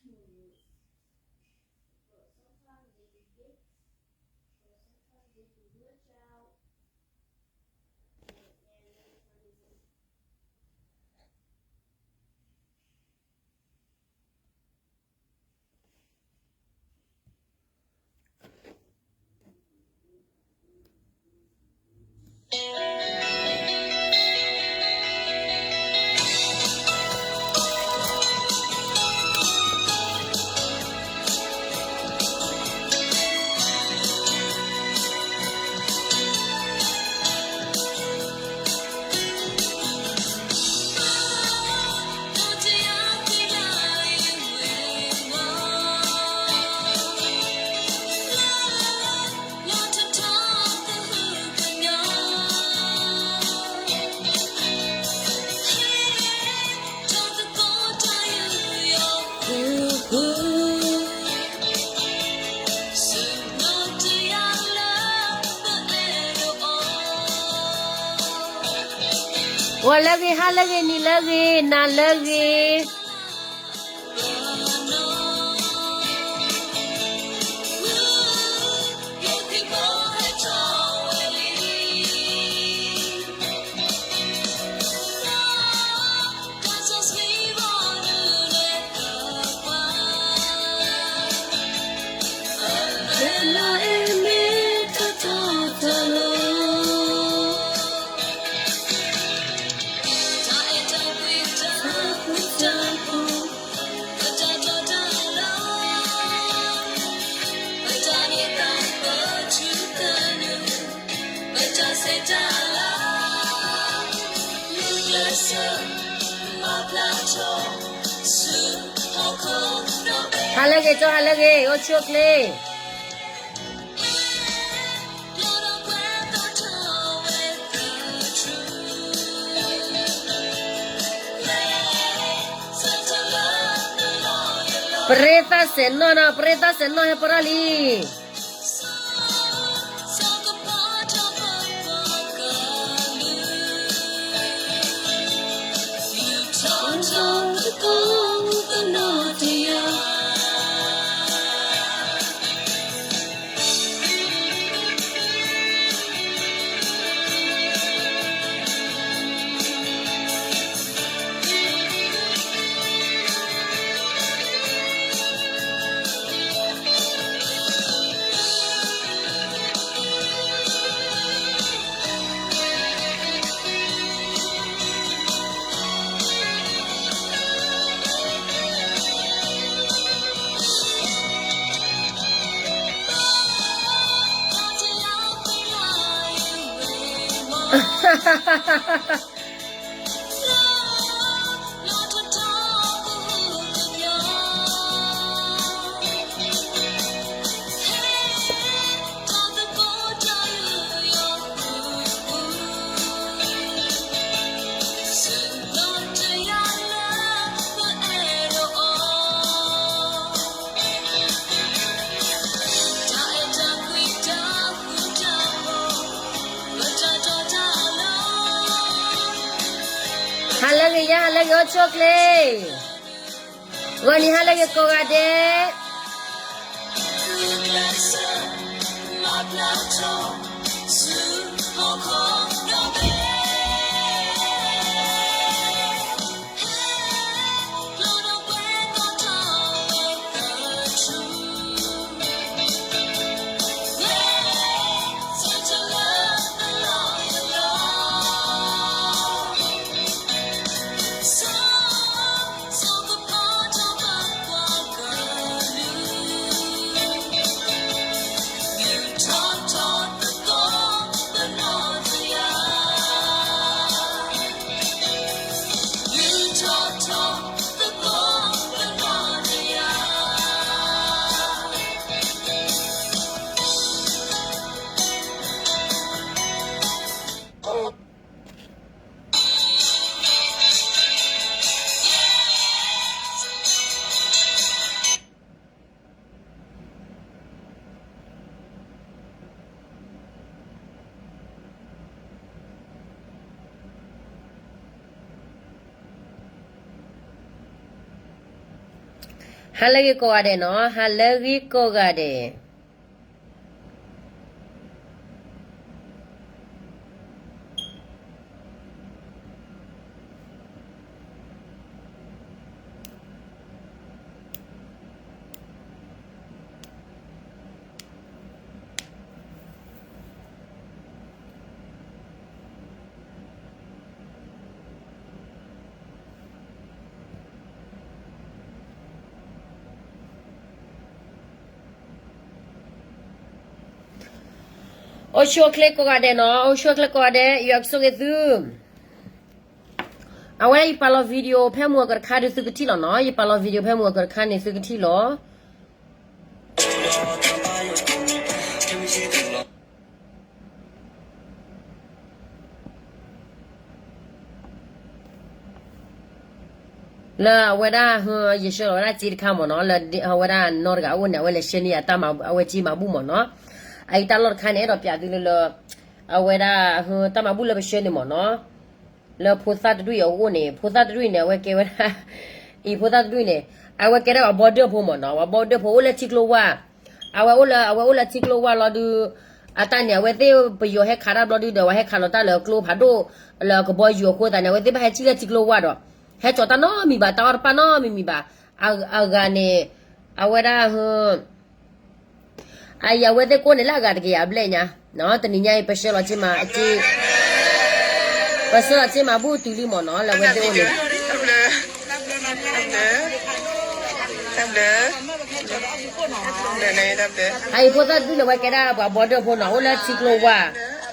ဂီၤလၢအဂ့ၤ, ဟါလၢအဂ့ၤ, နံၤလၢအဂ့ၤ, နၤလၢအဂ့ၤ. ဟါလၢအဂ့ၤ, ကၠီဟါလၢအဂ့ၤ, အိၣ်ဆူၣ်အိၣ်ချ့. ပရ့သးစဲးနီၢ်နီၤ, ပရ့သးစဲးနီၢ်ဟဲပရၣ်လံ. ဟါလၢအဂ့ၤယါ, ဟါလၢအဂ့ၤ အိၣ်ဆူၣ်အိၣ်ချ့. ဂီၤနံၤဟါလၢအဂ့ၤကိးဂၤဒဲး. ဟါလၢအဂ့ၤကိးဂၤဒဲးနီၤ, ဟါလၢအဂ့ၤကိးဂၤဒဲး. အိၣ်ဆူၣ်အိၣ်ချ့ကိးဂၤဒဲးနီၤ, အိၣ်ဆူၣ်အိၣ်ချ့ကိးဂၤဒဲး, ယွၤကဆိၣ်ဂ့ၤသု. အဝဲဒၣ်ယပာ်လီၤ video ဖဲမုၢ်အကတခါဒုးသုကထံၣ်လီၤနီၤ, ယပာ်လီၤ video ဖဲမုၢ်အကတခါန့ၣ်သုကထံၣ်လီၤ. လၢအဝဲဒၣ် ယဆှၢလီၤဝဲဒၣ်စ့တခါမ့ၢ်နီၤ, လၢအဝဲဒၣ်နီတဂၤအိၣ်န့ၣ် အဝဲလဲၤဆှၢန့ၢ်ယၤတၢ်မၤ အဝဲစ့မၤဘူၣ်မ့ၢ်နီၤ. အအံၤတၢ်လီၢ်တခါန့ၣ် အဲၣ်ဒိးပျးသုလၢလၢ အဝဲဒၣ် တၢ်မၤဘူၣ်လၢပဆှၢန့ၣ်မ့ၢ်နီၤ, လၢဖိသၣ်တဒူၣ်အံၤအအိၣ်န့ၣ်, ဖိသၣ်တဒူၣ်အံၤန့ၣ် အဝဲကဲဝဲဒၣ် အံၤဖိသၣ်တဒူၣ်အံၤန့ၣ် အဝဲကဲဒၣ်ပှၤ border ဖိမ့ၢ်နီၤ, ပှၤ border ဖိအိၣ်လၢထံကျိဝၢ်, အဝဲအိၣ်လၢ အဝဲအိၣ်လၢထံကျိဝၢ်လီၤဒုး, အတၢ်န့ၣ် အဝဲသ့ၣ်ပယီၤဟဲခးတၢ်ဘျီဒုးဒီး ပှၤဟဲခးလီၤတၢ်လၢကျိဖးဒိၣ် လၢကဘီယူၤအဃိသတးန့ၣ် အဝဲသ့ၣ်ဘၣ်ဟဲစံၣ်လၢထံကျိဝၢ်ဒီး ဟဲကၠီၤတၢ်နီတမံၤဘၣ်, တၢ်အီၣ်တၢ်ပာ်နီတမံၤမံၤဘၣ်. အဂၤန့ၣ် အဝဲဒၣ် အအံၤအဝဲသ့ၣ်ကိးန့ၣ်လၢအဂၤတကယၤဘျဲၣ်ညါ, တနံၤညါအံၤ ပဆှၢလီၤစ့မၤ ပဆှၢလီၤစ့မၤဘူၣ်တုၤလံမ့ၢ်နီၤ လၢအဝဲသ့ၣ်အိၣ်န့ၣ် အအံၤဖိသၣ်တဒူၣ်န့ၣ် အဝဲကဲဒၣ်ပှၤ border ဖိနီၤ, အိၣ်လၢထံကျိဝၢ်,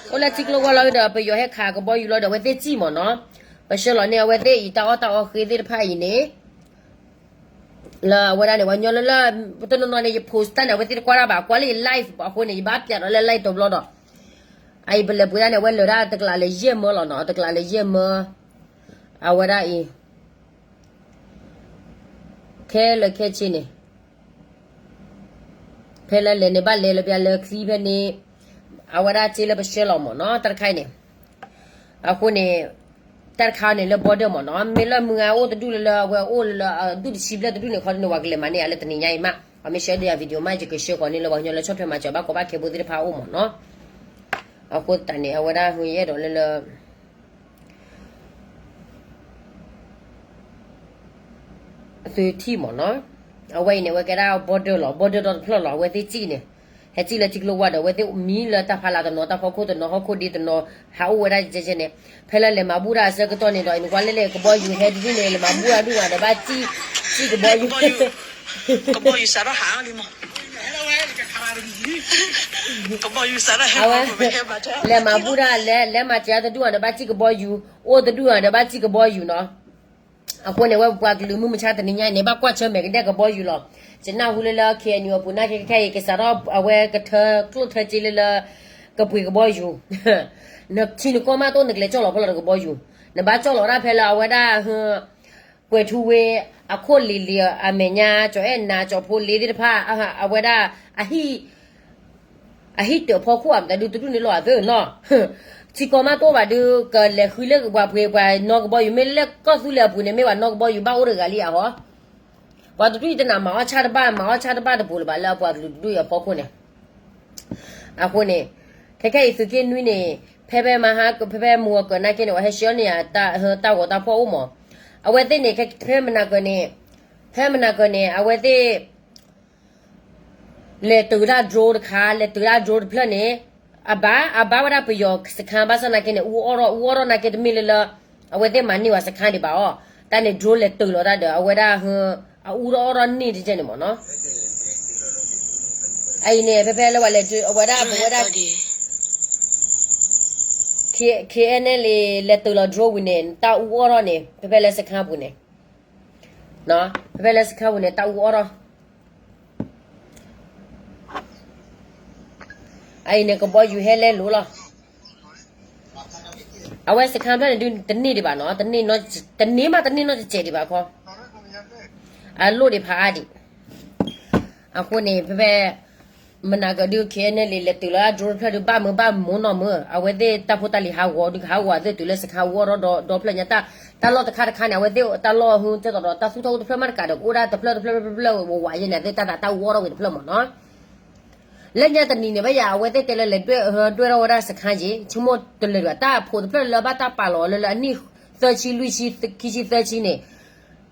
အိၣ်လၢထံကျိဝၢ်လီၤဒီး ပယီၤဟဲခးကဘီယူၤလီၤဒီး အဝဲသ့ၣ်စံၣ်မ့ၢ်နီၤ, ပဆှၢလီၤန့ၢ်အဝဲသ့ၣ်အံၤ တၢ်အီၣ်တၢ်အီဃ့သ့ၣ်တဖၣ်အံၤန့ၣ် လၢအဝဲဒၣ်န့ၣ် ပှၤညီလၢလၢ တနီၤနီၤန့ၣ် ယ post တၢ်န့ၣ် အဝဲသ့ၣ်တကွၢ်တၢ်ဘၣ်, ကွၢ်လၢယ live အဃိန့ၣ် ယဘၣ်ပျးဒီးလၢ live တဘျီဒီး အအံၤပလဲၤပှ့ၤဒၣ်န့ၣ် အဝဲလၢာ်ဒၣ်တကျးလၢယဲၢ်မၢလီၤနီၤ, တကျးလၢယဲၢ်မၢ, အဝဲဒၣ်အံၤ ခဲလၢာ်ခဲဆ့န့ၣ် ဖဲလၢလဲၤန့ၣ် ဘၣ်လဲၤလၢပျၢၤလၢချံဖဲန့ၣ်, အဝဲဒၣ်စ့လၢပဆှၢလီၤမ့ၢ်နီၤ တၢ်တခါအံၤန့ၣ်, အဃိန့ၣ် တၢ်တခါန့ၣ်လၢ border မ့ၢ်နီၤ, မ့ၢ်လၢမုၢ်ဂၤအိၣ်တဒူၣ်လၢလၢအဝဲအိၣ်လၢလၢအဒူၣ်တဆံဘျဲၣ်တဒူၣ်န့ၣ် ခီဒ်န့ၣ် ပှၤကလဲၤမၤန့ၢ်ယၤလၢတနံၤညါအံၤမး, အမ့ၢ်ဆှၢဒၣ်ယၤ video မး ယကဆှၢဃီၤန့ၣ်လၢပှၤကညီလၢဆီၣ်ထွဲမၤစၢၤဘၣ်ကီဘၣ်ခဲဖိသ့ၣ်တဖၣ်အအိၣ်မ့ၢ်နီၤ, အဃိသတးန့ၣ် အဝဲဒၣ်ဟဲအဲၣ်ဒိးလၢလၢ သုထံၣ်မ့ၢ်နီၤ, အဝဲအံၤန့ၣ် အဝဲကဲဒၣ် border လီၤ, border ဒီတဖျၢၣ်လီၤ, အဝဲသ့ၣ်စံၣ်န့ၣ်, ဟဲစံၣ်လၢထံကျိဝၢ်ဒီး အဝဲသ့ၣ်မံလၢတၢ်ဖးလၢ်တနီၤ, တၢ်ဖီခိၣ်တနီၤ, ဟီၣ်ခိၣ်ဒ့တနီၤ, ဟးအိၣ်ဝဲဒၣ်ကဲကဲန့ၣ်, ဖဲလၢလဲၤမၤဘူၣ်တၢ်အဆၢကတီၢ်န့ၣ်ဒီး နကွၢ်လဲၣ်လဲၣ် ကဘီယူၤဟဲတဒူၣ်န့ၣ် လဲၤမၤဘူၣ်တၢ်ဒူၣ်ဂၤဒီးဘၣ်စံၣ်, စံၣ်ကဘီယူၤ ကဘီယူၤစးထီၣ်ဟးလံမး, ကဘီယူၤစးထီၣ်ဟဲ, အဝဲ လဲၤမၤဘူၣ်တၢ်လဲၤ, လဲၤမၤစၢၤတဒူၣ်ဂၤဒီးဘၣ်စံၣ်ကဘီယူၤ, အိၣ်တဒူၣ်ဂၤဒီးဘၣ်စံၣ်ကဘီယူၤနီၤ, အဃိန့ၣ် အဝဲပပှၤကလုာ်မုၢ်မဆါတနံၤညါအံၤန့ၣ် ဘၣ်ကွၢ်ဆၢမဲာ်ကဒဲကဘီယူၤလီၤ, ယနၢ်ဟူလၢလၢ KNU အပူၤ နာ်က့ခဲအံၤ ကစးထီၣ်အဝဲကထၢကျိၣ်ထၢစ့လၢလၢ ကပှ့ၤကဘီယူၤ နထံနကီၢ်မးတအိၣ် နကလဲၤကၠီၣ်လီၤဖဲလီၤတကဘီယူၤ, နဘၣ်ကၠီၣ်လီၤဒၣ်ဖဲလၢအဝဲဒၣ် ကွဲၤထူဝ့အခိၣ်လ့ၤလ့ၤအမဲာ်ညါ ကၠီၤအဲၣ်နၤ ကၠီၤဖိလ့ၤသ့ၣ်တဖၣ် အဝဲဒၣ် အဟံၣ်တၢၣ်ဖီခိၣ်အမတၤဒုးတဒူၣ်န့ၣ်လီၤအသၢနီၤ, ထံကီၢ်မးတအိၣ်ဘၣ်ဒုး ကလဲၤဃုလၢပှၤပှ့ၤပှၤနီၢ်ကဘီယူၤ မ့ၢ်လၢကီၢ်သူလ့ၤအပူၤန့ၣ် မ့ၢ်ပှၤနီၢ်ကဘီယူၤဘၣ်အိၣ်တဂၤလံအဟီ ပှၤတဒူၣ်အံၤတနၤမၤအီၣ်ဆၣ်တဘၣ် မၤအီၣ်ဆၣ်တဘၣ်တပူၤလၢၤဘၣ် လၢအပှၤကလုာ်တဒူၣ်အံၤအဖီခိၣ်န့ၣ်, အဃိန့ၣ် ခဲခဲအံၤသုးက့နွံန့ၣ် ဖဲဖဲမဟါ ဖဲဖဲမုၢ်ဂီၤကၢၤနာ်က့န့ၣ် ပှၤဟဲဆှၢန့ၢ်ယၤ တၢ်ဂီၤတၢ်ဖီၣ်အိၣ်မး, အဝဲသ့ၣ်န့ၣ် ဖဲမနၤကၢၤန့ၣ်, ဖဲမနၤကၢၤန့ၣ် အဝဲသ့ၣ် လဲၤတုၤတၢ် drone တခါ လဲၤတုၤတၢ် drone တဖျၢၣ်န့ၣ်, အဘၣ် အဘၣ်ဝဲဒၣ်ပယီၤစခန်း ဘၣ်ဆၣ်နာ်က့န့ၣ် အူအီၣ်ထီၣ် အူအီၣ်ထီၣ်နာ်က့တမ့ၢ်လၢလၢ အဝဲသ့ၣ်မၤန့ၢ်ဝဲစခန်းဒံးဘၣ်အီၤ, တၢ်န့ၣ် drone လဲၤတုၤလီၤတၢ်ဒီး အဝဲဒၣ် အူထီၣ်အီၣ်ထီၣ်န့ၢ်တကဲန့ၣ်မးနီၤ, အအံၤန့ၣ် ဖဲဖဲလၢပှၤလဲၤ အဝဲဒၣ် ပဝဲဒၣ် KNLA လဲၤတုၤလီၤ drone ဝံၤန့ၣ် တၢ်အူအီၣ်ထီၣ်န့ၣ် ဖဲဖဲလၢစခန်းပူၤန့ၣ် ဖဲဖဲလၢစခန်းပူၤန့ၣ် တၢ်အူအီၣ်ထီၣ် အအံၤန့ၣ် ကဘီယူၤဟဲလဲလိာ်လီၤ, အဝဲစခန်းဖျၢၣ်န့ၣ်ဒုး တန့ၢ်ဒံးဘၣ်နီၤ, တန့ၢ်မးတန့ၢ်နီတစဲးဒံးဘၣ်ခီ, အလိၣ်ဒံးဖးအါဒံး, အဃိန့ၣ် ဖဲဖဲ မနၤကဒုး ခဲအံၤန့ၣ်လံ လဲၤတုၤလၢအ drone တဖျၢၣ်ဒုး ဘၣ်မုာ်ဘၣ်မုာ်နီၢ်မုာ် အဝဲသ့ၣ်တၢ်ဖိတၢ်လံၤဟးဂီၤဒုး ကဟးဂီၤအသ့ၣ်တုၤလၢစခါဝီထီၣ်ဒီဖျၢၣ်ညါ တၢ်လီၢ်တခါတခါန့ၣ် အဝဲသ့ၣ်တၢ်လီၢ်ဟူ ကဲသိးဒီး တၢ်သူၣ်ထီၣ်တဖျၢၣ်မးတကးဒီး ကအိၣ်ဒၣ်တဖျၢၣ်တဖျၢၣ်တဖျၢၣ်တဖျၢၣ် ဝးဝးယဲန့ၣ် အသ့ၣ်တၢ်သးတၢ်ဝီထီၣ်ဝံၤတဖျၢၣ်မးနီၤ လၢညါတနံၤန့ၣ် ဘၣ်ယၤ အဝဲသ့ၣ်တဲလၢလဲၤဒွဲၣ်ထီၣ်ဝဲဒၣ်စခါယ့ၤ ဆိကမိၣ်တလၢာ်ဒံးဘၣ် တၢ်ဖိတဖျၢၣ်လၢဘၣ်တၢ်ပာ်လီၤလၢလၢအနံၣ်သၢဆံလွံၢ်ဆံ ခံဆံသၢဆံန့ၣ်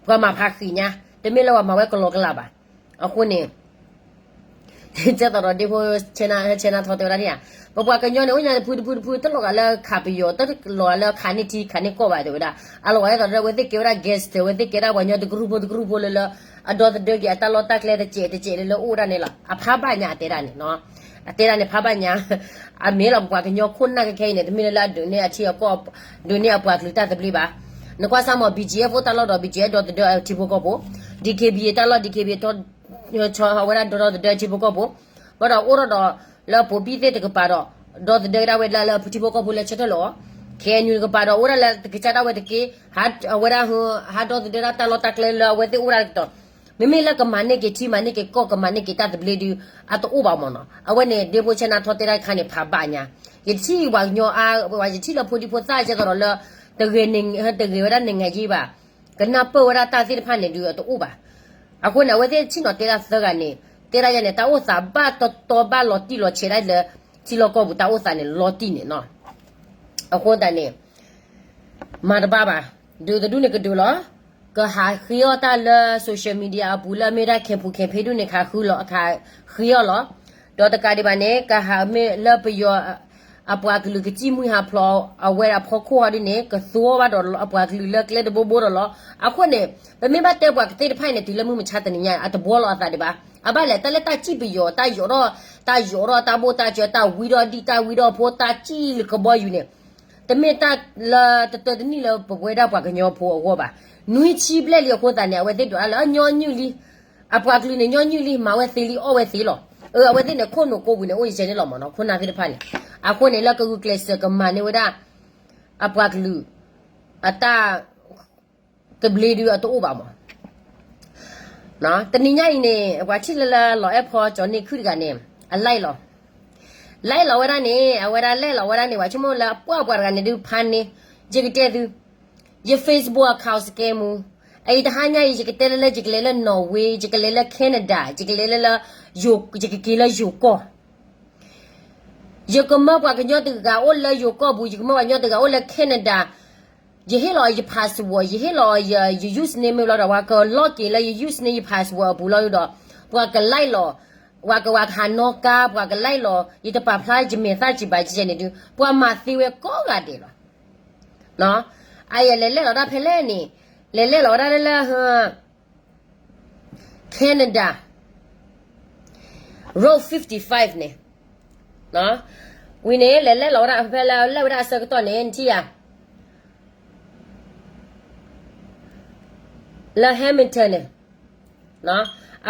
ပှၤမၤဖးဃံးညါ တမ့ၢ်လၢပှၤမၤဝဲကလီကလးဘၣ်. အဃိန့ၣ် ကဲသိးဒီးဒ့ဖိ ဆဲနါထီတဲဝဲဒၣ်န့ၣ်ဧါ ပပှၤကညီန့ၣ် အိၣ်ညါတဖုတဖုတဖု တလီၤဂာ်လၢခးပယီၤ တလီၤဂာ်လၢခးန့ၢ်ထံခးန့ၢ်ကီၢ်ဘၣ်တဲဝဲဒၣ် အလီၤဂာ်ဒ်သိးဒီး အဝဲသ့ၣ်ကဲဝဲဒၣ် gangster အဝဲသ့ၣ်ကဲဒၣ်ပှၤကညီတကရူၢ်ဖိတကရူၢ်ဖိလၢလၢ အဒီသဒၢက့ၤအတၢ်လီၢ်တၢ်ကျဲတစဲးတစဲးလၢလၢအိၣ်ဝဲဒၣ်န့ၣ်လီၤ အဖးဘၣ်ညါအတဲဒၣ်န့ၣ် အတဲဒၣ်န့ၣ်ဖးဘၣ်ညါ အမ့ၢ်လီၤပပှၤကညီခိၣ်နၢ်ခဲခဲအံၤန့ၣ် တမ့ၢ်လၢလၢအဒုးန့ၢ်အထံအကီၢ် ဒုးန့ၢ်အပှၤကလုာ်တၢ်သဘျ့ဘၣ်. နကွၢ်စၢ်မး ဘံၣ်ကၠံၣ်အဲၣ်ဖိတၢ်လီၢ်ဒီး ဘံၣ်ကၠံၣ်အဲၣ်ဒီသဒၢထံဖိကီၢ်ဖိ ဒံၣ်ခ့ဘံၣ်တၢ်လီၢ် ဒံၣ်ခ့ဘံၣ် ဆီဝဲဒၣ်ဒီသဒၢထံဖိကီၢ်ဖိ ဘၣ်ဒီးအိၣ်ထီၣ်ဒီး လၢပိာ်ဘံၣ်သ့ၣ်တကပၤဒီး ဒီသဒၢဒၣ်ဝဲဒၣ်လၢထံဖိကီၢ်ဖိလၢဆၢထၢၣ်လီၤ ခဲအံၤနုၤတကပၤဒီး အိၣ်ဒၣ်လၢတကစၢ်ဒၣ်ဝဲတက့ၢ် အဝဲဒၣ် ဟးဒီသဒၢဒၣ်တၢ်လီၢ်တၢ်ကျဲလၢအဝဲသ့ၣ်အိၣ်ဒၣ်တကတီၢ် မ့မ့ၢ်လၢကမၤန့ၢ်က့ၤထံမၤန့ၢ်က့ၤကီၢ်ကမၤန့ၢ်က့ၤတၢ်သဘျ့ဒုး အတအိၣ်ဘၣ်မးနီၤ အဝဲန့ၣ် ဒ့ဖိဆဲနါထီတဲဒၣ်တခါန့ၣ် ဖးဘၣ်ညါ ယထံၣ်ပှၤကညီအါ ယထံၣ်လၢဖိဒံဖိသၣ်ကဲသိးဒီးလၢ တဂ့ၤဝဲဒၣ်နငၤယ့ဘၣ် ကနၢ်ပၢၢ်ဝဲဒၣ်တၢ်သ့ၣ်တဖၣ်န့ၣ်ဒုးအတအိၣ်ဘၣ်. အဃိန့ၣ် အဝဲသ့ၣ်ဆ့ၣ်နီၤတဲဒၣ်သၢဂၤန့ၣ် တဲဒၣ်ယဲန့ၣ် တၢ်အိၣ်သးဘၣ်တီတီဘၣ်လီၤတံၢ်လီၤဆဲးဒၣ်လၢ ထံလီၢ်ကီၢ်ပူၤတၢ်အိၣ်သးန့ၣ် လီၤတံၢ်န့ၣ်နီၤ အဃိသတးန့ၣ် မၤတဘၣ်ဘၣ် ဒုးတဒူၣ်န့ၣ်ကဒုးလီၤ ကဟးဃ့အီၣ်တၢ်လၢ social media အပူၤလၢအမ့ၢ်ဒၣ်ခဲးပူၤခဲးဖ့ဒူၣ်န့ၣ် ခးဃုလီၤ ခးဃ့အီၣ်လီၤ ဒီးတကးဒံးဘၣ်န့ၣ် ကဟးမ့ၢ်လၢပယီၤ အပှၤကလုာ်ကစံၣ်မှံဟးဖျိး အဝဲဒၣ်ဖီခိၣ်ဟီဒ်န့ၣ် ကသူအီၣ်ဘၣ်ဒီးအပှၤကလုာ်လၢကျဲတဘိဘိဒီးလီၤ. အဃိန့ၣ် ပမ့ၢ်ဘၣ်တဲပှၤကသ့ၣ်တဖၣ်အံၤန့ၣ် တုၤလၢမုၢ်မဆါတနံၤညါ အတဘှီလီၤအသးဒံးဘၣ်. အဘၣ်လဲၣ် တၢ်လၢတၢ်စံၣ်ပယီၤ တၢ်ယိးထီၣ် တၢ်ယိးထီၣ်တၢ်ဘိၣ်တၢ်စၢၤ တၢ်ဝံထီၣ်ဒံၣ် တၢ်ဝံထီၣ်ဖိ တၢ်စံၣ်လၢကဘီယူၤန့ၣ် တမ့ၢ်တၢ်လၢတတၢတနံၣ်လၢပဝဲဒၣ်ပှၤကညီဖိအဂီၢ်ဘၣ်. နွံဆံဘျဲၣ်လံအဃိသတးန့ၣ် အဝဲသ့ၣ်ဒွးတၢ်လၢညီနုၢ်လံ အပှၤကလုာ်န့ၣ် ညီနုၢ်လံ မၤဝဲသ့လံ အီၣ်ဝဲသ့လီၤ. အဝဲသ့ၣ်န့ၣ် ခိၣ်နူာ်ကိးပူၤန့ၣ် အိၣ်ယဲန့ၣ်လီၤမးနီၤ ခိၣ်နၢ်သ့ၣ်တဖၣ်န့ၣ် အဃိန့ၣ် လၢကဂုာ်ကျဲးစၢးကမၤန့ၢ်ဝဲဒၣ် အပှၤကလုာ် အတၢ် သဘျ့ဒုးအတအိၣ်ဘၣ်မး. တနံၤညါအံၤန့ၣ် ပှၤထံၣ်လၢလၢလီၤအဲၣ်ဖီကၠီၤန့ၢ်ခုၣ်တဂၤန့ၣ် အ like လီၤ like လီၤဝဲဒၣ်န့ၣ် အဝဲဒၣ် like လီၤဝဲဒၣ်န့ၣ် ပှၤဆိကမိၣ်လၢအပှၢ်ပှၤတဂၤန့ၣ်ဒုးဖးန့ၢ် ယကတဲသု ယ Facebook account scam မူ အအံၤတဟါညါအံၤ ယကတဲလၢလၢ ယကလဲၤလၢ Norway ယကလဲၤလၢ Canada ယကလဲၤလၢလၢ ယကက့ၤလၢယိၤကီၢ် ယကမၢပှၤကညီတဂၤအိၣ်လၢယိၤကီၢ်ပူၤ ယကမၢပှၤကညီတဂၤအိၣ်လၢ Canada ယဟ့ၣ်လီၤယ password ယဟ့ၣ်လီၤယ username မ့ၢ်ဘျီဒီး ပှၤက log in လၢယ username ယ password အပူၤလီၤဒီး ပှၤက like လီၤ ပှၤက ပှၤကဟးနီၣ်ကါ ပှၤက like လီၤ ယတပာ်ဖျါယမဲာ်သၣ်စံးဘၣ်ကဲန့ၣ်ဒုး ပှၤမၤသ့ဝဲကိးဂၤဒဲးလီၤ. အအံၤလဲၤလဲၣ်လီၤဒၣ်ဖဲလဲၣ်န့ၣ် လဲၤလဲၣ်လီၤဝဲဒၣ်လၢလၢ Canada Road fifty five န့ၣ် ဝံၤန့ၣ် လဲၤလဲၣ်လီၤဝဲဒၣ်ဖဲလဲၣ် လဲၣ်ဝဲဒၣ်အဆၢကတီၢ်န့ၣ် နထံၣ်ဧါ လၢ Hamilton န့ၣ်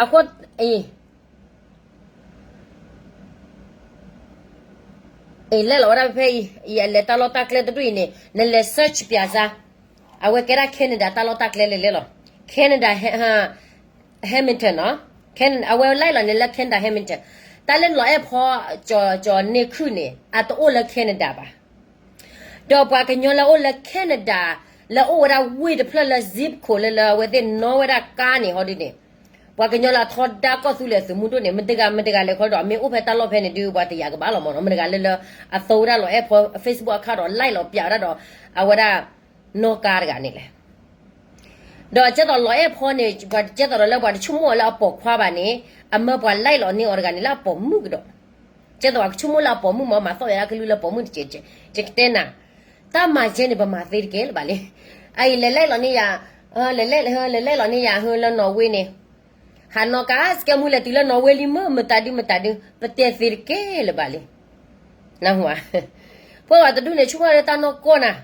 အဃိ အံၤလဲၣ်လီၤဝဲဒၣ်ဖဲအံၤ အံၤအလဲၤတၢ်လီၢ်တၢ်ကျဲတဒူၣ်အံၤန့ၣ် နလဲၤ search ပၠးစါ အဝဲကဲဒၣ် Canada တၢ်လီၢ်တၢ်ကျဲလဲၤလဲၣ်လီၤ Canada Hamilton နီၤ အဝဲ like လီၤန့ၣ်လၢ Canada Hamilton တၢ်လၢလီၤအဲၣ်ဖီ ကၠီၤန့ၢ်ခုၣ်န့ၣ် အတအိၣ်လၢ Canada ဘၣ် ဒီးပှၤကညီလၢအိၣ်လၢ Canada လၢအိၣ်ဝဲဒၣ်ဝ့ၢ်တဖျၢၣ်လၢ zip code လၢလၢအဝဲသ့ၣ်နီၣ်ဝဲဒၣ်ကါန့ၣ်ဟီဒ်န့ၣ် ပှၤကညီလၢအထီဒါကီၢ်သူလ့ၤသုးမုၢ်ဒိၣ်န့ၣ် မတဂၤမတဂၤလဲၤခီဒီး မ့ၢ်အိၣ်ဖဲတၢ်လီၢ်ဖဲန့ၣ်ဒုး ပှၤတယာ်ကဘၣ်လီၤမးနီၤ မတဂၤလၢလၢ အသိဝဲဒၣ်လီၤအဲၣ်ဖီ Facebook account ဒီး like လီၤပၠးဝဲဒၣ်ဒီး အဝဲဒၣ် နီၣ်ကါတဂၤန့ၣ်လဲၣ် ဒီးကဲသိးလီၤအဲၣ်ဖီန့ၣ် ပှၤကဲသိးဒီးလၢပှၤတဆိကမိၣ်အီၤလၢအပိာ်ခွါဘၣ်န့ၣ် အမၢပှၤ like လီၤန့ၢ်အီၤတဂၤန့ၣ်လၢအပိာ်မုၣ်ကဒီး ကဲသိးပှၤကဆိကမိၣ်လၢအပိာ်မုၣ်မး မၤသီၣ်ယၤဒၣ်ကလုၢ်လၢပိာ်မုၣ်တကဲး ယကတဲနၤ တၢ်မၤယဲန့ၣ် ပမၤသ့တကဲလၢၤဘၣ်လံ အအံၤလဲၤ like လီၤန့ၢ်ယၤ လဲၤ like လီၤန့ၢ်ယၤဟၢလၢနီၣ်ဝ့န့ၣ် ဟးနီၣ်ကါ စကဲမူလဲၤတုၤလၢနီၣ်ဝ့လံမ့ၢ် မတၤဒုမတၤဒု ပတဲသ့တကဲလၢၤဘၣ်လံ နၢ်ဟူဧါ ပှၤတဒူၣ်န့ၣ် ဆိကမိၣ်လၢတၢ်နီၢ်ကီၢ်နၤ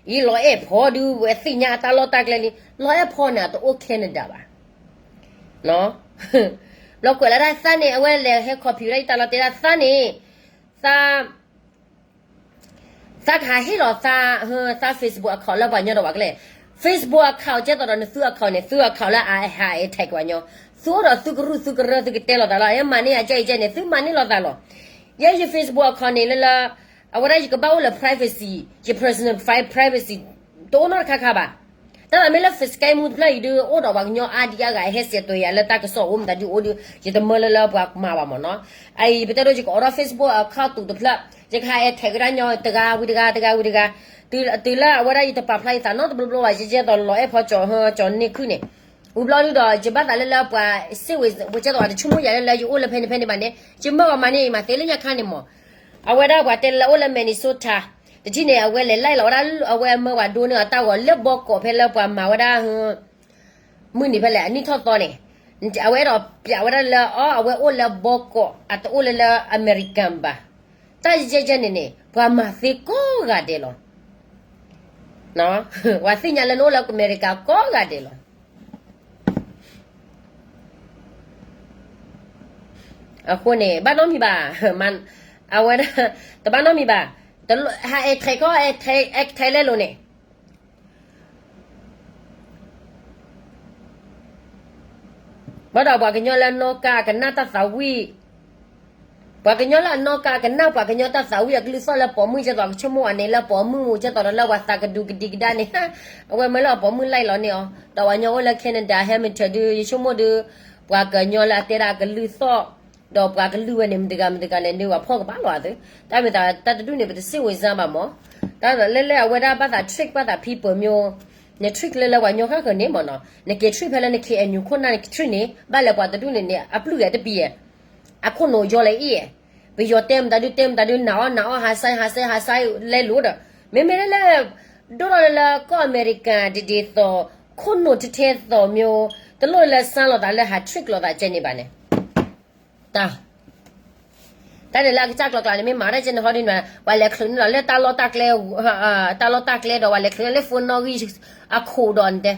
အံၤလီၤအဲၣ်ဖီဒုး ဝဲသ့ၣ်ညါအတၢ်လီၢ်တၢ်ကျဲလံ လီၤအဲၣ်ဖီန့ၣ် အတအိၣ် Canada ဘၣ် ဘျီကွဲးလၢဒၣ်သးန့ၣ် အဝဲလဲၤဟဲ copy ဝဲဒၣ်ယတၢ်လီၤတဲဒၣ်သးန့ၣ် သး သးကဟးဟ့ၣ်လီၤသး သး Facebook account လၢပှၤကညီဒီးပှၤကလဲၣ် Facebook account ကဲသိးဒီးနသု account န့ၣ် သု account လၢအဟး attack ပှၤကညီ သုအိၣ်ဒီးသုကရူၢ်သုကရၢသုကတဲလိာ်သးလီၤ. ယမၤန့ၢ်အကဲအံၤကဲန့ၣ် သုမၤန့ၢ်လိာ်သးလီၤ. ယဲယ Facebook account န့ၣ်လၢလၢ အဝဲဒၣ်ယကဘၣ်အိၣ်လၢ privacy, ယ personal privacy တအိၣ်နီတခါခါဘၣ်. တၢ်သးမ့ၢ်လၢ Skype မူတဖျၢၣ်အံၤဒုး အိၣ်ဒီးပှၤကညီအါဒံအါဂၤ ဟဲစဲးတဲယၤလၢတၢ်ကစီၣ်အိၣ်မတၤဒုးအိၣ်ဒီး ယတမၢလၢလၢပှၤကမၤဘၣ်မၢ်နီၤ. အအံၤ ပတဲဒိးယကအိးထီၣ် Facebook account တူာ်တဖျၢၣ် ယကဟး add ထဲးကဒါညီတဂၤဝံၤတဂၤ တဂၤဝံၤတဂၤ, တုၤလၢအဝဲဒၣ်ယတပာ်ဖျါယသးနီတဘျီဘျီဘၣ် ယဲယဲသိးလီၤအဲၣ်ဖီကၠီၤဟၢကၠီၤန့ၢ်ခုၣ်န့ၣ်, ဝံၤဘျီဒုးဒီး ယဘၣ်သးလၢလၢပှၤစ့ၣ်ဝံၤ ပှၤကဲသိးပှၤတဆိကမိၣ်ယၤလၢလၢယအိၣ်လၢဖဲန့ၣ်ဖဲန့ၣ်ဘၣ်န့ၣ် ယမၢကီးမၤန့ၢ်အံၤမၤသ့လၢညါခါန့ၣ်မၢ်. အဝဲဒၣ်ပှၤတဲလၢလၢအိၣ်လၢ Minnesota တထံၣ်န့ၣ် အဝဲလဲၤ like လီၤဝဲဒၣ် အဝဲအမၢပှၤဒိန့ၢ်အတၢ်ဂီၤလၢဘီကီးဖဲလၢပှၤမၤဝဲဒၣ် မုၢ်နံၤဖဲလဲၣ် အနံၣ်ထီၣ်သီန့ၣ်, အဝဲအဲၣ်ဒိးပျးဝဲဒၣ်လၢအီၤ အဝဲအိၣ်လၢဘီကီး အတအိၣ်လၢလၢ American ဘၣ်. တၢ်ယဲယဲန့ၣ်န့ၣ် ပှၤမၤသ့ကိးဂၤဒဲးလီၤ. ပှၤသ့ၣ်ညါလၢနအိၣ်လၢအမဲရကၤကိးဂၤဒဲးလီၤ. အဃိန့ၣ် ဘၣ်နီတမံၤဘၣ်, အဝဲဒၣ် တဘၣ်နီတမံၤဘၣ်, ဟးအဲၣ်ထဲးခီ အဲၣ်ထဲးလဲလိာ်န့ၣ် ဘၣ်ဒီးပှၤကညီလၢအနီၢ်ကါအကနၣ်တၢ်သးဝံၣ်, ပှၤကညီလၢအနီၢ်ကါအကနၣ်ပှၤကညီတၢ်သးဝံၣ်အကလုၢ်သီၣ်လၢပိာ်မုၣ်ကဲသိးကဆိကမိၣ်အန့ၣ် လၢပိာ်မုၣ်မူကဲသိးဒီးလၢပှၤသးကဒူးကဒံကဒါန့ၣ်, အဝဲမၢလၢအပိာ်မုၣ် like လီၤန့ၢ်အီၤ ဒီးပှၤကညီအိၣ်လၢ Canada Hamilton ဒုး ယဆိကမိၣ်ဒုး ပှၤကညီလၢအတဲဒၣ်အကလုၢ်သီၣ် ဒီးပှၤကလုၢ်ဝဲန့ၣ် မတၤတဂၤမတၤတဂၤလဲၣ်ဒုး ပှၤဖီၣ်ကပၤလီၤအသု, တၢ်မ့ၢ်သးတၢ်တဒူၣ်န့ၣ် ပတစ့ၣ်ဝံၤစၢ်ဘၣ်မၢ်, တၢ်လၢလၢအဝဲဒၣ်ဘၣ်သး trick ဘၣ်သးဖံးပၢၤမၠိ, န trick လၢလၢပှၤကညီဃၣ်ဃၢၤန့ၣ်မၢ်နီၤ, နက့ၤ trick ဖဲလၢန KNU ခိၣ်နၢ်နက trick န့ၣ် ဘၣ်လဲၤပှၤတဒူၣ်န့ၣ်န့ၣ် အပျုၢ်ဂဲၤတပံၤယဲၢ်, အခိၣ်နူာ်ယီၤလဲၤအံၤယဲၢ်, ပယီၤတဲမတၤဒုးတဲမတၤဒုး နာ်အီၣ်နာ်အီၣ် ဟးစဲဟးစဲဟးစဲလဲလိာ်ဒီး, မ့မ့ၢ်လၢလၢ ဒိၣ်ထီၣ်လၢလၢကီၢ်အမဲရကၤ ဒ်ဒ်သိး ခိၣ်နူာ်ထဲထဲသိးမၠိ, တလိၣ်လၢစၢ်လိာ်သးလၢဟး trick လိာ်သးကဲန့ၣ်ဘၣ်န့ၣ်, တၢ် တၢ်န့ၣ်လၢအကစၢ်ကျိၤကျါန့ၣ် မ့ၢ်မၤတၢ်ကဲန့ၣ်ဟီဒ်န့ၣ် ပှၤလဲၤချုးန့ၢ်လီၤလၢတၢ်လီၢ်တၢ်ကျဲ, တၢ်လီၢ်တၢ်ကျဲဒီး ပှၤလဲၤချုးလၢ phone နီၣ်ဂံၢ်အခိၣ်ဒီးနတဲ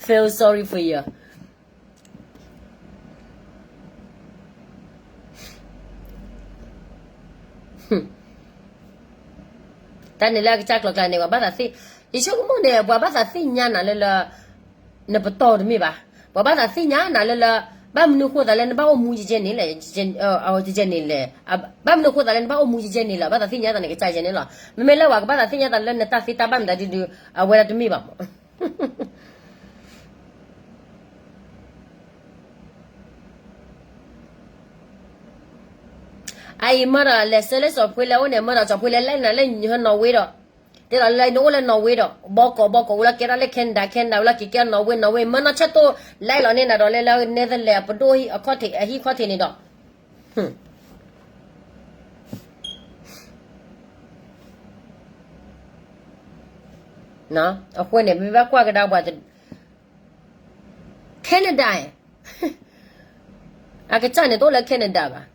feel sorry for you. တၢ်န့ၣ်လၢအကစၢ်ကျိၤကျါန့ၣ် ပှၤဘၣ်သးသ့ၣ်, ယဆိကမိၣ်န့ၣ် ပှၤဘၣ်သးသ့ၣ်ညါနၤလၢလၢ နပတီၢ်တမ့ၢ်ဘၣ်, ပှၤဘၣ်သးသ့ၣ်ညါနၤလၢလၢ ဘၣ်မနုၤဃိသးလၢနဘၣ်အိၣ်မူယဲယဲန့ၣ်လဲၣ်, ယဲန့ၣ်လဲၣ်, ဘၣ်မနုၤဃိသးလၢနဘၣ်အိၣ်မူယဲယဲန့ၣ်လဲၣ်, ဘၣ်သးသ့ၣ်ညါသးန့ၣ်ကစၢ်ယဲန့ၣ်လီၤ. မ့မ့ၢ်လၢပှၤကဘၣ်သးသ့ၣ်ညါသးလၢနတၢ်သ့တၢ်ဘၣ်မတၤဒုဒု အဝဲဒၣ်တမ့ၢ်ဘၣ်မၢ်. အအံၤမၢဒီးလဲၤဆၢလၢစီၤဖှ့လၢအိၣ်န့ၣ် မၢဒီးစီၤဖှ့လၢလဲၣ်နၤလၢ Norway ဒီး, တဲလီၤလၢနအိၣ်လၢ Norway ဒီး ဘီကီးဘီကီး အိၣ်လၢကဲထီၣ်လၢ Canada Canada အိၣ်လၢက့ၤကဲ Norway Norway မၢနီၢ်ဆၢၣ်တိၣ် လဲၣ်လီၤန့ၢ်နၤဒီး လၢလၢ Netherlands အပဒိၣ်အဟံၣ်ခီၣ်ထံးန့ၣ်ဒီး အဃိန့ၣ် ပမ့ၢ်ဘၣ်ကွၢ်ကဒါပှၤ Canada အကစၢ်န့ၣ် တအိၣ်လၢ Canada ဘၣ်.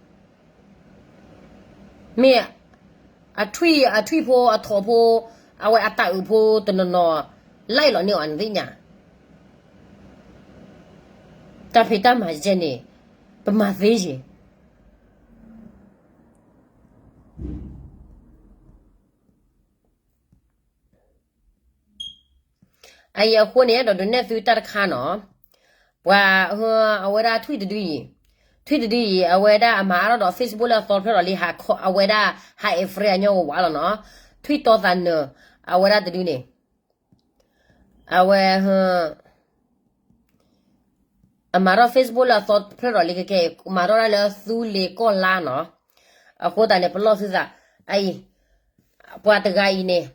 မ့ၢ်အထွံၣ်အထွံၣ်ဖိအထိးဖိ အဝဲအတၢ်အုးဖိတနီၤနီၤ လဲၣ်လီၤန့ၢ်အီၤနသ့ၣ်ညါ တၢ်ဖံးတၢ်မၤယဲန့ၣ် ပမၤသ့ယဲ အအံၤအဃိန့ၣ် အဲၣ်ဒိးဒုးနဲၣ်သုတၢ်တခါနီၤ, ပှၤ အဝဲဒၣ်ထွံၣ်တဒုအံၤ, ထွံၣ်တဒုအံၤ အဝဲဒၣ်အမၤအါထီၣ်ဒီး Facebook လၢအသီတဖျၢၣ်ဒီးလံ အဝဲဒၣ်ဟး အfriend အညီဝးဝးလီၤနီၤ, ထွံၣ်တီသးနၢၤ အဝဲဒၣ်တဒုန့ၣ်, အဝဲ အမၤထီၣ် Facebook လၢအသီတဖျၢၣ်ဒီးလံ ကကဲ မၤထီၣ်ဒၣ်လၢသူလ့ၤကီၢ်လါနီၤ, အဃိသတးန့ၣ် ပလီၢ်သုသး, အအံၤ ပှၤတဂၤအံၤန့ၣ်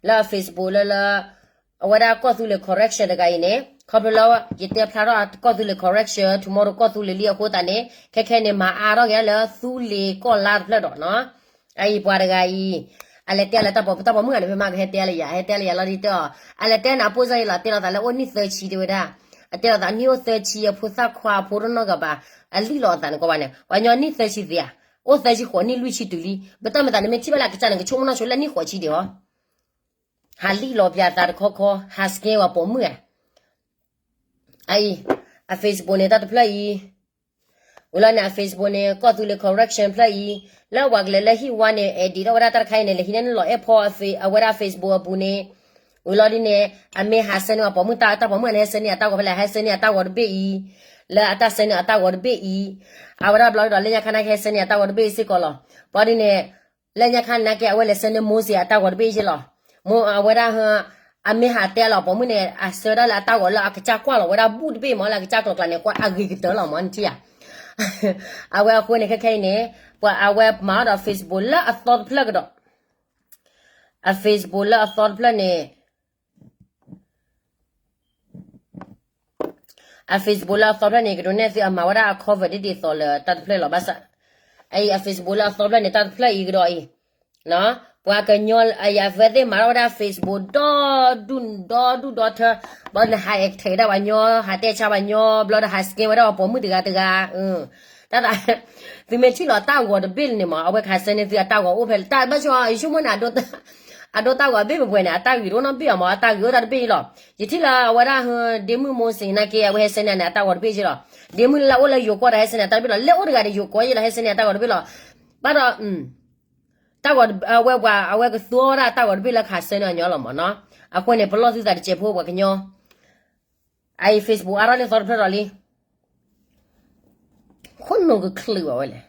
လၢအ Facebook လၢလၢ အဝဲဒၣ်ကီၢ်သူလ့ၤ correction တဂၤအံၤန့ၣ် ခီဖျိလၢ ယတဲဖျါထီၣ်ကီၢ်သူလ့ၤ correction ထူမီၢ်ဒီးကီၢ်သူလ့ၤလံအဃိသတးန့ၣ် ခဲခဲန့ၣ် မၤအါထီၣ်က့ၤလၢသူလ့ၤကီၢ်လါတဖျၢၣ်ဒီးနီၤ, အအံၤပှၤတဂၤအံၤ အလဲၤတဲလၢတၢ်ပိာ်မုၣ် တၢ်ပိာ်မုၣ်ဂၤန့ၣ် ဖဲမ့ၢ်ကဟဲတဲလၢယၤ ဟဲတဲလၢယၤလီၤဒ်တဲအီၤ အလဲၤတဲနၤအပိၢ်စၢ်အံၤလီၤ တဲလီၤသးလၢအိၣ်နံၣ်သၢဆံတဲဝဲဒၣ်, အတဲလီၤသးနံၣ်အိၣ်သၢဆံ အဖိသၣ်ခွါအဖိတနီၢ်ဂၤဘၣ်, အလံၣ်လီၤအသးန့ၣ်ကီးဘၣ်န့ၣ် ပှၤညီနံၣ်သၢဆံသ့ဧါ, အိၣ်သၢဆံဃိးနံၣ်လွံၢ်ဆံတုၤလံ, ပတၢ်မၤသးန့ၣ်မ့ၢ်ထံၣ်ဘၣ်လၢအကစၢ်န့ၣ် ကဆိကမိၣ်နီၢ်ဆိလၢနံၣ်ဃိးဆံဒံးအီၤ, ဟးလံၣ်လီၤပၠးသးတခီခီ ဟးစကဲဝဲပိာ်မုၣ်ဧါ အအံၤ အ Facebook န့ၣ် တၢ်တဖျၢၣ်အံၤ, ဝံၤလီၤန့ၣ် အ Facebook န့ၣ် ကီၢ်သူလ့ၤ correction ဖျၢၣ်အံၤ, လၢပှၤကလဲၤလၢဟံၣ်ဝါန့ၣ် edit ထီၣ်ဝဲဒၣ်တၢ်တခါအံၤန့ၣ် လဲၤဟံးန့ၢ်န့ၣ်လီၤအဲၣ်ဖီအဝဲဒၣ် Facebook အပူၤန့ၣ်, ဝံၤလီၤဒ်န့ၣ် အမ့ၢ်ဟးဆှၢန့ၢ်အပိာ်မုၣ်တၢ် တၢ်ပိာ်မုၣ်န့ၣ် ဟဲဆှၢန့ၢ်အတၢ်ဂီၤဖဲလဲၣ်, ဟဲဆှၢန့ၢ်အတၢ်ဂီၤတဘ့ၣ်အံၤ, လၢအတၢ်ဆှၢန့ၢ်အတၢ်ဂီၤတဘ့ၣ်အံၤ, အဝဲဒၣ်ဘျီဒီး လၢညါခါန့ၣ် ကဟဲဆှၢန့ၢ်အတၢ်ဂီၤတဘ့ၣ်စ့ၢ်ကီးလီၤ. ဘျီဒ်န့ၣ် လၢညါခါန့ၣ်က့ အဝဲလဲၤဆှၢန့ၢ်မိၢ်စ့ၢ်အတၢ်ဂီၤတဘ့ၣ်ယ့ၢ်လီၤ. မိၢ်အဝဲဒၣ် အမ့ၢ်ဟးတဲလီၤပိာ်မုၣ်န့ၣ် အဆှၢဒၣ်လၢအတၢ်ဂီၤလၢအကစၢ်ကွၢ်လီၤဝဲဒၣ်ဘူၣ်တဘ့ၣ်မး လၢအကစၢ်ကျိၤကျါန့ၣ် ကွၢ်အဂ့ၤကတၢၢ်လီၤမး နထံၣ်ဧါ. အဝဲအဃိန့ၣ် ခဲခဲအံၤန့ၣ် ပှၤအဝဲမၤအီၤဒီး Facebook လၢအသီတဖျၢၣ်ကဒီး, အ Facebook လၢအသီတဖျၢၣ်န့ၣ် အ Facebook လၢအသီဖျၢၣ်န့ၣ် ကဒိးနဲၣ်သုအမၤဝဲဒၣ်အ cover ဒ်ဒ်သိးလၢတၢ်တဖျၢၣ်လီၤ. ဘၣ်ဆၣ် အအံၤ အ Facebook လၢအသီဖျၢၣ်န့ၣ် တၢ်တဖျၢၣ်အံၤကဒီးအံၤ ပှၤကညီအယၤသ့ၣ်မၤထီၣ်ဝဲဒၣ် Facebook ဒီဒူၣ်ဒီဒူၣ်ဒီထၢ, ဘျီနဟး attack ဒၣ်ပှၤညီ ဟးတဲဆါပှၤညီ ဘျီဒီးဟး scam ဝဲဒၣ်ပှၤပိာ်မုၣ်တဂၤတဂၤ, တၢ်သး သုမ့ၢ်ထံၣ်လီၤတၢ်ဂီၤတဘ့ၣ်လၢန့ၣ်မး အဝဲကဟးဆှၢန့ၢ်သုအတၢ်ဂီၤအိၣ်ဖဲလဲၣ် တၢ်ဘၣ်ဆၣ် ယဆိကမိၣ်န့ၣ် အဒိတၢ်ဂီၤဘ့ၣ်ပှဲၤပှဲၤန့ၣ် အတၢ်ဂ့ၤတအိၣ်နီတဘ့ၣ်အီၤမး အတၢ်ဂ့ၤအိၣ်တၢ်တဘ့ၣ်အံၤလီၤ. ယထံၣ်လၢအဝဲဒၣ် ဒ့မုၣ်မိၢ်စ့ၢ်နာ်က့ အဝဲဟဲဆှၢန့ၢ်န့ၣ် အတၢ်ဂီၤတဘ့ၣ်ယ့ၢ်လီၤ. ဒ့မုၣ်လၢအအိၣ်လၢယိၤကီၢ်ဒီး ဟဲဆှၢန့ၢ်အတၢ်တဘ့ၣ်လီၤ. လၢအိၣ်တဂၤဒီးယိၤကီၢ်ယ့ၢ်လီၤ ဟဲဆှၢန့ၢ်အတၢ်ဂီၤတဘ့ၣ်လီၤ. ဘၣ်ဒီး တၢ်ဂီၤ အဝဲပှၤ အဝဲကသူအီၤဒၣ်တၢ်ဂီၤတဘ့ၣ်လၢကဟးဆှၢန့ၢ်အညီလီၤမးနီၤ. အဃိန့ၣ် ပလီၢ်သုသးတစဲးဖိပှၤကညီ, အအံၤ Facebook အါထီၣ်န့ၢ်သီတဖျၢၣ်ဒီးလံ. ခိၣ်နူာ်ကချုးဘၣ်ဝဲလဲၣ်.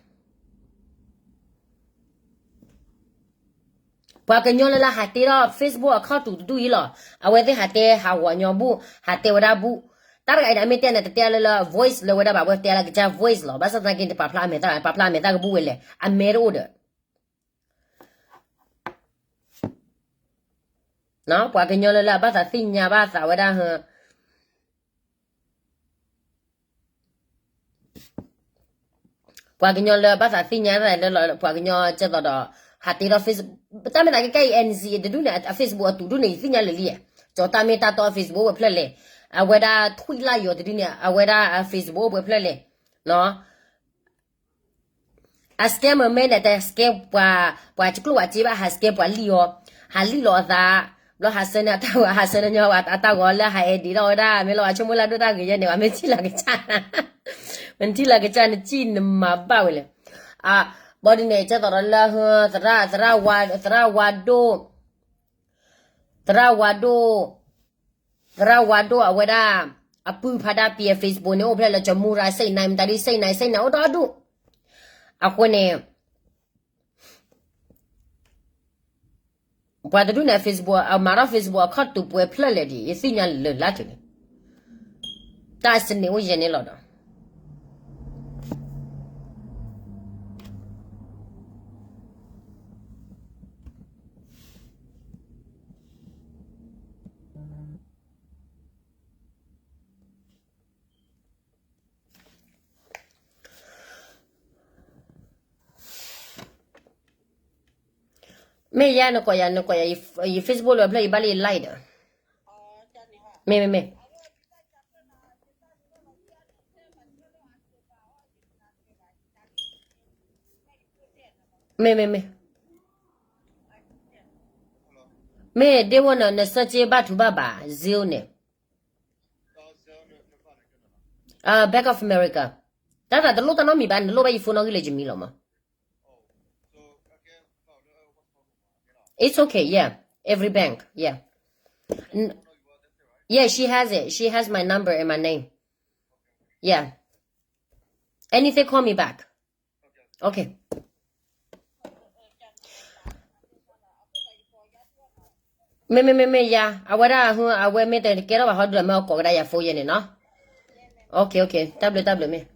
ပှၤကညီလၢလၢဟးတ့ထီၣ် Facebook account တူာ်တဒူၣ်အံၤလီၤ. အဝဲသ့ၣ်ဟးတဲဟးဂီၤညီဘူၣ် ဟးတဲဝဲဒၣ်ဘူၣ်. တၢ်တဂၤအံၤန့ၣ် အမ့ၢ်တဲန့ၣ် တတဲလၢလၢ voice လၢဝဲဒၣ်ဘၣ် အဝဲတဲလၢကစၢ် voice လီၤ. ဘၣ်ဆၣ်သနာ်က့ တပာ်ဖျါအမဲာ်သၣ် ပာ်ဖျါအမဲာ်သၣ်ကဘူၣ်ဝဲလဲၣ် အမဲာ်တအိၣ်ဒီး ပှၤကညီလၢလၢအဘၣ်သးသ့ၣ်ညါဘၣ်သးဝဲဒၣ် ပှၤကညီလၢဘၣ်သးသ့ၣ်ညါလၢ ပှၤကညီကဲသိးဒီး ဟးတ့ထီၣ် Facebook တၢ်မ့ၢ်သးကဲကဲအံၤ N C တဒူၣ်န့ၣ် အ Facebook အတူာ်ဒူၣ်န့ၣ် ယသ့ၣ်ညါလၢာ်လံ. ကၠီၤတၢ်မ့ၢ်တၢ်တီ Facebook အိၣ်ပှဲၤဖျၢၣ်လဲၣ်. အဝဲဒၣ်ထွံၣ်လၢ်ယီၤတဒူၣ်န့ၣ် အဝဲဒၣ် Facebook အိၣ်ပှဲၤဖျၢၣ်လဲၣ်. အ scammer မ့ၢ်န့ၣ် တ scam ပှၤ ပှၤတကျိၣ်ပှၤစ့ဘၣ် ဟး scam ပှၤလံၣ်အီၤ, ဟးလံၣ်လီၤအသး, ဘျီဟးဆှၢန့ၢ်အတၢ်ဂီၤ ဟးဆှၢန့ၢ်ညီအတၢ်ဂီၤလၢဟး edit ထီၣ်ဝဲဒၣ် မ့ၢ်လီၤ ပှၤဆိကမိၣ်လၢအဒိၣ်တၢ်ဂ့ၤယဲန့ၣ် ပှၤမ့ၢ်ထံၣ်လၢကစၢ်, မ့ၢ်ထံၣ်လၢကစၢ်နစံၣ်နမၤဘၣ်ဝဲလဲၣ်. ဘၣ်ဒ်န့ၣ် ကဲသိးဒီးလၢ သရၣ် သရၣ်ဝါဒိၣ် သရၣ်ဝါဒိၣ် သရၣ်ဝါဒိၣ်အဝဲဒၣ် အပုၢ်ဖးဒၣ်ပံၤ Facebook န့ၣ် အိၣ်ဖျဲၣ်လၢ ကၠီၤမူရၤ စ့ၣ်နၤ မတၤဒု စ့ၣ်နၤ စ့ၣ်နၤအိၣ်ဒီဒူၣ်. အဃိန့ၣ် ပှၤတဒူၣ်န့ၣ် Facebook အမၤထီၣ် Facebook အခီၣ်တူာ်ပှဲၤဖျၢၣ်လဲၣ်ဒ် ယသ့ၣ်ညါလၢာ်လၢာ်တုၤန့ၣ် တၢ်စနံးအိၣ်ယဲၢ်န့ၣ်လီၤဒီး မ့ၢ်ယါနကိးယၤ နကိးယၤ ယ Facebook လၢဖျၢၣ်ယဘၣ်လံ like ဒီး မ့ၢ်မ့ၢ်မ့ၢ် မ့ၢ်မ့ၢ်မ့ၢ် မ့ၢ်ဒ့ဝဲန န search ဘၣ်ထူဘၣ်ဘၣ် Zelle န့ၣ် Bank of America တၢ်သးတလိၣ်တၢ်နီတမံၤဘၣ် နလိၣ်ဘၣ်ယ phone နီၣ်ဂံၢ်လၢယမံၤလီၤမး It's okay, yeah. Every bank, yeah. N- yeah, she has it. She has my number and my name. Yeah. Anything, call me back. Okay. မ့ၢ်မ့ၢ်မ့ၢ်မ့ၢ်ယါ အဝဲဒၣ် အဝဲမ့ၢ်တကဲထီၣ်ဘၣ်ဟီဒုလီၤ မ့ၢ်အကိးကဒါယၤ phone ယဲၢ်န့ၣ်နီၤ. Okay, okay. တၢ်ဘျုး တၢ်ဘျုးမ့ၢ်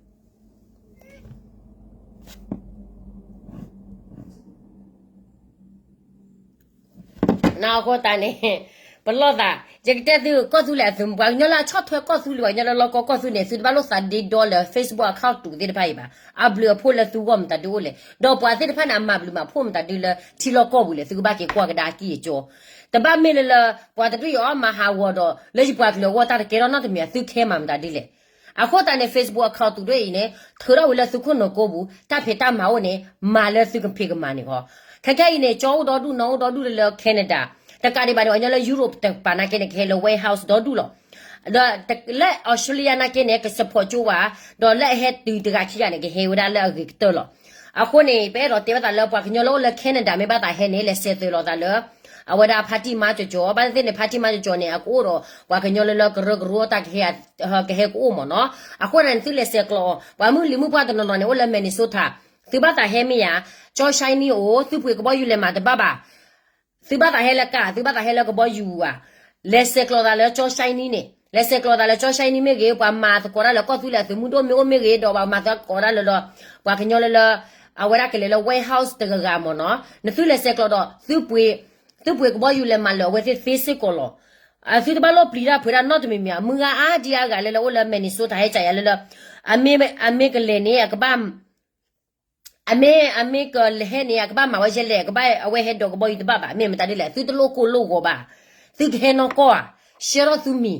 နအဃိသတးန့ၣ် ပလီၢ်သး ယကတဲသုကီၢ်သူလ့ၤအသုး ပှၤကညီလၢအဆီၣ်ထွဲကီၢ်သူလ့ၤ ပှၤကညီလၢလီၢ်ကီၢ်ကီၢ်သူန့ၣ် သုတဘၣ်လိၣ်သးဒ့ဒီလၢ Facebook account တူာ်သ့ၣ်တဖၣ်အံၤဘၣ်. အဘျုးအဖှိၣ်လၢသုဂီၢ်မတၤဒုအိၣ်လဲၣ်. ဒီးပှၤသ့ၣ်တဖၣ်န့ၣ် အမၤဘျုးမၤဖှိၣ်မတၤဒုလၢထံလီၢ်ကီၢ်ပူၤလဲၣ် သုကဘၣ်က့ၤကွၢ်ကဒါအကံၢ်အကီ. တဘၣ်မ့ၢ်လၢလၢ ပှၤတဒူၣ်အံၤအီၣ်မၤဟးဂီၤဒီး လၢယပှၤကလုာ်အဂီၢ်တၢ်တကဲထီၣ်နီတမံၤ သုခဲမၤမတၤဒုလဲၣ်. အဃိသတးန့ၣ် Facebook account တူာ်ဒၣ်အံၤန့ၣ် ထုးထီၣ်ဝံၤလၢသုခိၣ်နူာ်ကိပူၤ တၢ်ဖံးတၢ်မၤအိၣ်န့ၣ် မၤလၢသုကဖံးကမၤန့ၣ်ဃီ. ခဲခဲအံၤန့ၣ် ကၠီအိၣ်ဒီဒူၣ် နီၢ်အိၣ်ဒီဒူၣ်လၢ Canada တကးဒံးဘၣ်န့ၣ် ပှၤကညီလၢ Europe တပၤနာ်က့န့ၣ် ကဟဲလၢ warehouse ဒီဒူၣ်လီၤ. ဒီးလၢ Australia နာ်က့န့ၣ် က support ကၠိဝဲ ဒီးလၢအဟဲတုၤတဂၤခံဂၤန့ၣ် ကဟဲဝဲဒၣ်လၢအဂ့ၤကတၢၢ်လီၤ. အဃိန့ၣ် ပအဲၣ်ဒိးတဲဘၣ်သးလၢပှၤကညီလၢအိၣ်လၢ Canada မ့ၢ်ဘၣ်သးဟဲန့ၣ် လဲၤဆဲးသွဲးလီၤသးလၢ အဝဲဒၣ်ဖါတံၢ်မါကၠီၤကၠီၤ, ဘၣ်သ့ၣ်သ့ၣ်န့ၣ် ဖါတံၢ်မါကၠီၤကၠီၤန့ၣ် အကအိၣ်ဒီးပှၤကညီလၢလၢကရၢကရိတၢ်ကဟဲ ကဟဲကအိၣ်မ့ၢ်နီၤ. အဃိန့ၣ် သုလဲၤဆဲးကျိးအီၤ, ပှၤမုၢ်လံၤမုၢ်ပှၢ်တနီၤနီၤန့ၣ် အိၣ်လၢ Minnesota, သုဘၣ်သးဟဲမ့ၢ်ယၤ, ကၠီၣ်ၡဲနံအိၣ်, သုပှ့ၤကဘီယူၤလဲၤမၤတဘၣ်ဘၣ် သုဘၣ်သးဟဲလၢကး, သုဘၣ်သးဟဲလၢကဘီယူၤဧါ, လဲၤဆဲးကျိးသးလၢကၠီၣ်ၡဲနံန့ၣ်, လဲၤဆဲးကျိးသးလၢကၠီၣ်ၡဲနံမ့ၢ်ဂ့ၤ, ပှၤမၤသကိးတၢ်လၢကီၢ်သူလ့ၤအသုးမုၢ်ဒိၣ်မ့ၢ်အိၣ်မ့ၢ်ဂ့ၤ, ဒီးပှၤမၤသကိးတၢ်လၢဒီး ပှၤကညီလၢလၢ အဝဲဒၣ်ကလဲၤလၢ White House တဂၤဂၤမ့ၢ်နီၤ, နသုလဲၤဆဲးကျိးဒီး သုပှ့ၤကဘီယူၤလဲၤမၤလၢာ်အဝဲသ့ၣ်သ့စ့ၢ်ကီးလီၤ. သုတဘၣ်လိၣ်ပျံၤတၢ်ဖုးတၢ်နီတမံၤမံၤ, အမုၢ်ဂၤအါဒံအါဂၤလၢလၢအိၣ်လၢ Minnesota ဟဲကယၤလၢလၢ အမ့ၢ်ကလဲၤန့ၣ် အကဘၣ် အမ့ၢ် အမ့ၢ်ကလဲၤန့ၣ် အကဘၣ်မၤဝဲယဲလဲၣ်, အကဘၣ်အဝဲဟဲဒိးကဘီယူၤတဘၣ်ဘၣ်, မ့ၢ်မတၤဒ်လဲၣ်, သုတလိၣ်ကိၢ်လိၣ်ဂီၤဘၣ်, သုကဟဲနီၢ်ကီၢ်ဧါ, ဆှၢထီၣ်သုမံၤ,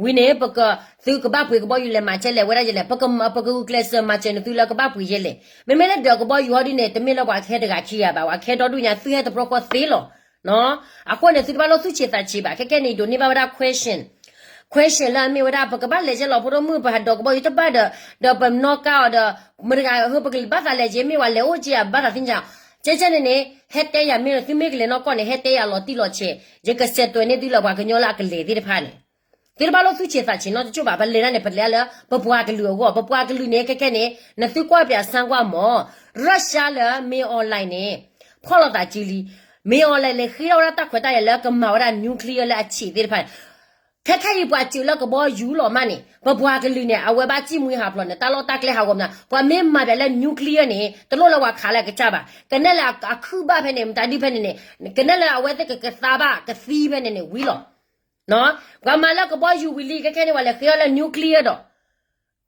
ဝံၤန့ၣ် ပက, သုကဘၣ်ပှ့ၤကဘီယူၤလဲၤမၤကဲလဲၣ် ဝဲဒၣ်ယဲလဲၣ်, ပကဂုာ်ကျဲးစၢးမၤစၢၤန့ၣ် သုလၢကဘၣ်ပှ့ၤယဲလဲၣ်, မ့မ့ၢ်လၢဒိးကဘီယူၤဟီဒ်န့ၣ် တမ့ၢ်လၢပှၤကဟဲတဂၤခံဂၤဘၣ်, ပှၤကဟဲဒီဒူၣ်ညါ သုဟဲတပြီဃီသ့လီၤ. အဃိန့ၣ် သုတဘၣ်လိၣ်သူၣ်ဆံးသးဆံးဘၣ်, ခဲကဲန့ၣ် ယဒိးန့ၢ်ဘၣ်ဝဲဒၣ် question, question လၢအမ့ၢ်ဝဲဒၣ် ပကဘၣ်လဲၤကဲလီၤဖိဒိၣ်မုၣ် ပဟးဒိးကဘီယူၤတဘၣ်ဒီး, ဒီးပနီၣ်ကါအီၤဒီး, မတဂၤ ဟၢ ပကဘၣ်သးလဲၤကဲမ့ၢ်ဝဲလဲၤအိၣ်ကဲယၤဘၣ်သးသ့ၣ်ညါ, ကဲကဲန့ၣ်န့ၣ် ဟဲတဲယၤမ့ၢ်လၢ သုမ့ၢ်ကလဲၤနီၢ်ကီၢ်န့ၣ် ဟဲတဲယၤလီၤတံၢ်လီၤဆဲး, ယကဆဲးသွဲးန့ၢ်သုလၢပှၤကညီလၢအကလဲၤသ့ၣ်တဖၣ်န့ၣ် သုတဘၣ်လိၣ်သူၣ်ဆံးသးဆံးနီတကၠိၢ်ဘၣ်, ပလဲၤဒၣ်န့ၣ် ပလဲၤလၢပပှၤကလုာ်အဂီၢ်, ပပှၤကလုာ်န့ၣ် ခဲကဲန့ၣ် နသုကွၢ်ပၠးစၢ်ကွၢ်မး, Russia လၢ မင်းအောင်လှိုင် န့ၣ် ဖီၣ်လိာ်သးစုလံ, မင်းအောင်လှိုင် လဲၤဃ့ထီၣ်ဝဲဒၣ်တၢ်ခွဲးတၢ်ယာ်လၢကမၤဝဲဒၣ် nuclear လၢအဆံးသ့ၣ်တဖၣ်န့ၣ်, ခဲခဲအံၤပှၤစၢၤလၢကဘီယူၤလီၤမးန့ၣ် ပပှၤကလုာ်န့ၣ် အဝဲဘၣ်စံၣ်မှံဟးဖျိးန့ၣ် တၢ်လီၢ်တၢ်ကျဲဟးဂီၤမး, ပှၤမ့ၢ်မၤပၠးလၢ nuclear န့ၣ် တလိၣ်လၢပှၤခးလၢအကစၢ်ဘၣ်, ကနဲၣ်လၢအခုၣ်ဘၣ်ဖဲန့ၣ် မတၤဒုဖဲန့ၣ်န့ၣ်, ကနဲၣ်လၢအဝဲသ့ၣ်ကကသါဘၣ်ကသံဖဲန့ၣ်န့ၣ် ဝံၤလီၤ. ပှၤမၤလၢကဘီယူၤဝံၤလံ ခဲခဲန့ၣ် ပှၤလဲၤဃ့အီၤလၢ nuclear ဒီး,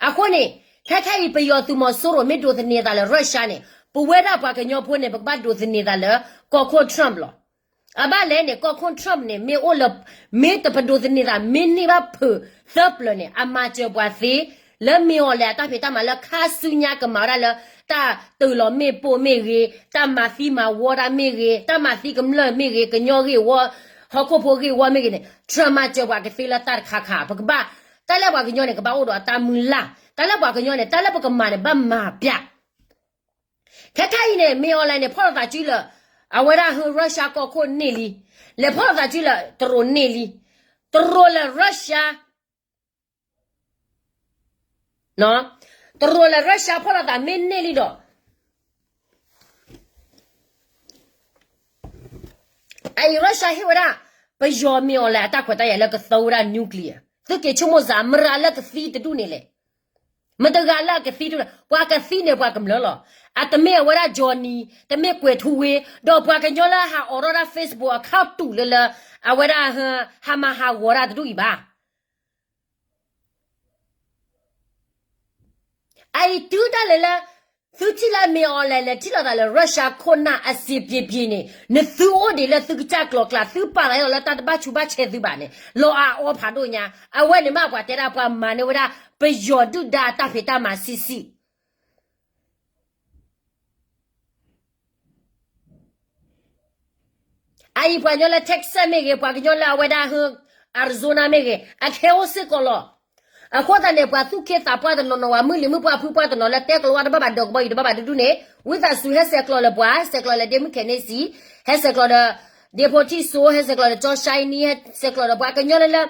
အဃိန့ၣ် ခဲခဲအံၤပယီၤသုးမီၤစိရိၤမ့ၢ်ဒိးသန့ၤသးလၢ Russia န့ၣ် ပဝဲဒၣ်ပှၤကညီဖိန့ၣ် ပကဘၣ်ဒိးသန့ၤသးလၢ ကီၢ်ခိၣ် Trump လီၤ. အဘၣ်လဲၣ်န့ၣ် ကီၢ်ခိၣ် Trump န့ၣ် မ့ၢ်အိၣ်လၢ, မ့ၢ်တပဒိးသန့ၤသး မ့ၢ်န့ၢ်ဘၣ်ဖုးသၢပျၢၤန့ၣ် အမၤစၢၤပှၤသ့, လၢမ့ၢ်အီၤလဲၣ် အတၢ်ဖံးတၢ်မၤလၢခါဆူညါကမၤဝဲဒၣ်လၢ တၢ်တုၤလီၤမ့ၣ်ပိၢ်မ့ၢ်ဂ့ၤ, တၢ်မၤသံမၤဝီတၢ်မ့ၢ်ဂ့ၤ, တၢ်မၤသံကမျၢၢ်မ့ၢ်ဂ့ၤ, ကညီဂ့ၢ်ဝီ, ဟီၣ်ခိၣ်ဖိဂ့ၢ်ဝီမ့ၢ်ဂ့ၤန့ၣ် Trump မၤစၢၤပှၤကသ့လၢတၢ်တခါခါ, ပကဘၣ်, တၢ်လၢပှၤကညီန့ၣ် ကဘၣ်အိၣ်ဒီးအတၢ်မုၢ်လၢ်, တၢ်လၢပှၤကညီန့ၣ် တၢ်လၢပကမၤန့ၣ် ဘၣ်မၤပၠး ခဲခဲအံၤန့ၣ် မ့ၢ်အီၤလဲၣ်န့ၣ် ဖီၣ်လိာ်သးစုလၢ, အဝဲဒၣ်ဟၢ Russia ကီၢ်ခိၣ်န့ၢ်လံ, လဲၤဖီၣ်လိာ်သးစုလၢ တရူးန့ၢ်လံ, တရူးလၢ Russia, တရူးလၢ Russia ဖီၣ်လိာ်သးမ့ၢ်န့ၢ်လံဒီး အံၤ Russia ဟ့ၣ်ဝဲဒၣ် ပယီၤမ့ၢ်အီၤလဲၣ် အတၢ်ခွဲးတၢ်ယာ်လၢကသီဝဲဒၣ် nuclear, သုက့ၤဆိကမိၣ်စ့ၢ် မတၤလၢကသံတဒူၣ်န့ၣ်လဲၣ်, မတၤတဂၤလၢအကသံတဒူၣ်, ပှၤကသံန့ၣ်ပှၤကမျၢၢ်လီၤ, အတမ့ၢ်အဝဲဒၣ် Johnny, တမ့ၢ်ကွဲၤထူဝ့, ဒီးပှၤကညီလၢဟးအိးထီၣ်တၢ် Facebook account တူာ်လၢလၢ, အဝဲဒၣ်, ဟးမၤဟးဂီၤတၢ်တဒူၣ်အံၤဘၣ် အအံၤတုၤဒၣ်လဲာ်လၢ, သုထံၣ်လၢမ့ၢ်အီၤလဲၣ် လဲၤထံၣ်လိာ်သးလၢ Russia ခိၣ်နၢ်အစံးပျ့ၤပျ့ၤန့ၣ် နသုအိၣ်ဒံးလၢသုကစၢ်ကျိၤကျါ သုပာ်လီၤလၢတၢ်တဘၣ်ဆူးဘၣ်ဆဲးသုဘၣ်န့ၣ် လီၤအါအီဖးဒိၣ်ညါ, အဝဲန့ၣ်မ့ၢ်ပှၤတဲဒၣ်ပှၤမၤန့ၢ်ဝဲဒၣ် ပယီၤဒုၣ်ဒါအတၢ်ဖံးတၢ်မၤဆံးဆံး အအံၤပှၤကညီလၢ Texas မ့ၢ်ဂ့ၤ, ပှၤကညီလၢအဝဲဒၣ်ဟၢ Arizona မ့ၢ်ဂ့ၤ, အခဲအိၣ်စ့ၢ်ကီးလီၤ. အဃိသတးန့ၣ် ပှၤသူၣ်က့သးပှၢ်တနီၤနီၤ ပှၤမုၢ်လံၤမုၢ်ပှၢ်ဖုပှၢ်တနီၤလၢတဲကလီၤဝါတဘၣ်ဘၣ် ဒီးကဘီယူၤတဘၣ်ဘၣ်တဒူၣ်န့ၣ် ဝံသးစူၤဟဲဆဲးကျိးလၢပှၤ, ဟဲဆဲးကျိးလၢဒ့မုၣ်ခဲန့ၣ်စံး, ဟဲဆဲးကျိးဒီး ဒ့ဖိထံၣ်စိ, ဟဲဆဲးကျိးဒီးကၠီၣ်ၡဲနံ, ဟဲဆဲးကျိးဒီးပှၤကညီလၢလၢ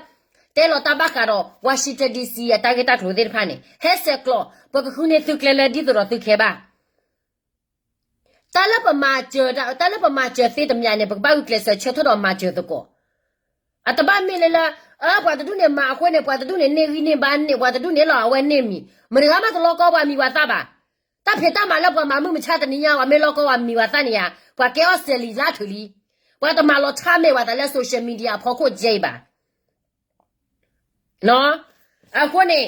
တဲလီၤတၢ်ဘၣ်ဃးဒီး Washington D C အတၢ်ဂ့ၢ်တၢ်ကျိၤသ့ၣ်တဖၣ်န့ၣ် ဟဲဆဲးကျိး, ပကဃုန့ၢ်သုကျဲလၢဒ်သိးဒီးသုခဲဘၣ် တၢ်လၢပမၤစၢၤ, တၢ်လၢပမၤစၢၤသ့တမံၤန့ၣ် ပကဘၣ်ဂုာ်ကျဲးစၢးဆၢထၢၣ်ဒီးမၤစၢၤသကိး. အတဘၣ်မ့ၢ်လၢလၢ, အၢ ပှၤတဒူၣ်န့ၣ်မၤအဃိန့ၣ် ပှၤတဒူၣ်န့ၣ်န့ၢ်ဂံၢ်န့ၢ်ဘါန့ၣ် ပှၤတဒူၣ်န့ၣ်လီၤအဝဲန့ၢ်မံၤ, မတၤဂၤမးတလီကီပှၤမံၤပှၤသၣ်ဘၣ်. တၢ်ဖံးတၢ်မၤလၢပှၤမၤမုၢ်မဆါတနံၤညါ ပှၤမ့ၢ်လီကီပှၤမံၤပှၤသၣ်န့ၣ်ဧါ, ပှၤကဲအီစထြ့လယါထုးလံ. ပှၤတမၤလီၤဆါမဲာ်ပှၤသးလၢ social media အဖီခိၣ်ကဲအံၤဘၣ်. အဃိန့ၣ်,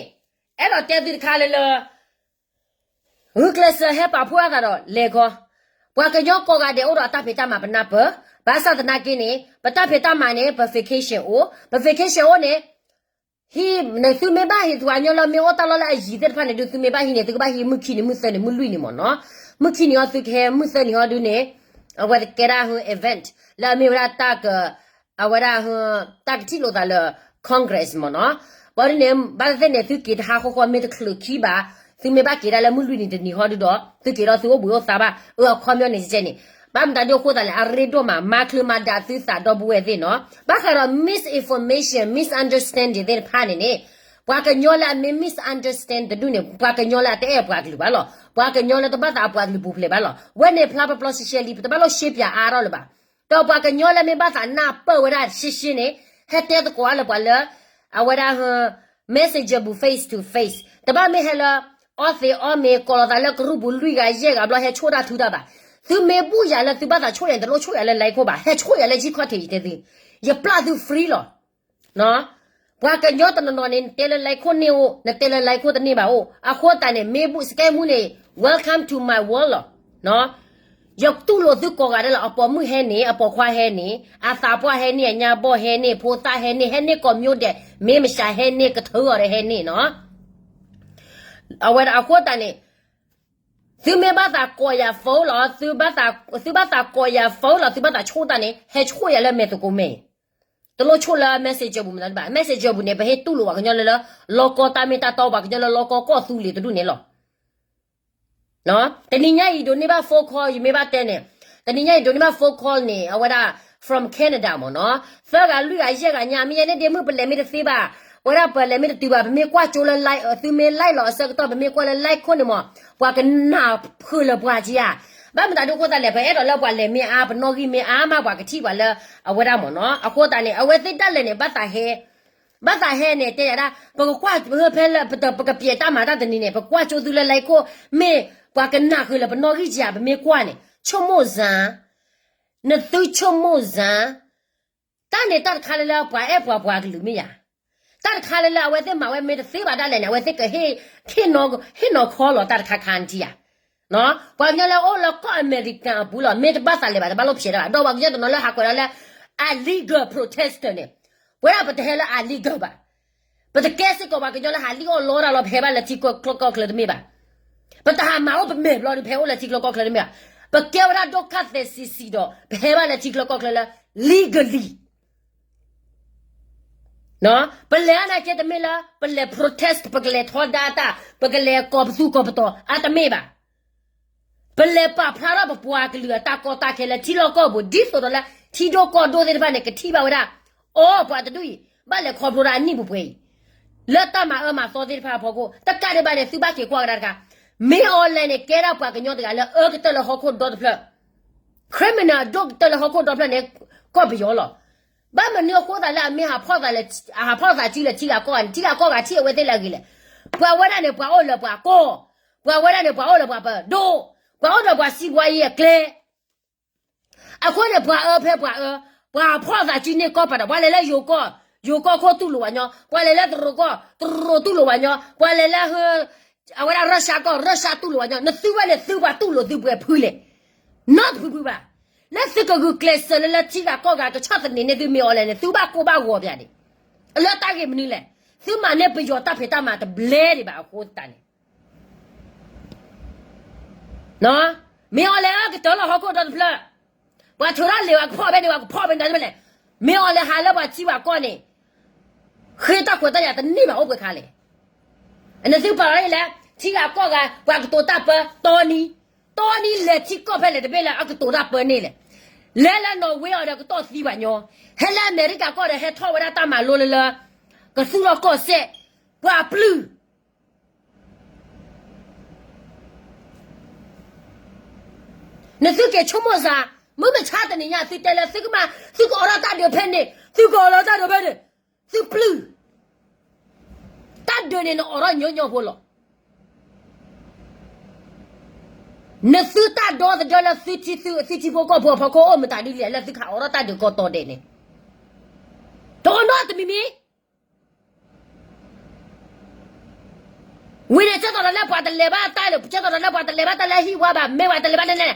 အဲၣ်ဒိးတဲသုတခါလၢလၢ ဂုာ်ကျဲးစၢးဟဲပာ်ဖှိၣ်အသးဒီးလဲၤခီ, ပှၤကညီကိးဂၤဒဲးအိၣ်ဒီးအတၢ်ဖံးတၢ်မၤပနၢ်ပၢၢ်, ဘၣ်ဆၣ်သနာ်က့န့ၣ် ပတၢ်ဖံးတၢ်မၤန့ၣ် ပ vacation အိၣ်, ပ vacation အိၣ်န့ၣ်, ဟံးန့ၣ်သုမ့ၢ်ဘၣ်ဟံး ပှၤကညီလၢမ့ၢ်အိၣ်တၢ်လီၢ်လၢအယံၤသ့ၣ်တဖၣ်န့ၣ်ဒုး သုမ့ၢ်ဘၣ်ဟံးန့ၣ် သုကဘၣ်ဟံးမုၢ်ခံနံၤ မုၢ်သၢနံၤ မုၢ်လွံၢ်နံၤမ့ၢ်နီၤ, မုၢ်ခံနံၤဟီသုကဟဲ မုၢ်သၢနံၤဟီဒုးန့ၣ်, အဝဲကဲဒၣ်ဟူ event လၢအမ့ၢ်ဝဲဒၣ်တၢ်က အဝဲဒၣ်ဟူ တၢ်ကထံၣ်လိာ်သးလၢ Congress မ့ၢ်နီၤ, ဘၣ်ဒ်န့ၣ် ဘၣ်သ့ၣ်သ့ၣ်န့ၣ် သုက့ၤတဟးဃီဃီမ့ၢ်တချုးခံဘၣ်, သုမ့ၢ်ဘၣ်က့ၤဒၣ်လၢမုၢ်လွံၢ်နံၤတနံၤဟီဒုဒီး သုက့ၤဒီးသုအိၣ်ဘှံးအိၣ်သါဘၣ် အၢ အခီပညီန့ၣ်ကဲန့ၣ် ဘၣ်မတၤဒုအဃိသတးလဲၣ် အရ့ဒိၣ်မး မၤချုးမၤဒးသုသးဒီပုၢ်ဝဲၢ်သ့ၣ်နီၤ ဘၣ်ဃးဒီး misinformation misunderstanding သ့ၣ်တဖၣ်န့ၣ်န့ၣ် ပှၤကညီလၢအမ့ၢ် misunderstand တဒူၣ်န့ၣ် ပှၤကညီလၢအတအဲၣ်အပှၤကလုာ်ဘၣ်လီၤ ပှၤကညီလၢတဘၣ်သးအပှၤကလုာ်ပူၤဖျဲးဘၣ်လီၤ ဝဲန့ၣ်ဖျါပပျီရှဲရှဲလံ ပတဘၣ်လိၣ်ရှဲပၠးအါထီၣ်လၢၤဘၣ် ဒီးပှၤကညီလၢမ့ၢ်ဘၣ်သးနၢ်ပၢၢ်ဝဲဒၣ်ရှဲရှဲန့ၣ် ဟဲတဲသကိးအါလၢပှၤလၢ အဝဲဒၣ် messenger ပူၤ face to face တဘၣ်မ့ၢ်ဟဲလၢ အီသံးအီမ့ၤ ကိးလီၤသးလၢကရူၢ်ပူၤလွံၢ်ဂၤယဲၢ်ဂၤဘျီ ဟဲဆိၣ်တၢ်ထုတၢ်ဘၣ် သုမ့ၢ်ဘူၣ်ယၤလၢသုဘၣ်သးဆိၣ်ယၤန့ၣ် တလိၣ်ဆိၣ်ယၤလၢ like ခိၣ်ဘၣ် ဟဲဆိၣ်ယၤလၢ Gcash တဲသု ယပျၢ်သု free လီၤ ပှၤကညီတနီၤနီၤန့ၣ် နတဲလၢ like ခိၣ်န့ၢ်အိၣ် နတဲလၢ like ခိၣ်တန့ၢ်ဘၣ်အိၣ် အဃိသတးန့ၣ် မ့ၢ်ဘူၣ် scam မူန့ၣ် welcome to my world လီၤ ယတူၢ်လိာ်သုကိးဂၤဒဲးလီၤ အပိာ်မုၣ်ဟဲန့ၣ် အပိာ်ခွါဟဲန့ၣ် အသးပှၢ်ဟဲန့ၣ် အညါဘီၣ်ဟဲန့ၣ် ဖိသၣ်ဟဲန့ၣ် ဟဲန့ၢ်ကိးမံၤဒဲး မ့ၢ်မရှးဟဲန့ၣ် ကထၢအီၤဒီးဟဲန့ၣ်နီၤ အဝဲဒၣ်အဃိသတးန့ၣ် သုမ့ၢ်ဘၣ်သးကိးယၤ phone လီၤ သုဘၣ်သးကိးယၤ phone လီၤ သုဘၣ်သးဆိၣ်တၢ်န့ၣ် ဟဲဆိၣ်ယၤလၢမဲာ်သကိးမဲာ် တလိၣ်ဆိၣ်လၢ messenger ပူၤမတၤတဘၣ် messenger ပူၤန့ၣ် ပဟ့ၣ်တူၢ်လိာ်ပှၤကညီလၢလၢ လီၢ်ကီတၢ်မ့ၢ်တၢ်တီ ပှၤကညီလၢလီၢ်ကီကီၢ်သူလ့ၤတဒူၣ်န့ၣ်လီၤ တနံၤညါအံၤဒိးန့ၢ်ဘၣ် phone call ယမ့ၢ်ဘၣ်တဲန့ၣ် တနံၤညါအံၤဒိးန့ၢ်ဘၣ် phone call န့ၣ် အဝဲဒၣ် from Canada မ့ၢ်နီၤ သၢဂၤလွံၢ်ဂၤယဲၢ်ဂၤညါ မ့ၢ်ယဲန့ၣ်ဒ့မုၣ်ပလဲၤမ့ၢ်တသ့ဘၣ် ဝဲဒၣ်ပလဲၤမ့ၢ်တတုၤဘၣ် ပမ့ၢ်ကွၢ်ကၠိလၢ like သုမ့ၢ် like လီၤအဆၢကတီၢ် ပမ့ၢ်ကွၢ်လၢ like ခိၣ်န့ၣ်မ့ၢ် ပှၤကနၢ်ဖုးလၢပှၤကယၤ ဘၣ်မတၤဒုအဃိသတးလဲၣ် ပအဲၣ်ဒိးလၢပှၤလဲၤမ့ၢ်အါ ပနီၣ်ဂံၢ်မ့ၢ်အါမး ပှၤကထံၣ်ပှၤလၢ အဝဲဒၣ်မ့ၢ်နီၤ အဃိသတးန့ၣ် အဝဲသ့ၣ်ဒၣ်လဲာ်န့ၣ် ဘၣ်သးဟဲ ဘၣ်သးဟဲန့ၣ် တဲယၤဒၣ် ပကကွၢ်ဖဲလၢ ပကပျဲးတၢ်မၤတၢ်တနံၤန့ၣ် ပကွၢ်ကၠိသုလၢ like ခိၣ် မ့ၢ်ပှၤကနၢ်ဃုာ်လၢပနီၣ်ဂံၢ်ကယၤ ပမ့ၢ်ကွၢ်န့ၣ် ဆိကမိၣ်စၢ် နသုဆိကမိၣ်စၢ် တၢ်န့ၣ်တၢ်တခါလၢလၢပှၤအဲၣ်ပှၤပှၤကလုာ်မ့ၢ်ယၤ တၢ်တခါလၢလၢအဝဲသ့ၣ်မၤဝဲမ့ၢ်တသ့ဘၣ်ဒၣ်လဲာ်န့ၣ် အဝဲသ့ၣ်ကဟ့ၣ် ဟ့ၣ်နီၤခီလီၤတၢ်တခါခါန့ၣ်ထံၣ်ယၤ ပှၤကညီလၢအအိၣ်လၢကီၢ်အမဲရကၤအပူၤလီၤ မ့ၢ်တဘၣ်သးလဲၤဘၣ် တဘၣ်လိၣ်ဖျဲးတၢ်ဘၣ် ဒီးပှၤကညီတနီၤလၢဟးကွဲးဒီးလၢ illegal protester န့ၣ် ပဝဲဒၣ်ပတဟဲလၢ illegal ဘၣ် ပတကဲစ့ၢ်ကီးပှၤကညီလၢဟးလံၣ်အီၣ်လီတၢ်လီၤ ပဟဲဘၣ်လၢထံချၢကီၢ်ချၢတမ့ၢ်ဘၣ် ပတဟးမၤအိၣ်ပမဲာ်ဘျီဒီး ပဟဲအိၣ်လၢထံချၢကီၢ်ချၢတမ့ၢ်ဘၣ် ပကဲဝဲဒၣ်ဒိၣ်ခၣ်သဲးဆံးဆံးဒီး ပဟဲဘၣ်လၢထံချၢကီၢ်ချၢလၢ legally ပလဲၤအါန့ၢ်က့တမ့ၢ်လၢ ပလဲၤ protest ပကလဲၤထီဒါတၢ် ပကလဲၤကိးပသူကိးပသီ အါတမ့ၢ်ဘၣ် ပလဲၤပာ်ဖျါထီၣ်ပပှၤကလုာ်အတၢ်ကီတၢ်ခဲလၢထံလီၢ်ကီၢ်ပူၤ ဒ်သိးဒီးလၢ ထံဒိၣ်ကီၢ်ဒိၣ်သ့ၣ်တဖၣ်န့ၣ် ကထံၣ်ဘၣ်ဝဲဒၣ် အိ ပှၤတဒူၣ်အံၤ ဘၣ်လဲၤခီဖျိဒၣ်အနံၣ်ပှဲၤပှဲၤအံၤ လၢတၢ်မၤအၢမၤသီသ့ၣ်တဖၣ်အဖီခိၣ် တကးဒံးဘၣ်န့ၣ် သုဘၣ်က့ၤကွၢ်ကဒါတခါ မ့ၢ်အီၤလဲၣ်န့ၣ် ကဲဒၣ်ပှၤကညီတဂၤလၢအအၢကတၢၢ်လၢဟီၣ်ခိၣ်ဒီတဖျၢၣ် criminal အဒိၣ်ကတၢၢ်လၢဟီၣ်ခိၣ်ဒီဖျၢၣ်န့ၣ် ကီၢ်ပယီၤလီၤ. ဘၣ်မနုၤအဃိသးလၢအမ့ၢ်ဟးဖီၣ်သးလၢ ဟးဖီၣ်သးစုလၢထံဂၤကီၢ်ဂၤန့ၣ် ထံဂၤကီၢ်ဂၤထံၣ်အဝဲသ့ၣ်လၢအဂ့ၤလဲၣ်. ပှၤဝဲဒၣ်န့ၣ် ပှၤအိၣ်လၢပှၤကီၢ်, ပှၤဝဲဒၣ်န့ၣ် ပှၤအိၣ်လၢပှၤပဒိၣ်, ပှၤအိၣ်ဒီးပှၤစံးဘှါယံၤအကျဲ အဃိန့ၣ် ပှၤအၢဖဲပှၤအၢ, ပှၤဖီၣ်သးစုန့ၢ်ကီၢ်ပၤဒီး ပှၤလဲၤလၢယိၤကီၢ်, ယိၤကီၢ်ခိၣ်တူၢ်လိာ်ပှၤညီ, ပှၤလဲၤလၢတရူးကီၢ်, တရူးတူၢ်လိာ်ပှၤညီ, ပှၤလဲၤလၢ အဝဲဒၣ်ရၢၡါကီၢ်, ရၢၡါတူၢ်လိာ်ပှၤညီ, နသုဝဲန့ၣ်သုပှၤတူၢ်လိာ်သုပှဲၤဖုလဲၣ်. နီတဖုဖုဘၣ်. လၢသုကဂုာ်ကျဲးစၢးလၢလၢထံဂၤကီၢ်ဂၤကဆီၣ်သနံးန့ၢ်သုမ့ၢ်အီၤလဲၣ်န့ၣ် သုဘၣ်ကိၢ်ဘၣ်ဂီၤပၠးဒံး. လၢတၢ်ဂ့ၢ်မနုၤလဲၣ်. သုမၤန့ၢ်ပယီၤတၢ်ဖံးတၢ်မၤတဘျဲဒံးဘၣ်အဃိသတးန့ၣ် မ့ၢ်အီၤလဲၣ်အကတၢၢ်လီၤဟီၣ်ခိၣ်ဒီတဖျၢၣ်, ပှၤထုးထီၣ်လံာ်ဝဲကဖီၣ်ဖဲန့ၣ် ပှၤကဖီၣ်ဖဲန့ၣ်တဖျၢၣ်လဲၣ်. မ့ၢ်အီၤလဲၣ်ဟးလၢပှၤထံပှၤကီၢ်န့ၣ်, ဃ့တၢ်ခွဲးတၢ်ယာ်တန့ၢ်ဘၣ်အိၣ်ပှဲၤခါလဲၣ်. နသုပာ်လီၤအံၤလဲၣ်, ထံဂၤကီၢ်ဂၤ ပှၤကတိၤတၢ်ပၢတီနံၤ, တီနံၤလဲၤထံကီၢ်ဖဲလဲၣ်တဘ့ၣ်လၢအကတိၤတၢ်ပၢန့ၣ်လဲၣ်. လဲၤလၢနီၣ်ဝ့အီၤဒီးကတီၢ်သံပှၤညီ, ဟဲလၢအမဲရကၤကီၢ်ဒီးဟဲထီၣ်ဝဲဒၣ်တၢ်မၤလိလၢလၢ ကသူၣ်ထီၣ်ကီၢ်စဲၣ်, ပှၤပျုၢ် နသုက့ၤဆိကမိၣ်စ့ၢ်, မုၢ်မဆါတနံၤညါ သုတဲလၢသုကမၤ, သုကအိးထီၣ်တၢ်ဒုးဖဲန့ၣ်, သုကအိးထီၣ်တၢ်ဒုးဖဲန့ၣ်, သုပျုၢ်, တၢ်ဒုးန့ၣ်နအိးထီၣ်ညီညီဖိလီၤ. နသုတၢ်ဒီသဒၢလၢသုထံသုထံဖိကီၢ်ဖိအဖီခိၣ်အိၣ်မတၤဒ်လဲၣ် လၢသုခးအိးထီၣ်တၢ်ဒုးကီးတီၤဒဲးန့ၣ်, တအိၣ်နီတမံၤမံၤ ဝံၤန့ၣ် ဆၢကတီၢ်ဒီးလၢပှၤတလဲၤဘၣ်တၢ်လၢ ဆၢကတီၢ်ဒီးလၢပှၤတလဲၤဘၣ်တၢ်လၢဟံၣ်ဝါဘၣ် မ့ၢ်ပှၤတလဲၤဘၣ်တၢ်လဲၣ်,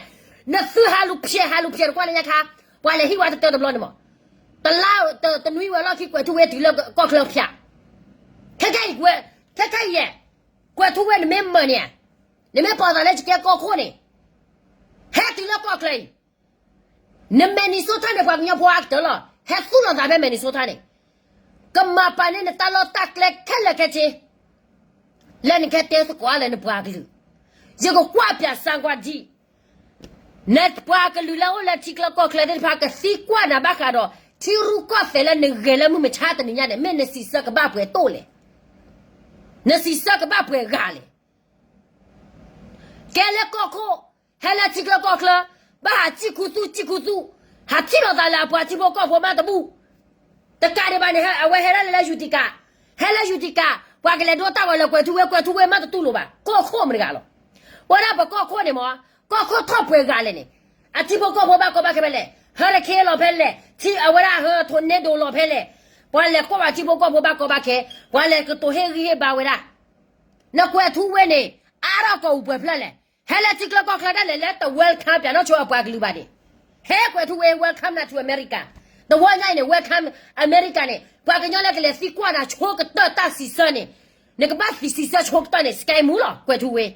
နသုဟးလူၤဖျဲး ဟးလူၤဖျဲးတကွၢ်လၢညါခါ, ပှၤလဲၤဟံၣ်ဝါတတၢတဘျီန့ၣ်မး, တလါ, တနွံဝဲလီၢ်ခံ ကွဲးထူဝ့တုၤလၢကီၢ်ချၢဖၠး, ခဲခဲအံၤ, ခဲခဲအံၤ, ကွဲးထူဝ့နမ့ၢ်မၢန့ၣ်, နမ့ၢ်ပာ်သးလၢယကဲကီၢ်ခိၣ်န့ၣ်, ဟဲတုၤလၢကီၢ်ချၢအံၤ န Minnesota န့ၣ် ပှၤကညီဖိအါကတၢၢ်လီၤ. ဟဲသူၣ်လီၤသးဖဲ Minnesota န့ၣ်, ကမၤပာ်န့ၢ်နတၢ်လီၢ်တၢ်ကျဲခဲလၢာ်ခဲဆ့, လၢနကဟဲတဲသကိးအါလၢနပှၤကလုာ်, ယကကွၢ်ပၠးစၣ်ကွၢ်ဒံး, နပှၤကလုာ်လၢအိၣ်လၢထံချၢကီၢ်ချၢသ့ၣ်တဖၣ် ကသံကွၢ်နၤဘၣ်ဃးဒီး ထံရူၢ်ကီၢ်သဲးလၢနဂဲၤလၢမုၢ်မဆါတနံၤညါန့ၣ် မ့ၢ်နစံးဆၢကဘၣ်ပှဲၤတိၢ်လဲၣ်, နစံးဆၢကဘၣ်ပှဲၤဂၤလဲၣ်. ကဲလၢကီၢ်ခိၣ်, ဟဲလၢထံချၢကီၢ်ချၢ, ဘၣ်ဟးစံၣ်ခူသူၣ်စံၣ်ခူသူၣ်, ဟးထံၣ်လိာ်သးလၢအပှၤထံဖိကီၢ်ဖိမးတဘူၣ်, တကးဒံးဘၣ်န့ၣ် အဝဲဟဲဒၣ်လၢ Utica, ဟဲလၢ Utica, ပှၤကလဲၤဒိတၢ်ဂီၤလၢကွဲၤထူဝ့, ကွဲၤထူဝ့မးတတူၢ်လိာ်ဘၣ်, ကီၢ်ခိၣ်မတဂၤလီၤ. ဝဲဒၣ်ပကီၢ်ခိၣ်န့ၣ်မ့ၢ်, ကီၢ်ခိၣ်ထီၣ်ပှဲၤဂၤလဲၣ်န့ၣ်, အထံဖိကီၢ်ဖိဘၣ်ကီဘၣ်ခဲဖဲလဲၣ်, hurricane လီၤဖဲလဲၣ်, အဝဲဒၣ်ဟဲ tornado လီၤဖဲလဲၣ်, ပှၤလဲၤကွၢ်ဘၣ်ထံဖိကီၢ်ဖိဘၣ်ကီဘၣ်ခဲ, ပှၤလဲၤကတိၤဟ့ၣ်ဂံၢ်ဟ့ၣ်ဘါဝဲဒၣ်, နကွဲၤထူဝ့န့ၣ်, အါထီၣ်ကီၢ်ပူၤပှဲၤဖျၢၣ်လဲၣ်, ဟဲလၢထံချၢကီၢ်ချၢဒၣ်လဲာ်လၢတ welcome ပၠးနီၣ်ဆိအပှၤကလုာ်ဘၣ်န့ၣ်, ဟဲကွဲၤထူဝ့ welcome နၤ to America, တဝီညါအံၤန့ၣ် welcome America န့ၣ်, ပှၤကညီလၢကလဲၤသံကွၢ်နၤဆိကတၢၢ်တၢ်စံးဆၢန့ၣ်, နကဘၣ်သံစံးဆၢဆိကတၢၢ်န့ၣ် စကဲမူလီၤ ကွဲၤထူဝ့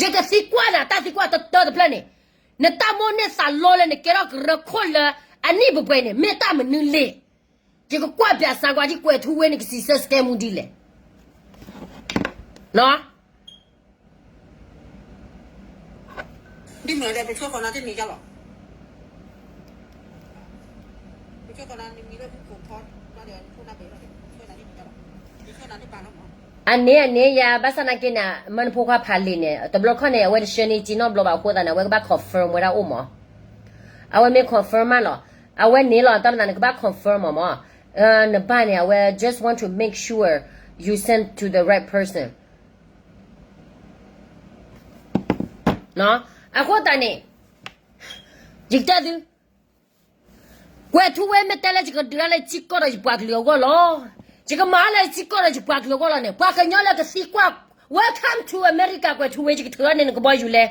ယကသံကွၢ်နၤတၢ်သံကွၢ်တတၢတဖျၢၣ်န့ၣ်, နတၢ်မိၣ်န့ၢ်သးလီလၢနကဲထီၣ်ကရၢခိၣ်လၢအနံၣ်ပှဲၤပှဲၤန့ၣ် မ့ၢ်တၢ်မနုၤလဲၣ်. ယကကွၢ်ပၠးစၣ်ကွၢ်ဒံးကွဲၤထူဝ့န့ၣ် ကစံးဆၢစကဲမူဒ်လဲၣ်. အန့ၣ်အန့ၣ်ယၤ ဘၣ်ဆၣ်သနာ်က့န့ၣ် မၢနဖိခွါဖးလံာ်န့ၣ် တဘျီခီန့ၣ် အဝဲတဆှၢန့ၢ်က့နီတဘျီဘၣ်အဃိသတးန့ၣ် အဝဲကဘၣ် confirm ဝဲဒၣ်အိၣ်မး, အဝဲမ့ၢ် confirm မးလီၤ, အဝဲန့ၣ်လီၤ တၢ်မနုၤန့ၣ် ကဘၣ် confirm မးမး, နဘၣ်န့ၣ် အဝဲ just want to make sure you send to the right person အဃိသတးန့ၣ် ယကတဲသု, ကွဲၤထူဝ့မ့ၢ်တဲလၢယကဒုးတၢ်လၢယထံကီၢ်ဒီးယပှၤကလုာ်အဂီၢ်လီၤ. ယကမၤလၢယထံကီၢ်ဒီးယပှၤကလုာ်အဂီၢ်လီၤန့ၣ် ပှၤကညီလၢကသံကွၢ် welcome to America ကွဲၤထူဝ့ ယကထုးအီၤန့ၢ်နကဘီယူၤလဲၣ်.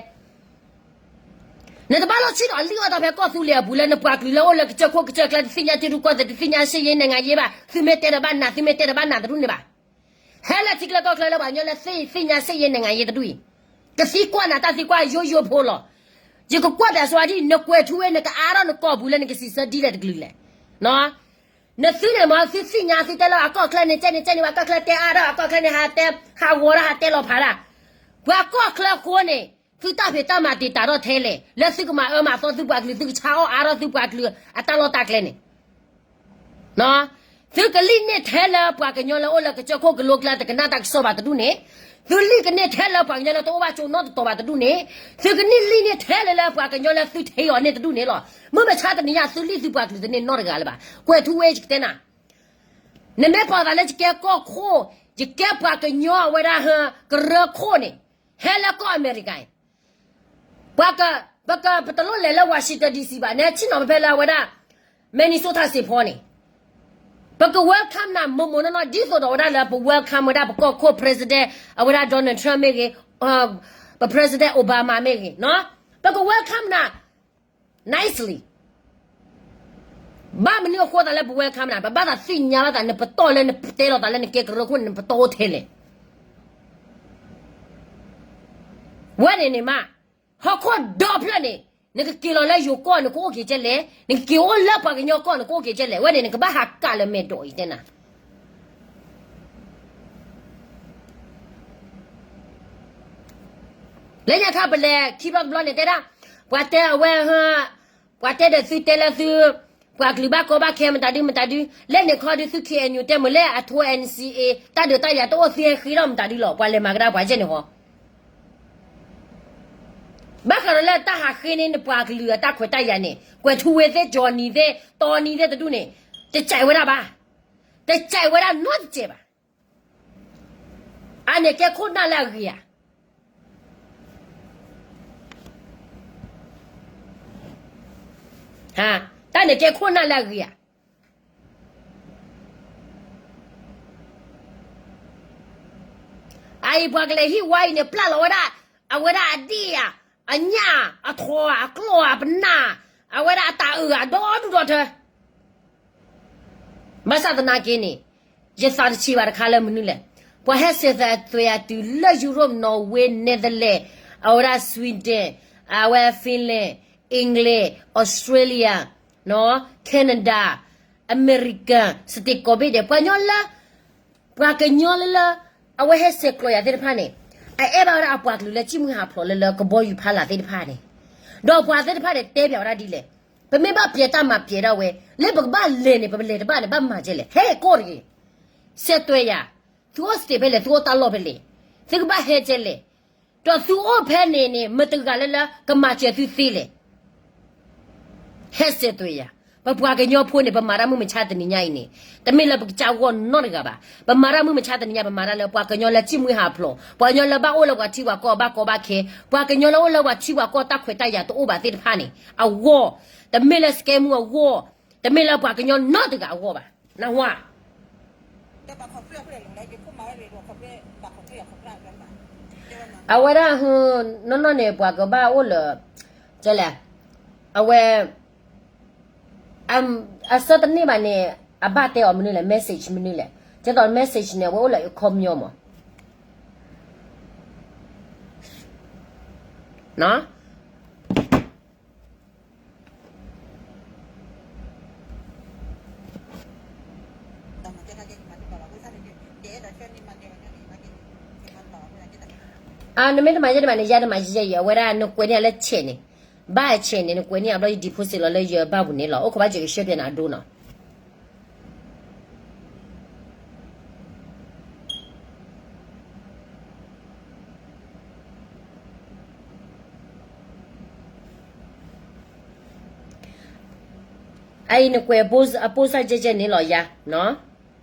နတဘၣ်လိၣ်ဆံၣ်ဒီးလံၣ်အီၣ်တၢ်ဖဲကီၢ်သူလ့ၤအပူၤလၢနပှၤကလုာ်လၢအိၣ်လၢကစၢၢ်ခိၣ်ကစၢၢ်ကျါ တသ့ၣ်ညါထံရူၢ်ကီၢ်သဲး တသ့ၣ်ညါရှ့ၣ်ယ့ၣ်နံၣ်ငါယ့ၣ်ဘၣ် သုမ့ၢ်တဲဒီးဘၣ်နၤ သုမ့ၢ်တဲဒီးဘၣ်နၤတဒူၣ်န့ၣ်ဘၣ်. ဟဲလၢထံချၢကီၢ်ချၢလၢပှၤကညီလၢသ့ၣ်ညါရှ့ၣ်ယ့ၣ်နံၣ်ငါယ့ၣ်တဒူၣ်အံၤ, ကသံကွၢ်နၤတၢ်သံကွၢ်ယိယိဖိလီၤ. ယကကွၢ်တၢ်ဆိဒ် နကွဲၤထူဝ့ နကအါထီၣ်နကီၢ်ပူၤလၢနကစံးဆၢဒ်လဲၣ်တကလုာ်လဲၣ်. နသုန့ၣ်မ့ၢ်သုသ့ၣ်ညါသုတဲလၢအကီၢ်ချၢန့ၣ် ကဲန့ၣ်ကဲန့ၣ်ဘၣ် ကီၢ်ချၢတဲအါထီၣ် အကီၢ်ချၢန့ၣ် ဟးတဲ ဟးဂီၤတၢ် ဟးတဲလီၤဖးတၢ်, ပှၤကီၢ်ချၢအဃိန့ၣ် သုတၢ်ဖံးတၢ်မၤတ့ၢ်တာ်ထီၣ်ထဲလဲၣ် လၢသုကမၤအၢမၤသီသုပှၤကလုာ် သုကဆါအီၣ်အါထီၣ်သုပှၤကလုာ်အတၢ်လီၢ်တၢ်ကျဲန့ၣ် သုကလံၣ်န့ၢ်ထဲလၢပှၤကညီလၢအိၣ်လၢကစၢၢ်ခိၣ်ကလိကျါ တကနၣ်တၢ်ကစီၣ်ဘၣ်တဒူၣ်န့ၣ်, သုလံၣ်ကန့ၢ်ထဲလၢပှၤကညီလၢတအိၣ်ဘၣ်ကၠိနီတတီၤဘၣ်တဒူၣ်န့ၣ်, သုကန့ၢ်လံၣ်န့ၢ်ထဲလၢလၢပှၤကညီလၢသုထံၣ်အီၤန့ၣ်တဒူၣ်န့ၣ်လီၤ. မုၢ်မဆါတနံၤညါသုလံၣ်သုပှၤကလုာ်တန့ၢ်နီတဂၤလၢၤဘၣ်. ကွဲၤထူဝ့ ယကတဲနၤ, နမ့ၢ်ပာ်သးလၢယကဲကီၢ်ခိၣ်, ယကဲပှၤကညီအဝဲဒၣ်ဟၢ ကရၢခိၣ်န့ၣ်, ဟဲလၢကီၢ်အမဲရကၤအံၤ ပှၤက, ပက, ပတလိၣ်လဲၤလၢ Washington D C ဘၣ်, နဟဲဆ့ၣ်နီၤဖဲလၢအဝဲဒၣ် Minnesota စ့ၢ်ဖီန့ၣ်, ပက welcome နၤမိၢ်မိၢ်နီၢ်နီၢ် ဒ်သိးဒီးဝဲဒၣ်လၢပ welcome ဝဲဒၣ်ပကီၢ်ခိၣ် president အဝဲဒၣ် Donald Trump မ့ၢ်ဂ့ၤ, ပ president Obama မ့ၢ်ဂ့ၤ, ပက welcome နၤ nicely. ဘၣ်မနုၤအဃိသးလၢပ welcome နၤ, ပဘၣ်သးသ့ၣ်ညါဘၣ်သး နပတီၢ်လၢနတဲလီၤသးလၢနကဲကရၢခိၣ်န့ၣ် နပတီၢ်အိၣ်ထဲလဲၣ်. ဝဲန့ၣ်န့ၣ်မး, ဟီၣ်ခိၣ်ဒီဖျၢၣ်န့ၣ်, နကက့ၤလီၤလၢယိၤကီၢ် နကအိၣ်က့ၤကဲလဲၣ်, နကက့ၤအိၣ်လၢပှၤကညီကီၢ် နကအိၣ်က့ၤကဲလဲၣ်, ဝဲန့ၣ် နကဘၣ်ဟးကးလၢမဲာ်ဒိးအံၤတဲနၤ. လၢညါခါပလဲၤခံဘျီတဘျီန့ၣ်တဲဒၣ်, ပှၤတဲအဝဲ, ပှၤတဲဒီးသုတဲလၢသု, ပှၤကလုာ်ဘၣ်ကီဘၣ်ခဲမတၤဒုမတၤဒု, လၢန့ၣ်ခီဒုသု K N U တဲမုာ်လၢအထိ N C A တၢ်ဒုးတၢ်ယၤတအိၣ်သ့ဟဲဃ့ထီၣ်မတၤဒုလီၤ, ပှၤလဲၤမၤကဒါပှၤကဲန့ၣ်ဟီ ဘၣ်ဃးဒီးလၢတၢ်ဟးဃ့န့ၢ်နပှၤကလုာ်အတၢ်ခွဲးတၢ်ယာ်န့ၣ် ကွဲၤထူဝ့သ့ၣ် ကၠီၤနံၤသ့ၣ် တီနံၤသ့ၣ်တဒူၣ်န့ၣ်, တကဲဝဲဒၣ်ဘၣ်, တကဲဝဲဒၣ်နီတစဲးဘၣ်. အန့ၣ်ကဲခိၣ်နၢ်လၢအဂ့ၤဧါ. တၢ်န့ၣ်ကဲခိၣ်နၢ်လၢအဂ့ၤဧါ. အအံၤပှၤကလဲၤဟံၣ်ဝါအံၤန့ၣ် ပျၢ်လီၤဝဲဒၣ်, အဝဲဒၣ်အဒ့ၣ်ဧါ, အညၣ်, အထိးဧါ, အကျီၢ်ဧါ, ပနၢ်, အဝဲဒၣ်အတၢ်အုၣ်ဧါ, ဒီဒူၣ်ဒီထၢ. ဘၣ်ဆၣ်သနာ်က့န့ၣ်, ယသးတဆံးဘၣ်တခါလၢမနုၤလဲၣ်. ပှၤဟဲစဲးသွဲၣ်အသွဲၣ်အတုၤလၢ Europe, Norway, Netherlands, အဝဲဒၣ် Sweden, အဝဲ Finland, England, Australia, Canada, American, စတ့းကိးဘ့ၣ်ဒဲး ပှၤကညီလၢ ပှၤကညီလၢလၢ အဝဲဟဲဆဲးကျိးယၤသ့ၣ်တဖၣ်န့ၣ်, အအဲၣ်ဘၣ်ဝဲဒၣ်အပှၤကလုာ်လၢစံၣ်မှံဟးဖျိးလၢလၢကဘီယူၤဖီလာ်သ့ၣ်တဖၣ်န့ၣ်, ဒီးပှၤသ့ၣ်တဖၣ်န့ၣ်တဲပၠးဝဲဒၣ်ဒ်လဲၣ်, ပမ့ၢ်ဘၣ်ပျဲတၢ်မၤပျဲဒၣ်ဝဲ, လၢပကဘၣ်လဲၤန့ၣ် ပလဲၤတဘၣ်န့ၣ် ဘၣ်မၤကဲလဲၣ်, ဟဲကိးတဂ့ၤ, ဆဲးတွဲယၤ, သုအိၣ်စတ့းဖဲလဲၣ်, သုအိၣ်တၢ်လီၢ်ဖဲလဲၣ်, သုကဘၣ်ဟဲကဲလဲၣ်, ဒီးသုအိၣ်ဖဲန့ၣ်န့ၣ် မတၤတဂၤလၢလၢကမၤစၢၤသုသ့လဲၣ် ဟဲဆဲးတွဲယၤ, ပပှၤကညီဖိန့ၣ် ပမၤတၢ်မုၢ်မဆါတနံၤညါအံၤန့ၣ်, တမ့ၢ်လၢပကစၢ်ဂီၢ်နီတဂၤဘၣ်, ပမၤတၢ်မုၢ်မဆါတနံၤညါ ပမၤတၢ်လၢပှၤကညီလၢစံၣ်မှံဟးဖျိး, ပှၤကညီလၢဘၣ်အိၣ်လၢပှၤထံပှၤကီၢ်ဘၣ်ကီဘၣ်ခဲ, ပှၤကညီလၢအိၣ်လၢပှၤထံပှၤကီၢ်တၢ်ခွဲးတၢ်ယာ်တအိၣ်ဘၣ်သ့ၣ်တဖၣ်န့ၣ် အဂီၢ်, တမ့ၢ်လၢစကဲမူအဂီၢ်, တမ့ၢ်လၢပှၤကညီနီတဂၤအဂီၢ်ဘၣ်, နၢ်ဟူဧါ အဝဲဒၣ် နီၢ်နီၢ်န့ၣ် ပှၤကဘၣ်အိၣ်လၢ, ကဲလဲၣ်, အဝဲ, အဆၢတန့ၢ်ဘၣ်န့ၣ် အဘၣ်တဲအီၤမနုၤလဲၣ်, message မနုၤလဲၣ်, ကဲသိး message န့ၣ် အဝဲအိၣ်လၢအခီပညီမး အ နမ့ၢ်တမၤယဲၢ်တမၤ နယဲၢ်တမၤယဲၢ်အံၤ အဝဲဒၣ်နကွဲးန့ၢ်ယၤလၢ check န့ၣ်, ဘၣ် check န့ၣ် နကွဲးန့ၢ်ယၤဘျီ ယ deposit လီၤလၢယဘၣ်ပူၤန့ၣ်လီၤ. အိၣ်ခိးဘၣ်စၢၤကဆှၢပျဲနၤအဒိနီၤ. အအံၤနကွဲးအပိၢ်စၢ်ကဲကဲန့ၣ်လီၤယၤ,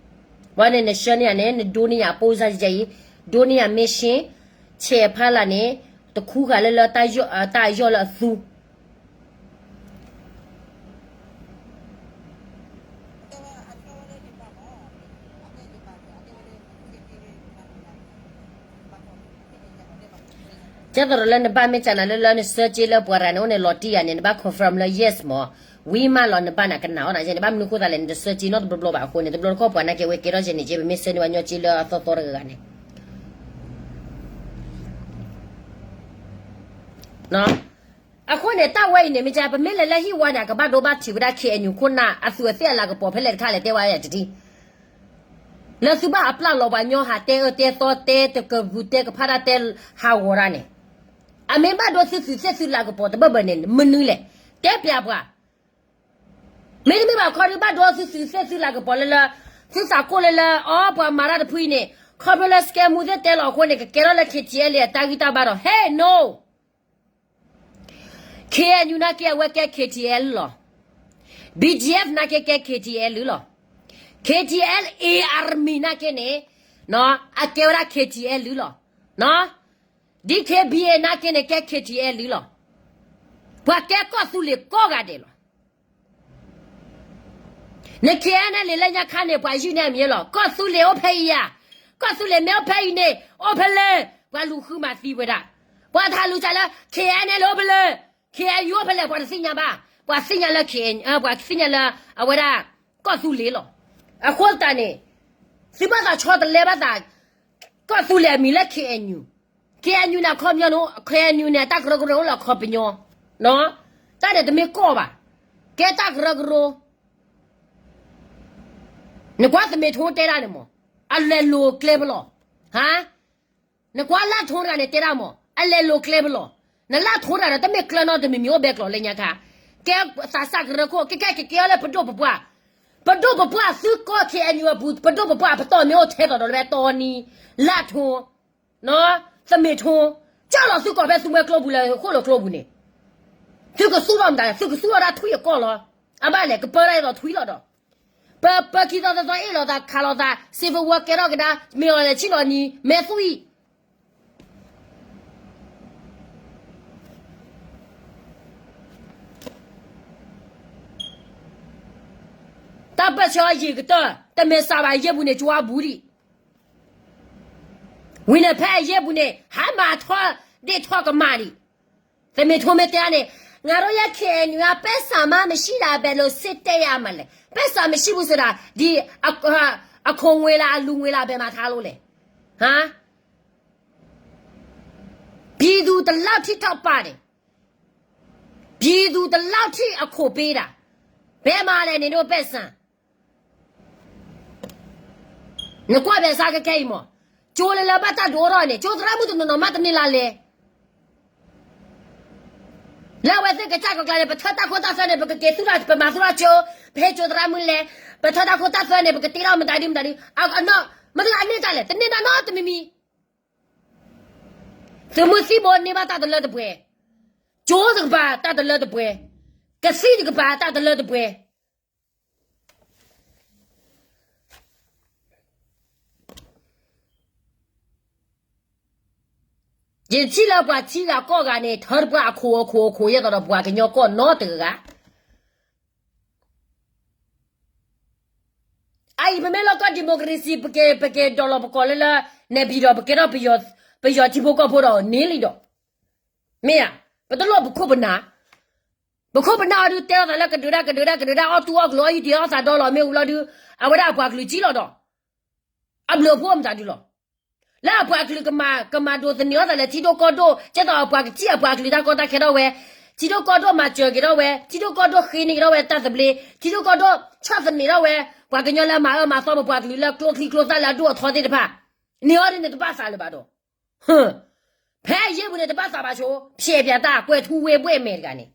ဘၣ်န့ၣ်နဆှၢန့ၢ်ယၤန့ၣ် နဒိန့ၢ်ယၤအပိၢ်စၢ်ကဲကဲအံၤ, ဒိန့ၢ်ယၤ mission, check ဖီလာ်န့ၣ် တခူဂၤလၢလၢ တၢ်အယီၢ်လၢအသူ ကဲသိးဒီးလၢနဘၣ်မ့ၢ်ကနၤလၢလၢနဆှၢက့လၢပှၤရၤန့ၣ်အိၣ်န့ၣ် လီၤတံၢ်ယၤန့ၣ် နဘၣ် confirm လၢ yes မး, ဝံၤမးလီၤနဘၣ်နကနၣ်အီၣ်နၤကဲန့ၣ် ဘၣ်မနုၤဃိသးလဲၣ် နတဆှၢက့နီတဘျီဘျီဘၣ်အဃိန့ၣ် တဘျီတခီၣ်ပှၤနာ်က့ဝဲကဲထီၣ်ကဲန့ၣ်ကဲ ပမ့ၢ်ဆှၢန့ၢ်ဝဲညီက့လၢအသီသီတဂၤဂၤန့ၣ် အဃိန့ၣ် တၢ်ဝဲအံၤန့ၣ် မ့ၢ်က ပမ့ၢ်လဲၤလၢဟံၣ်ဝါန့ၣ် အကဘၣ်ဒိဘၣ်ထံးဝဲဒၣ် ခ့ၣ်အဲၣ်ယူၣ် ခိၣ်နၢ် အသူးအသ့ၣ်အလၤကပီၤဖဲလဲၣ်တခါလဲၣ် တဲဝဲယၤတထံၣ် လၢသုဘၣ်အပျၢ်လီၤပှၤညီဟးတဲအၢတဲသီတဲတကပူၤတဲကဖၣ်တၢ်တဲဟးဂီၤတၢ်န့ၣ် အမ့ၢ်ဘၣ်ဒိသုးသူးသ့ၣ်သုလၤကပီၤတဘၢၣ်ဘၢၣ်န့ၣ် မနုၤလဲၣ် တဲပျးပှၤ မ့တမ့ၢ်ဘၣ်ခီဒုးဘၣ်ဒိသုးသူးသ့ၣ်သုလၤကပီၤလၢလၢ သုသးကိၣ်လၢလၢ အီ ပှၤမၤတၢ်တဖုအံၤန့ၣ် ခီဖျိလၢစကဲမူသ့ၣ်တဲလီၤအဃိန့ၣ် ကကဲထီၣ်လၢ ခ့ၣ်ထံၣ်အဲလ်အတၢ်ဂံၢ်တၢ်ဘါဒီး ဟဲ no ခ့ၣ်အဲၣ်ယူၣ် နာ်က့အဝဲကဲ ခ့ၣ်ထံၣ်အဲလ် လီၤ. ဘံၣ်ကၠံၣ်အဲၣ်ဖ် နာ်က့ကဲ ခ့ၣ်ထံၣ်အဲလ် လီၤ. ခ့ၣ်ထံၣ်အဲလ် အ့ၣ် အၣ်မံၣ် နာ်က့န့ၣ် အကဲဝဲဒၣ် ခ့ၣ်ထံၣ်အဲလ် လီၤ. ဒ်ခ့ၣ်ဘံၣ်အ့ၣ် နာ်က့န့ၣ် ကဲ ခ့ၣ်ထံၣ်အဲလ် လီၤ. ပှၤကဲကီၢ်သူလ့ၤကိးဂၤဒဲးလီၤ. န ခ့ၣ်အဲၣ်ယူၣ် လၢညါခါန့ၣ် ပှၤယုၢ်န့ၢ်အမံၤလီၤ. ကီၢ်သူလ့ၤအိၣ်ဖဲအံၤဧါ. ကီၢ်သူလ့ၤမ့ၢ်အိၣ်ဖဲအံၤန့ၣ် အိၣ်ဖဲလဲၣ်. ပှၤလူၤဃုမၤသံဝဲဒၣ်. ပှၤတဟးလူၤစးလၢ ခ့ၣ်အဲၣ်ယူၣ် အိၣ်ဖဲလဲၣ်. ခ့ၣ်အဲၣ်ယူၣ် အိၣ်ဖဲလဲၣ် ပှၤတသ့ၣ်ညါဘၣ်. ပှၤသ့ၣ်ညါလၢ ခ့ၣ်အဲၣ်ယူၣ် ပှၤသ့ၣ်ညါလၢ အဝဲဒၣ် ကီၢ်သူလ့ၤလီၤ. အဃိသတးန့ၣ် သုဘၣ်သးဆီတလဲဘၣ်သး ကီၢ်သူလ့ၤအမံၤလၢ ခ့ၣ်အဲၣ်ယူၣ်. ခ့ၣ်အဲၣ်ယူၣ်န့ၣ် အခီပညီန့ၣ် ခ့ၣ်အဲၣ်ယူၣ်န့ၣ် အတၢ်ကရၢကရိအိၣ်လၢအခီပညီ တၢ်န့ၣ်တမ့ၢ်ကီၢ်ဘၣ်. ကဲတၢ်ကရၢကရိ နကွၢ်သမ့ၣ်ထိတဲဒၣ်န့ၣ်မး အလဲၤလိာ်ကျဲဖဲလဲၣ်. ဟါ နကွၢ်လၢထိတဂၤန့ၣ်တဲဒၣ်မး အလဲၤလိာ်ကျဲဖဲလဲၣ်. နလၢထိတဂၤဒီး တမ့ၢ်ကျဲနီတမံၤမံၤအိၣ်ဘဲကျိၤလၢညါခါ ကဲသးစၢ်ကရၢခိၣ် ကဲကဲကဲကဲအီၤလၢပဒိၣ်ပပှၢ် ပဒိၣ်ပပှၢ်သုကီၢ် ခ့ၣ်အဲၣ်ယူၣ် အပူၤ ပဒိၣ်ပပှၢ်ပတီၢ်မ့ၢ်အိၣ်ထဲသိးဒီး လၢတီနံ လၢထိ သမ့ၣ်ထိ ကၢ်လီၤသုကီၢ်ဖဲသူမွဲကျိပူၤလၢဃိၣ်လိာ်ကျိပူၤန့ၣ် သုကသူၣ်ထီၣ်မတၤ သုကသူၣ်ထီၣ်ဒၣ်ထွံၣ်အကီၢ်လီၤ. အဘၣ်လဲၣ် ကပၢဒၣ်အသိးထွံၣ်လီၤဒီး ပပၢခံသီသီအ့ၣ်လိာ်သးခးလိာ်သး စ့ဖဝါကဲထီၣ်ကဒါ မ့ၢ်အီၤလဲၤဆံၣ်လီၤနံၤ မဲာ်သွံၣ် တၢ်ပၢၢ်ဆၢအီၤယံာ်ကတၢၢ် တမ့ၢ်စးဘၣ်ယဲၢ်ပူၤန့ၣ် ကၠွါဘူးဒံး ဝံၤန့ၣ်ဖဲအယဲၢ်ပူၤန့ၣ် ဟးမၤထီၣ်ဒ့ၣ်ထီၣ်ကမၣ်ဒံး သမ့ၣ်ထိမ့ၢ်တဲန့ၣ် ငါတို့ရဲ့ ခ့ၣ်အဲၣ်ယူၣ် က ပိုက်ဆံမရှိတာ ဘယ်လိုစစ်တပ်ရမလဲ ပိုက်ဆံမရှိဘူးဆိုတာ ဒီ အခွန်ငွေလား အလူငွေလား ဘယ်မှာထားလို့လဲ ဟမ် ပြည်သူတလောက်ထိထောက်ပံ့တယ် ပြည်သူတလောက်ထိအခွန်ပေးတာ ဘယ်မှာလဲ နင်တို့ပိုက်ဆံ နကွၢ်ဘၣ်ဆါကဲခဲအံၤမး, ကၠိလၢလၢဘၣ်တၢ်ဒိးထီၣ်န့ၣ် ကၠိသရၣ်မုၣ်တနီၤနီၤမးတန့ၢ်လၢလဲၣ်. လၢအဝဲသ့ၣ်ကစၢ်ကကျါန့ၣ် ပထၢတၢ်ခိတၢ်သွဲန့ၣ် ပကက့ၤသူၣ်ထီၣ် ပမၤသူၣ်ထီၣ်ကၠိ, ပဟ့ၣ်ကၠိသရၣ်မုၣ်လဲၣ်, ပထၢတၢ်ခိတၢ်သွဲန့ၣ် ပကတ့ထီၣ်မတၤဒုမတၤဒု, အနီၢ် မတၤအန့ၢ်တၢ်လဲၣ်, တန့ၢ်တၢ်နီတမံၤမံၤ. သုးမုၢ်သံၣ်ဘိန့ၢ်ဘၣ်တၢ်တလၢတပှဲၤ, ကၠိတကပၤတၢ်တလၢတပှဲၤ, ကသံၣ်တကပၤတၢ်တလၢတပှဲၤ. ယထံၣ်လၢပှၤထံဂၤကီၢ်ဂၤန့ၣ် ထၢတပှၢ်အခိၣ်အခိၣ်အခိၣ် ယဲသိးဒီးပှၤကညီကီၢ်နီတဂၤဂၤ. အအံၤပမ့ၢ်လီၢ်ကီၢ် democracy ပက့ၤ ပက့ၤဒိးလီၤပကိးလၢလၢ နဲၣ်ပံၤဒီး ပကဲထီၣ်ပယီၤ ပယီၤထံဖိကီၢ်ဖိဒီးန့ၢ်လံဒီး, မ့ၢ်ဧါ, ပတလိၣ်ပခိၣ်ပနၢ်, ပခိၣ်ပနၢ်အီၤဒုးတဲအီၤသးလၢကဒုးဒၣ်ကဒုးဒၣ်ကဒုးဒၣ် အီၣ်တူၢ်အီၣ်ကျိၤအီၣ်ယံၤတ့ၤအီၣ်သးဒီလီၤ မ့ၢ်ဝံၤလီၤဒုး အဝဲဒၣ်အပှၤကလုာ်ကံလီၤဒီး အဘျုးအဖှိၣ်မတၤဒုးလီၤ. လၢအပှၤကလုာ်ကမၤ ကမၤဒိးသန့ၤအီၤသးလၢထံဒိၣ်ကီၢ်ဒိၣ် ကဲသိးအပှၤကထံၣ်အပှၤကလုာ်တၢ်ကီတၢ်ခဲထီၣ်ဝဲ, ထံဒိၣ်ကီၢ်ဒိၣ်မၤစၢၤက့ၤထီၣ်ဝဲ, ထံဒိၣ်ကီၢ်ဒိၣ်ဃ့န့ၢ်က့ၤထီၣ်ဝဲတၢ်သဘျ့, ထံဒိၣ်ကီၢ်ဒိၣ်ဆၢသန့ၤထီၣ်ဝဲ ပှၤကညီလၢအမၤအၢမၤသီပပှၤကလုာ်လၢကျိချံကျိသၣ်လၢအဒိၣ်အထီသ့ၣ်တဖၣ်, န့ၢ်အီၤဒ်န့ၣ်တဘၣ်သးလၢၤဘၣ်ဒီး ဖဲအယံာ်ပူၤန့ၣ် တဘၣ်သးဘၣ်ဆိ, ဖျဲးပၠးတၢ် ကွဲၤထူဝ့ဘှဲၣ်မဲာ်တဂၤန့ၣ်,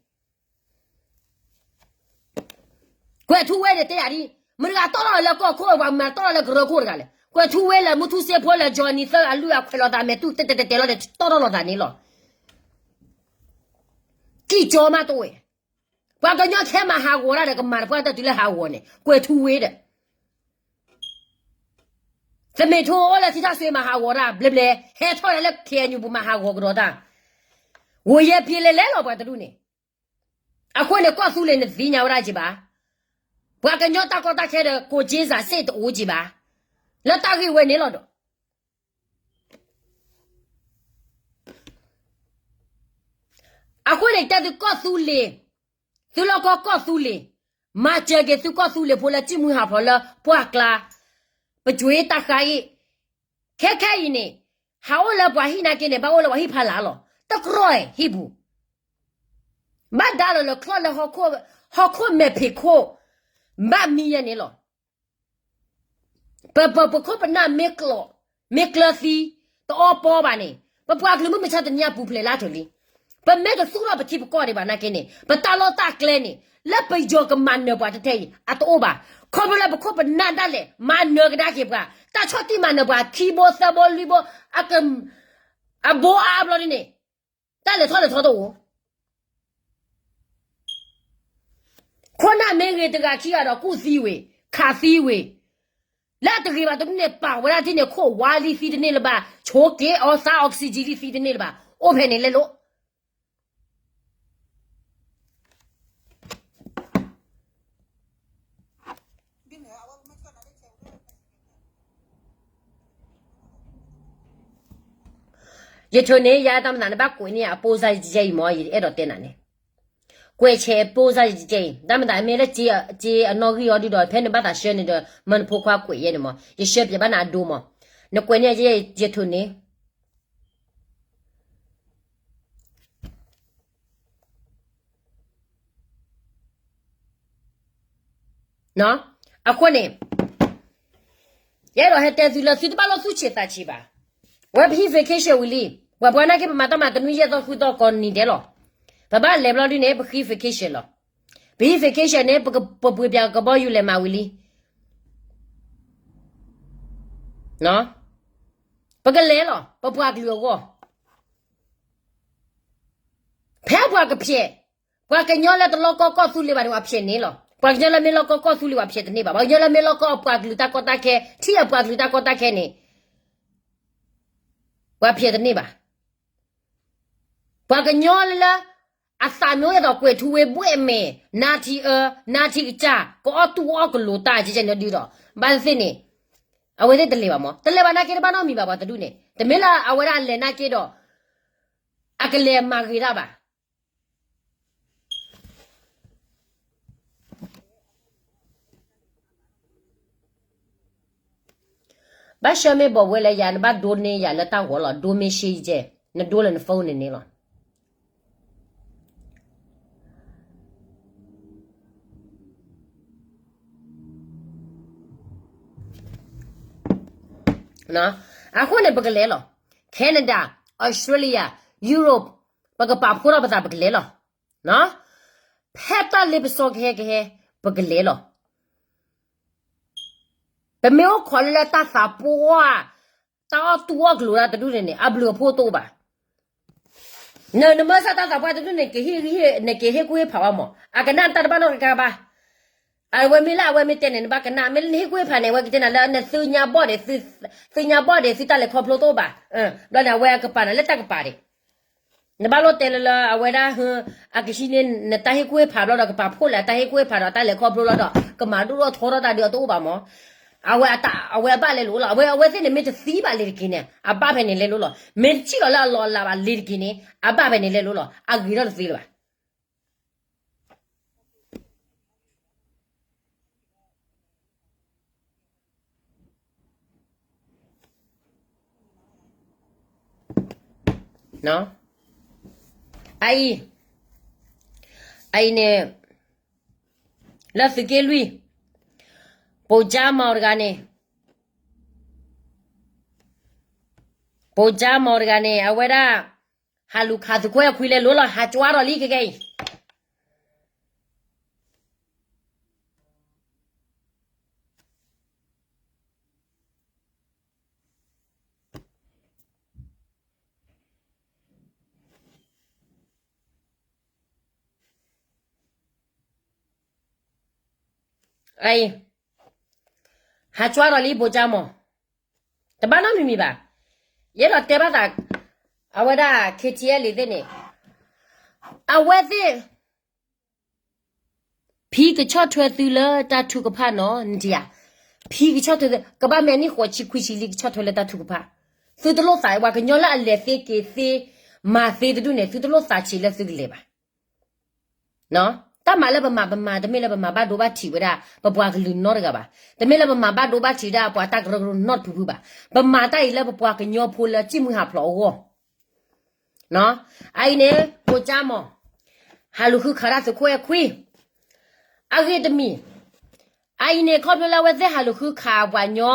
ကွဲၤထူဝ့န့ၣ်တဲယၤဒ်, မတၤတဂၤတီၢ်ထီၣ်လၢကီၢ်ခိၣ် ပှၤမၤတီၢ်ထီၣ်လၢကရၢခိၣ်တဂၤလဲၣ်, ကွဲၤထူဝ့လၢမူထူစ့ဖိလၢ Johnny သၢအလုၢ်အခွဲးလီၤသးမဲာ်တူၢ်တဲတဲတဲတဲလီၤဒီး တီၢ်ထီၣ်လီၤသးန့ၣ်လီၤ. ကံၢ်ကၠီမးတအိၣ်ဝဲ, ပှၤကညီထဲမၤဟးဂီၤတၢ်ဒီး ကမၤတပှၢ်တၢ်တုၤလၢဟးဂီၤန့ၣ် ကွဲၤထူဝ့ဒီး သမ့ၣ်ထိအိၣ်လၢထံထၣ်စွ့မၤဟးဂီၤတၢ် ဘျဲဘျဲ, ဟဲထီၣ်ယၤလၢ KNU ပူၤမၤဟးဂီၤကဒီးတၢ်, ဂိၤယဲၢ်ဖံးလဲၤလဲၤလီၤပှၤတဒူၣ်န့ၣ်, အဃိန့ၣ် ကီၢ်သူလ့ၤနသ့ၣ်ညါဝဲဒၣ်က့ၤဘၣ်, ပှၤကညီတၢ်ကီတၢ်ခဲဒီး ကိးက့စးစ့ၣ်တအိၣ်က့ၤဘၣ်, လၢတၢ်ဂ့ၢ်ဝဲန့ၣ်လီၤဒီး အဃိန့ၣ် တဲသုကီၢ်သူလ့ၤ, သုလီၢ်ကီၢ်ကီၢ်သူလ့ၤ, မၤစၢၤက့ၤသုကီၢ်သူလ့ၤဖိလၢ စံၣ်မှံဟးဖျိးလၢပှၢ်ကျါ, ပကွၢ်တၢ်ဃါအံၤ, ခဲခဲအံၤန့ၣ်, ဟးအိၣ်လၢပှၤဟံၣ်နာ်က့န့ၣ် ဘၣ်အိၣ်လၢပှၤဟံၣ်ဖးလၢ်လီၤ. တကြၢးဟံၣ်ပူၤ, ဘၣ်ဒါလီၤလၢချီၣ်လၢဟီၣ်ခိၣ်မဲာ်ဖံးခိၣ်, ဘၣ်မံယဲန့ၣ်လီၤ. ပ ပ ပခိၣ်ပနၢ်မ့ၢ်ကျိး, မ့ၢ်ကျၢၤသံ, တအီပီဘၣ်န့ၣ်, ပပှၤကလုာ်မုၢ်မဆါတနံၤအပူၤဖျဲးလၢထီၣ်လံ. ပမ့ၢ်တသူၣ်ထီၣ်ပထံပကီၢ်ဒံးဘၣ်နာ်က့န့ၣ် ပတၢ်လီၢ်တၢ်ကျဲန့ၣ် လၢပယီၤကမၤနၢၤပှၤတထဲအံၤ အတအိၣ်ဘၣ်. ခီဖျိလၢပခိၣ်ပနၢ်ဒၣ်လဲာ် မၤနၢၤကဒါက့ၤပှၤ, တၢ်ဆီၣ်တံၢ်မၤနၢၤပှၤ ခံဘိသၢဘိလွံၢ်ဘိ, အဘိအါဘျီဒ်န့ၣ်, တၢ်လဲၤထီၣ်လဲၤထီတအိၣ် ခိၣ်နၢ်မ့ၢ်ဂ့ၤတဂၤခံဂၤဒီး ကူၣ်သံဝံၤ, ခးသံဝံၤ, လၢတဂ့ၤဘၣ်တဒူၣ်န့ၣ် ပာ်ဝဲဒၣ်ထံၣ်န့ၣ် ခိၣ်ဝါလံသံတန့ၢ်လၢၤဘၣ်, ဆိးက့ၤအီသါ oxygen လံသံတန့ၢ်လၢၤဘၣ်, အိၣ်ဖဲန့ၣ်လဲၤလိာ် ယဆိန့ၣ် ယတၢ်မၤသးနဘၣ်ကွဲးန့ၢ်အ post ယဲအံၤမး ယအဲၣ်ဒိးတဲနၤန့ၣ်, ကွဲးဆဲး post ယဲအံၤ, တၢ်မၤသးမ့ၢ်လၢက့အနီၣ်ဂံၢ်အီၤဒုဒီး ဖဲနဘၣ်သးဆှၢန့ၣ်ဒီး မၢနဖိခွါကွဲးယဲန့ၣ်မး ယဆှၢပျဲဘၣ်နၤအဒိမး, နကွဲးန့ၢ်ယဲ ယဆိန့ၣ် အဃိန့ၣ်, ယအဲၣ်ဒိးဟဲတဲသုလၢ သုတဘၣ်လီၢ်သူၣ်ဆံးသးဆံးဘၣ်. ဝဲပဟံၣ် vacation ဝံၤလံ, ပှၤပှၤနာ်က့ပမၤတၢ်မၤတနွံယဲၢ်သီဃုသီကိးနံၤဒဲးလီၤ. ပဘၣ်လဲၤဘျီဒ်န့ၣ် ပဃံ vacation လီၤ. ပဟံၣ် vacation န့ၣ် ပပှ့ၤပၠးကဘီယူၤလဲၤမးဝံၤလံ ပကလဲၤလီၤ ပပှၤကလုာ်အဂီၢ် ဖဲပှၤကဖျဲး, ပှၤကညီလၢတလီၢ်ကီၢ်ကီၢ်သူလ့ၤဘၣ်န့ၣ် ပှၤဖျဲးန့ၣ်လီၤ. ပှၤကညီလၢမ့ၢ်လီၢ်ကီၢ်ကီၢ်သူလ့ၤ ပှၤဖျဲးတန့ၢ်ဘၣ်. ပှၤကညီလၢမ့ၢ်လီၢ်ကီၢ်အပှၤကလုာ်တၢ်ကီတၢ်ခဲ, ထံၣ်အပှၤကလုာ်တၢ်ကီတၢ်ခဲန့ၣ် ပှၤဖျဲးတန့ၢ်ဘၣ်. ပှၤကညီလၢ အသးမ့ၢ်အိၣ်ဒ်သိးကွဲၤထူဝ့ဘှဲၣ်မဲာ်, နါထံအၢ, နါထံကစၢ်, ကအီၣ်တူၢ်အီၣ်ကလိၤတၢ်ကဲကဲန့ၣ်ဒုဒီး, ဘၣ်သ့ၣ်သ့ၣ်န့ၣ်, အဝဲသ့ၣ်တလဲၤဘၣ်မး, တလဲၤဘၣ်နာ်က့တဘၣ်နီတမံၤဘၣ် ပှၤတဒူၣ်န့ၣ်, တမ့ၢ်လၢအဝဲဒၣ်လဲၤနာ်က့ဒီး အကလဲၤမၤဂ့ၤတၢ်ဘၣ်. ဘၣ်ဆၢမ့ၢ်ဘီးဝဲလၢယၤ နဘၣ်ဒိန့ၢ်ယၤလၢတၢ်ဂီၤလီၤ, ဒိမ့ၢ်ရှ့ယဲ, နဒိလၢန phone န့ၣ်န့ၣ်လီၤ. အဃိန့ၣ်ပကလဲၤလီၤ. Canada, Australia, Europe, ပကပာ်ဖှိၣ်ထီၣ်ပသးပကလဲၤလီၤ. ဖဲတၢ်လ့ပစီကဟဲကဟဲ ပကလဲၤလီၤ. ပမ့ၢ်အိၣ်ခိးလၢလၢတၢ်သးပှၢ် တၢ်အီၣ်တူၢ်အီၣ်ကျိၤတၢ်တဒူၣ်န့ၣ်န့ၣ် အဘျုးအဖှိၣ်တအိၣ်ဘၣ်. န နမၤစၢ်တၢ်သးပှၢ်တဒူၣ်န့ၣ် နက့ၤဟ့ၣ်ကူၣ်ဟ့ၣ်ဖးဘၣ်မး, အကနၣ်တၢ်တဘၣ်နီတခါဘၣ်. အဝဲမ့ၢ်လၢအဝဲမ့ၢ်တဲန့ၣ် နဘၣ်ကနၣ်, မ့ၢ်လၢနဟ့ၣ်ကူၣ်ဟ့ၣ်ဖးန့ၣ် အဝဲကတဲနၤလၢနသ့ၣ်ညါဘီၣ်ဒီး, သ့ၣ်ညါဘီၣ်ဒီး သုတၢ်လဲၤခီဖျိတအိၣ်ဘၣ်. ဘျီန့ၣ် အဝဲကပာ်နၤလၢတၢ်ကပၤဒံး. နဘၣ်လိၣ်တဲလၢလၢအဝဲဒၣ် အကဟံးန့ၢ်နတၢ်ဟ့ၣ်ကူၣ်ဟ့ၣ်ဖးဘျီဒီး ကပာ်ဖှိၣ်လၢအတၢ်ဟ့ၣ်ကူၣ်ဟ့ၣ်ဖးဒီး အတၢ်လဲၤခီဖျိလီၤဒီး ကမၤဒိၣ်ထီၣ်ထီထီၣ်တၢ်ဒုးအတအိၣ်ဘၣ်မး. အဝဲအဘၣ်လဲၤလိာ်လီၤ. အဝဲ အဝဲသ့ၣ်န့ၣ် မ့ၢ်တသံဘၣ်လံၤတက့ၢ်န့ၣ် အဘၣ်ဖဲန့ၣ်လဲၤလိာ်လီၤ. မ့ၢ်တထံၣ်လီၤလၢအလီၢ်အလၤဘၣ်လံၤတက့ၢ်န့ၣ် အဘၣ်ဖဲန့ၣ်လဲၤလိာ်လီၤ. အဂ့ၤထီၣ်တသ့လၢၤဘၣ်. အအံၤ, အအံၤန့ၣ် လၢသုးက့လွံၢ်, ပိကၠါမီၤတဂၤန့ၣ်, ပိကၠါမီၤတဂၤန့ၣ် အဝဲဒၣ် ဟးလူၤခးသုးခိၣ်အဲၣ်ခွံလဲၤလိာ်လီၤ. ဟးကွၢ်ထီၣ်လံခဲကနံၣ်အံၤ အံၤ, ဟးကွၢ်ထီၣ်လံ ပိကၠါမီၤ, တဘၣ်နီတမံၤမံၤဘၣ်. ယအဲၣ်ဒိးတဲဘၣ်သး အဝဲဒၣ် KTLA သ့ၣ်န့ၣ်, အဝဲသ့ၣ် ဖံကဆီၣ်ထွဲသုလၢတၢ်ထုကဖၣ်နီၤ, နထံၣ်ဧါ, ဖံကဆီၣ်ထွဲသု ကဘၣ်မ့ၢ်အနံၣ်ဃိးဆံခွံဆံလံ ကဆီၣ်ထွဲလၢတၢ်ထုကဖၣ်, သုတလိၣ်သး ပှၤကညီလၢအလဲၤသ့က့ၤသ့ မၤသ့တဒူၣ်န့ၣ် သုတလိၣ်သးဆံးလၢသုကလဲၤဘၣ်. တၢ်မၤလၢပမၤ ပမၤ တမ့ၢ်လၢပမၤဘၣ်ဒိဘၣ်ထံးဝဲဒၣ် ပပှၤကလုာ်နီတဂၤဘၣ်. တမ့ၢ်လၢပမၤဘၣ်ဒိဘၣ်ထံးဒၣ်ပှၤတၢ်ကရၢကရိနီတဖုဖုဘၣ်. ပမၤတၢ်အံၤလၢပပှၤကညီဖိလၢစံၣ်မှံဟးဖျိးအဂီၢ် အအံၤန့ၣ် ပိကၠါမီၤ ဟးလူၤဃုခးတၢ်သုးခိၣ်အဲၣ်ခွံ အဂ့ၢ်တမံၤ, အအံၤန့ၣ် ခီဖျိလၢအဝဲသ့ၣ်ဟးလူၤဃုခးပှၤကညီ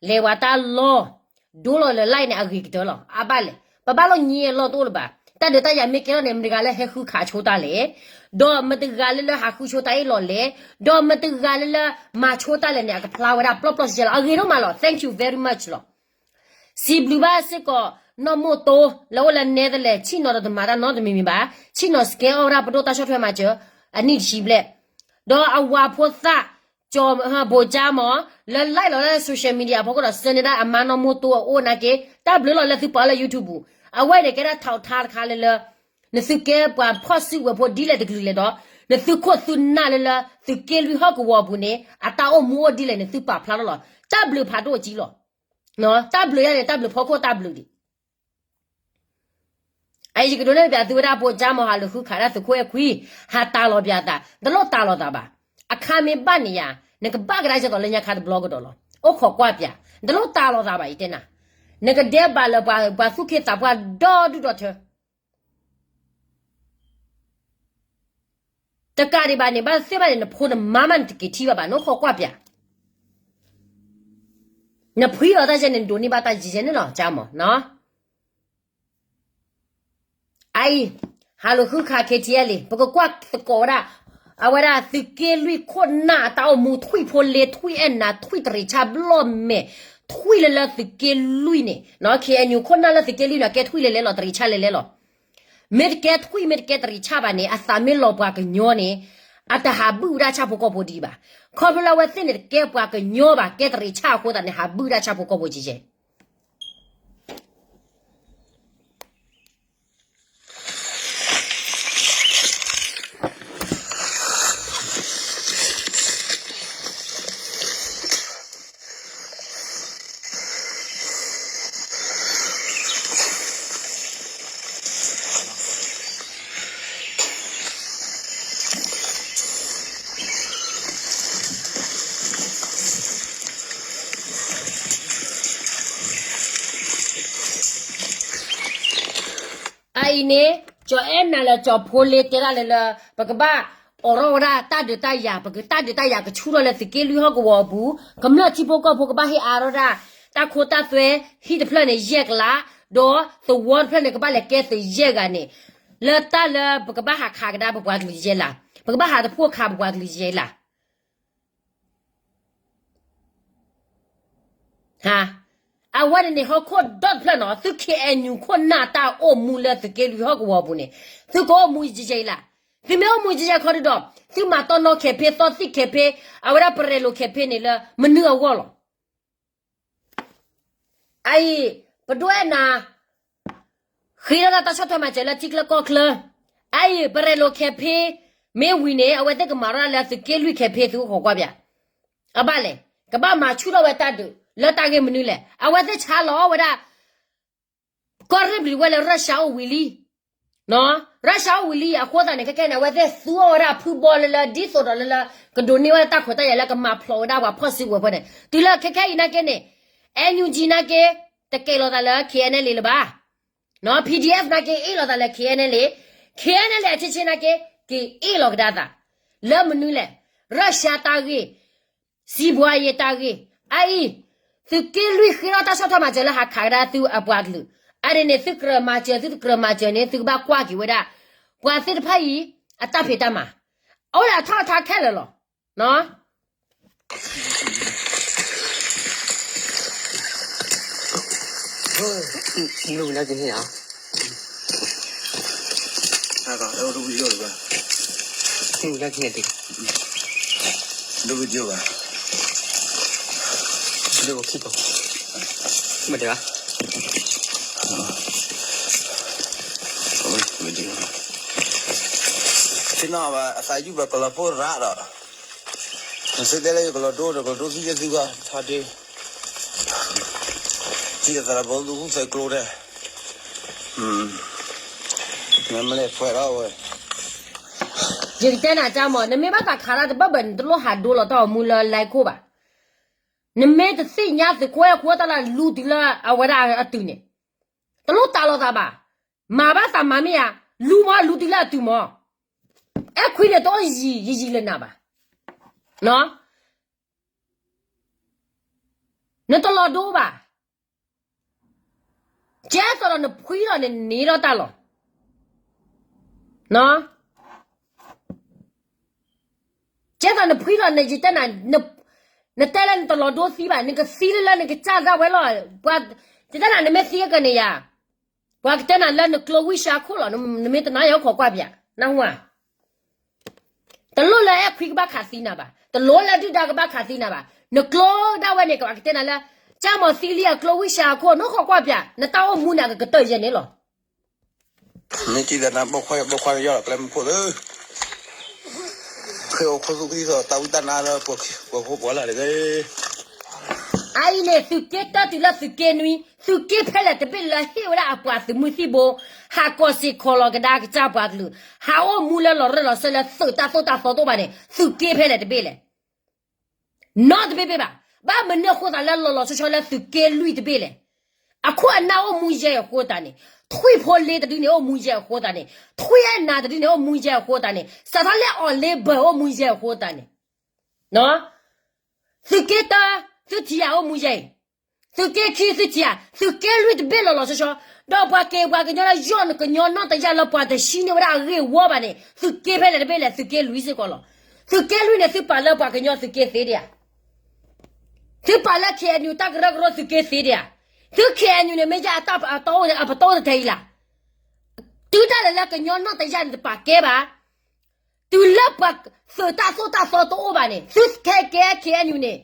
လဲၤဝဲတၢ်လီၢ် ဒိလီၤလၢ line န့ၣ် အဂ့ၤကတၢၢ်လီၤ. အဘၣ်လဲၣ်, ပဘၣ်လိၣ်ညံအလီၢ်တအိၣ်လၢၤဘၣ်. တၢ်ဒုးတၢ်ယၤမ့ၢ်ကဲထီၣ်န့ၣ် မတဂၤလၢဟဲဃုခးဆိတၢ်လဲၣ်, ဒီးမတဂၤလၢလၢဟးဃုဆိတၢ်အ့ၣ်လိာ်လဲၣ်, ဒီးမတဂၤလၢလၢမၤဆိတၢ်လဲၣ်န့ၣ် အကဖျါဝဲဒၣ်ပျီပျီစဲစဲလီၤ. အဂ့ၤဒိၣ်မးလီၤ. Thank you very much လီၤ. စံးဘျုးဘၣ်စ့ၢ်ကီး နီၢ်မိၢ်တိ လၢအိၣ်လၢ Netherlands ဆ့ၣ်နီၤဒီးတမၤတၢ်နီတမံၤမံၤဘၣ်. ဆ့ၣ်နီၤ scam အီၣ်ဝဲဒၣ်ပဒိၣ်တၢ်ဆီၣ်ထွဲမၤစၢၤ အနံၣ်တဆံဘျဲၣ်, ဒီးအဝၤဖိသၣ် ကၠီၤ ပိကၠါမီၤ လၢ live လီၤလၢ social media အဖီခိၣ်ဒီး ဆၢန့ၢ်ဒၣ်အမါနီၢ်မိၢ်တိအအိၣ်နာ်က့ တၢ်ဘျုးလီၤလၢသုပာ်လၢ YouTube ပူၤ. အဝဲန့ၣ်ကဲဒၣ် ထောက်ထား တခါလၢလၢ နသုကဲပှၤဖီၣ်စုကဝဲၤဖိဒ်လဲၣ်တကလုာ်လဲၣ်ဒီး နသုခိၣ်သုနၢ်လၢလၢ သုးက့လွံၢ်ဟီၣ်ကဝီၤအပူၤန့ၣ် အတၢ်အိၣ်မူအိၣ်ဒ်လဲၣ်န့ၣ် သုပာ်ဖျါထီၣ်လီၤ. တၢ်ဘျုးဖးဒိၣ်ကံလီၤ. တၢ်ဘျုးယါန့ၣ် တၢ်ဘျုးဖီခိၣ်တၢ်ဘျုးဒံး အံၤယကဒိးန့ၢ်ပျးသုဝဲဒၣ် ပိကၠါမီၤ ဟးလူၤဃုခးဒၣ်သုးခိၣ်အဲၣ်ခွံ, ဟးတၢ်လီၤပျးသး, နတလိၣ်တၢ်လီၤသးဘၣ်. အခါမ့ၢ်ဘၣ်န့ၣ်ယါ, နကဘၣ်ကဒါက့ၤသိးလၢညါခါတဘျီကဒီးလီၤ. အိၣ်ခိးကွၢ်ပျး, နတလိၣ်တၢ်လီၤသးဘၣ် ယတဲနၤ, နကဒဲးဘးလၢပှၤသူၣ်က့သးပှၢ်ဒီဒူၣ်ဒီထၢ တကးဒံးဘၣ်န့ၣ် ဘၣ်သ့ၣ်ဘၣ်န့ၣ် နဖိနမါမးန့ၣ်တက့ၤထံၣ်ဘၣ်ဘၣ်, နအိၣ်ခိးကွၢ်ပျး, နဖှံလီၤတၢ်ယဲန့ၣ် နဒိးန့ၢ်ဘၣ်တၢ်ယဲန့ၣ်လီၤ ကၠါမီၤ. အံၤ, ဟးလိာ်ဃုခး KTLA လံ, ပကကွၢ်သကိးဝဲဒၣ်, အဝဲဒၣ်သုးက့လွံၢ်ခိၣ်နၢ်အတၢ်အိၣ်မူ ထွံၣ်ဖိလ့ ထွံၣ်အဲၣ်နၤ ထွံၣ်တရံးဆၣ်ဘျီၣ်မဲာ်, ထွံၣ်လၢလၢသုးက့လွံၢ်န့ၣ်, KNU ခိၣ်နၢ်လၢသုးက့လွံၢ်န့ၣ် ကဲထွံၣ်လဲၤလဲၤလီၤ တရံးဆၣ်လဲၤလဲၤလီၤ. မ့ၢ်တကဲထွံၣ် မ့ၢ်တကဲတရံးဆၣ်ဘၣ်န့ၣ် အသးမ့ၢ်လီၤပှၤကညီန့ၣ်, အတဟးဘုၣ်ဝဲဒၣ်ဆၣ်ဖိကီၢ်ဖိဒံးဘၣ်. ခီဖျိလၢအဝဲသ့ၣ်န့ၣ်တကဲပှၤကညီဘၣ်, ကဲတရံးဆၣ်အဃိသတးန့ၣ် ဟးဘုၣ်ဝဲဒၣ်ဆၣ်ဖိကီၢ်ဖိကဲကဲ အအံၤန့ၣ်, ကၠီၤအဲၣ်နၤလၢကၠီၤဖိလ့တဲဒၣ်လၢလၢ, ပကဘၣ်အိးထီၣ်ဝဲဒၣ်တၢ်ဒုးတၢ်ယၤ, ပကတၢ်ဒုးတၢ်ယၤကဆူၣ်ထီၣ်လၢသုးက့လွံၢ်ဟီၣ်ကဝီၤအပူၤ, ကမျၢၢ်ထံဖိကီၢ်ဖိကဘၣ်ဟ့ၣ်အါထီၣ်ဒၣ် တၢ်ခိတၢ်သွဲ ဟံၣ်တဖျၢၣ်န့ၣ် ယဲၢ်ကလး, ဒီးသဝီတဖျၢၣ်န့ၣ် ကဘၣ်လဲၤကဲသုးယဲၢ်ဂၤန့ၣ်, လၢတၢ်လၢပကဘၣ်ဟးခးကဒါပပှၤကလုာ်ယဲၢ်လး, ပကဘၣ်ဟးတဖှိၣ်ခးပပှၤကလုာ်ယဲၢ်လး အဝဲန့ၣ်န့ၣ် ဟီၣ်ခိၣ်ဒီတဖျၢၣ်နီၤ, သု K N U ခိၣ်နၢ်တၢ်အိၣ်မူလၢသုးက့လွံၢ်ဟီၣ်ကဝီၤပူၤန့ၣ်, သုကအိၣ်မူယဲၢ်ယဲၢ်လး, သုမ့ၢ်အိၣ်မူယဲၢ်ယဲၢ်ခီဒုဒီး, သုမၤတီနီၣ်ခဲဖ့ သီသံၣ်ခဲဖ့, အဝဲဒၣ်ပရဲၤလိာ်ခဲဖ့န့ၣ်လၢမနုၤအဂီၢ်လီၤ. အအံၤ, ပဒိၣ်အဲၣ်နၤ ဃ့ထီၣ်တၢ်ဆီၣ်ထွဲမၤစၢၤလၢထံချၢကီၢ်ချၢ, အအံၤ ပရဲၤလိာ်ခဲဖ့ မ့ၢ်ဝံၤန့ၣ် အဝဲသ့ၣ်ကမၤထီၣ်လၢသုးက့လွံၢ်ခဲဖ့ သုအိၣ်ခိးကွၢ်ပၠး, အဘၣ်လဲၣ်, ကဘၣ်မၤဆူၣ်ထီၣ်ဝဲတၢ်ဒုး လၢတၢ်ဂ့ၢ်မနုၤလဲၣ်, အဝဲသ့ၣ်ဆါလီၤဝဲဒၣ် ကီၢ်ရ့ၣ်ဘျံၤဝဲလၢ Russia အိၣ်ဝံၤလံ Russia အိၣ်ဝံၤလံအဃိသတးန့ၣ် ခဲကဲန့ၣ် အဝဲသ့ၣ်သူအီၤဝဲဒၣ်ဖုဘီလၢလၢ ဒ်သိးဒီးလၢလၢ ကဒိးန့ၢ်ဝဲဒၣ်တၢ်ခွဲးတၢ်ယာ်လၢကမၤဖျိးဝဲဒၣ်ပှၤဖီၣ်စုကဝဲၤဖိန့ၣ် တုၤလၢခဲခဲအံၤနာ်က့န့ၣ် NUG နာ်က့ တကဲးလိာ်သးလၢ K N L A လၢၤဘၣ် P D F နာ်က့ အ့ၣ်လိာ်သးလၢ K N L A, K N L A အဆ့ဆ့နာ်က့ က့ၤအ့ၣ်လိာ်ကဒါသး လၢမနုၤလဲၣ်, Russia တၢ်ဂ့ၢ် စံးဘှါယဲတၢ်ဂ့ၢ်, အအံၤ, သုးက့လွံၢ်ဃ့ထီၣ်တၢ်ဆီၣ်ထွဲမၤစၢၤလၢဟးခးကဒါသုအပှၤကလုာ်, အဒ်န့ၣ် သုကြၢးမၤစၢၤ သုတကြၢးမၤစၢၤန့ၣ် သုကဘၣ်ကွၢ်က့ၤဝဲဒၣ် ပှၤသ့ၣ်တဖၣ်အံၤ အတၢ်ဖံးတၢ်မၤ, အအိၣ်လၢအထီၣ်အထါခဲလၢာ်လီၤ. သ့ၣ်နီၣ်ဘၣ် အသးယုၢ်ဘၣ်ကလီၤပိၢ်ရးဒီး နသုတဲလၢယကလီၤဒိဒီး ကလီၤဒိသံယဲၢ်သံဘၣ် ထီဒ့ ထံၣ်အသးလၢပှၤသူၣ်ခုသးကျိတဲ မ့မ့ၢ်လဲၤဖှဲးထီၣ်ဝဲ ယကတဲနၤကၠၢ်မး နမ့ၢ်ဘၣ်သးခးတၢ်တဘၣ်ဘၣ်န့ၣ် တလိၣ်ဟးဒိလီၤတၢ်အိၣ်မူလၢလၢခိၣ်ဘၣ်. နမ့ၢ်တသ့ၣ်ညါသုးခိၣ်အဲၣ်ခိၣ်တၢ်လၢလူၤတုၤလၢအဝဲဒၣ်အတုၤန့ၣ် တလိၣ်တးလိာ်သးဘၣ်. မၤဘၣ်သးမၤမ့ၢ်ဧါ, လူၤမး လူၤတုၤလၢအတုၤမး. အဲၣ်ခွံန့ၣ်တအိၣ်ယံၤယံၤလၢနၤဘၣ်. နတလီၤဒိဘၣ်. ကဲသိးဒီးနဖှံလီၤန့ၣ် နန့ၢ်ထီၣ်တၢ်လီၤ. ကဲသိးနဖှံလီၤန့ၣ် ယတဲနၤ, နတဲလၢနတလီၤဒိသံဘၣ်, နကသံလၢလၢနကစၢ်ဒၣ်ဝဲလီၤ. ပှၤ, ယတဲနၤ နမ့ၢ်သံအကန့ၣ်ယၤ, ပှၤကတဲနၤလၢနကျိဝံၡါခိၣ်လီၤ. နမ့ၢ်တနာ်ယၤအိၣ်ခိးကွၢ်ပၠး, နၢ်ဟူဧါ. တလိၣ်လၢအဲၣ်ခွံကဘၣ်ခးသံနၤဘၣ်, တလိၣ်လၢဒုၣ်ဒါကဘၣ်ခးသံနၤဘၣ်. နကျိဒၣ်ဝဲန့ၣ် ကဘၣ်ကတဲနၤလၢ ကၠၢ်မီၤသံလံအကျိဝံၡါခိၣ်, နအိၣ်ခိးကွၢ်ပၠး, နတၢ်အိၣ်မူန့ၣ် အကကတၢၢ်ယဲၢ်န့ၣ်လီၤ. မ့ၢ်ကံသးနါပိာ်ခွါပိာ်ခွါကယီၢ်လီၤ ကျဲမုၢ်ခိၣ်သၢ ဃ့အိၣ်ခိၣ်သူၣ်ကသံၣ်ဒီးတၢ်ဝံတၢ်နါလၢပှၤခိၣ်ပှၤလၢ်တဂ့ၤ. အအံၤန့ၣ် သုးက့တၢတုၤလၢသုးက့နွံ, သုးက့ဖဲလဲၣ်တဘ့ၣ်လၢဟ့ၣ်ဝဲဒၣ်အပှၤသုးမုၢ်သံၣ်ဘိ, ဟးကိးစ့ၢ်ခီးလီၤကဒါကစၢ်ပှၤကလုာ်, ဟးအိၣ်မူလၢလီၤရၢၢ်လီၤစၢၢ်လၢသုးတၢ်သိၣ်တၢ်သီတအိၣ်ဘၣ်န့ၣ် သုးက့ဖဲလဲၣ်တဘ့ၣ်လဲၣ်. နီတဘ့ၣ်ဘၣ်. ဘၣ်မနုၤအဃိသးလၢလီၤလီၤဆီဆီလၢသုးက့လွံၢ်တဘ့ၣ်လဲၣ်. အခိၣ်အနၢ်အိၣ်မူယဲၢ်အဃိသတးန့ၣ်, ထွံၣ်ဖိလ့တဒုန့ၣ်အိၣ်မူယဲၢ်အဃိသတးန့ၣ်, ထွံၣ်အဲၣ်နၤတဒုန့ၣ်အိၣ်မူယဲၢ်အဃိသတးန့ၣ်, စးထီၣ်လၢအီၤလ့ဘၢၣ်အိၣ်မူယဲၢ်အဃိသတးန့ၣ်, သုးက့တၢ, သုထံၣ်ယၤအိၣ်မူယဲၢ်အံၤ, သုးက့ခံသုထံၣ်ယၤ, သုးက့လွံၢ်တဘ့ၣ်လီၤလီၤဆီဆီ, ဒီးပှၤက့ၤပှၤကညီလၢယီၢ်ကညီနီၢ်တယၢ်လၢပှၤတဆံန့ၢ်ဝဲဒၣ်အဂ့ၢ်ဝီဘၣ်န့ၣ် သုးက့ဖဲလဲၣ်တဘ့ၣ်လဲၣ်, သုးက့လွံၢ်စ့ၢ်ကီးလီၤ. သုးက့လွံၢ်န့ၣ် သုပာ်လၢပှၤကညီသုးက့သ့ဒံးဧါ. သုပာ်လၢ K N U တၢ်ကရၢကရိသုးက့သ့ဒံးဧါ. သု K N U န့ၣ် မ့ၢ်ယါအတၢ်အတီအိၣ်န့ၣ် အပတီအိၣ်တထဲအံၤလၢ်. တုၤဒၣ်လဲာ်လၢကညီနီၢ်တယၢ်န့ၣ်တပာ်ကဲဘၣ်. တုၤလၢပှၤသုးတၢ်သိၣ်တၢ်သီတအိၣ်ဘၣ်န့ၣ် သုကဲကဲ K N U န့ၣ်,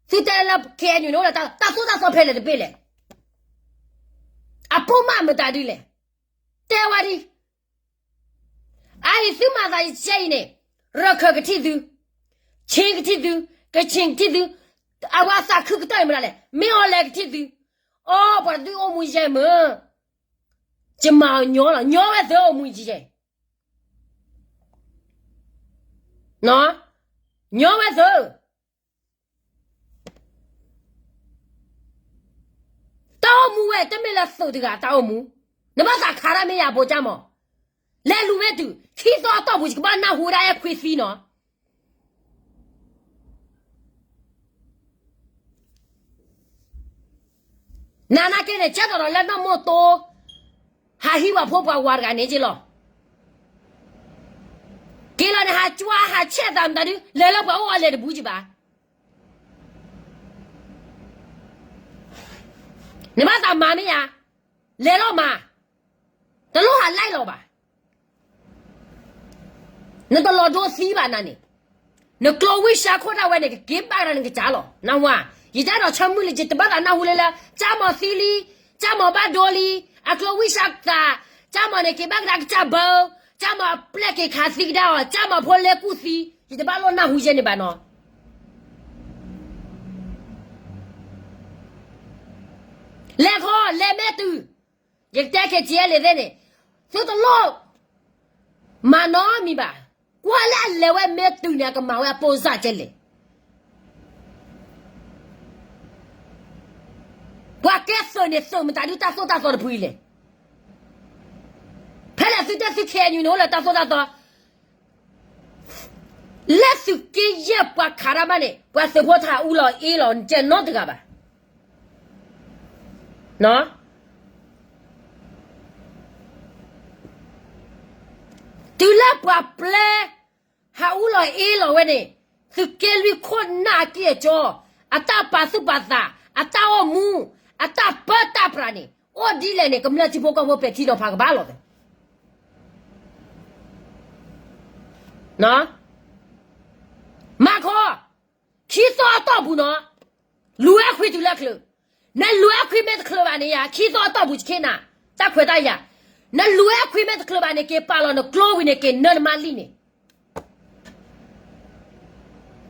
သုတဲလၢ K N U န့ၣ် အိၣ်လၢတၢ်သိၣ်တၢ်သီဖဲလဲၣ်တဘ့ၣ်လဲၣ်. အပိၢ်မးမတၤဒ်လဲၣ်. တဲဝဲဒ် အအံၤသုမၤသးယဲၢ်အံၤန့ၣ်, ရခၢၣ်ကထံၣ်သု, ခ့ကထံၣ်သု, ကခ့ၣ်ကထံၣ်သု, အဝဲအသးခုကတၢၢ်အံၤမတၤလဲၣ်, မ့ၢ်အီၤလဲၣ်ကထံၣ်သု, အိ ပှၤတဒုအိၣ်မူယဲၢ်မုၢ်, ယမၤအီၤညီလီၤ, ညီဝဲသၢအိၣ်မူယဲၢ်, ညီဝဲသၢ တၢ်အိၣ်မူဝဲ တမ့ၢ်လၢသုးတဂၤတၢ်အိၣ်မူ, နဘၣ်သးခးတၢ်မ့ၢ်ယၤဘိကၠၢ်မး, လဲၤလူၤမ့ၢ်တုၤ ခံသီအတီၢ်ပူၤ ယကဘၣ်နၢ်ဟူဝဲဒၣ်အဲၣ်ခွံသံနီၤ. နနာ်က့န့ၣ် ကဲထီၣ်ဒီးလၢနီၢ်မိၢ်တိ ဟးဟံးပှၤဖိပှၤဝၤတဂၤန့ၣ်က့လီၤ. က့ၤလီၤန့ၣ် ဟးကွၢ်ဟးဆဲးသးမတၤဒု လဲၤလၢပှၤအိၣ်အလဲၤတဘူးကဘၣ်. နဘၣ်သးမၤမ့ၢ်ဧါ, လဲၤလီၤမၤ, တလိၣ်ဟးလဲၤလီၤဘၣ်. နတလီၤဒိသံဘၣ်နၤန့ၣ်, နကျိဝံၡါခိၣ်ဒၣ်ဝဲန့ၣ် ကက့ၤဘၣ်ကဒါနကစၢ်လီၤ. နၢ်ဟူဧါ, ယတအဲၣ်ဒိးဆၢမုၢ်လၢ ယတဘၣ်သးနၢ်ဟူလၢလၢ ကၠၢ်မီၤသံလံ, ကၠၢ်မီၤဘၣ်ဒိလံ, အကျိဝံၡါသး, ကၠၢ်မီၤန့ၣ်က့ၤဘၣ်ကဒါကစၢ်ဘၢ, ကၠၢ်မီၤအပျဲၢ်က့ၤခးသံကဒါအီၤ, ကၠၢ်မီၤဖိလဲကူၣ်သံ, ယတဘၣ်လိၣ်နၢ်ဟူယဲန့ၣ်ဘၣ်နီၤ. လဲၤခီ လဲၤမဲာ်တုၤ, ယကတဲခဲက့လံသ့ၣ်န့ၣ်, သုတလိၣ် မၤနီတမံၤဘၣ်. ကွၢ်လၢအလဲၤဝဲမဲာ်တုၤန့ၣ် အကမၤဝဲအပိၢ်စၢ်ကဲလဲၣ်. ပှၤကဲသုးန့ၣ် သုးမတၤဒုတၢ်သိၣ်တၢ်သီတဖုအံၤလဲၣ်. ဖဲလဲၣ်သုတဲသု KNU န့ၣ် အိၣ်လၢတၢ်သိၣ်တၢ်သီ လၢသုးက့ယဲၢ်ပှၤခးတၢ်ဘၣ်န့ၣ် ပှၤသုးဖိတဟးအူလီၤအ့လီၤ နကဲနီတဂၤဘၣ်. တုၤလၢပှၤပျဲ ဟးအူလီၤအ့လီၤဝဲန့ၣ်, သုးက့လွံၢ်ခိၣ်နၢ်အက့ၢ်အကၠီ, အတၢ်ပာ်သူၣ်ပာ်သး, အတၢ်အိၣ်မူ, အတၢ်ပၢတၢ်ပြးန့ၣ် အိၣ်ဒ်လဲၣ်န့ၣ် ကမျၢၢ်ထံဖိကီၢ်ဖိပဲာ်ထံနီၤဖးကဘၣ်လီၤ. မၤခီ, ခံသီအတီၢ်ပူၤနီၤ, လူၤဝဲခွံတုၤလၢချုး, နလူၤဝဲခွံမ့ၢ်တချုးဘၣ်န့ၣ်ယၤ ခံသီအတီၢ်ပူၤယခ့နၤ, တၢ်ခွဲးတၢ်ယာ်, နလူၤဝဲခွံမ့ၢ်တချုးဘၣ်န့ၣ် က့ၤပာ်လီၤနကျိဝံၤန့ၣ် က့ၤနၢနမါလံၣ်န့ၣ်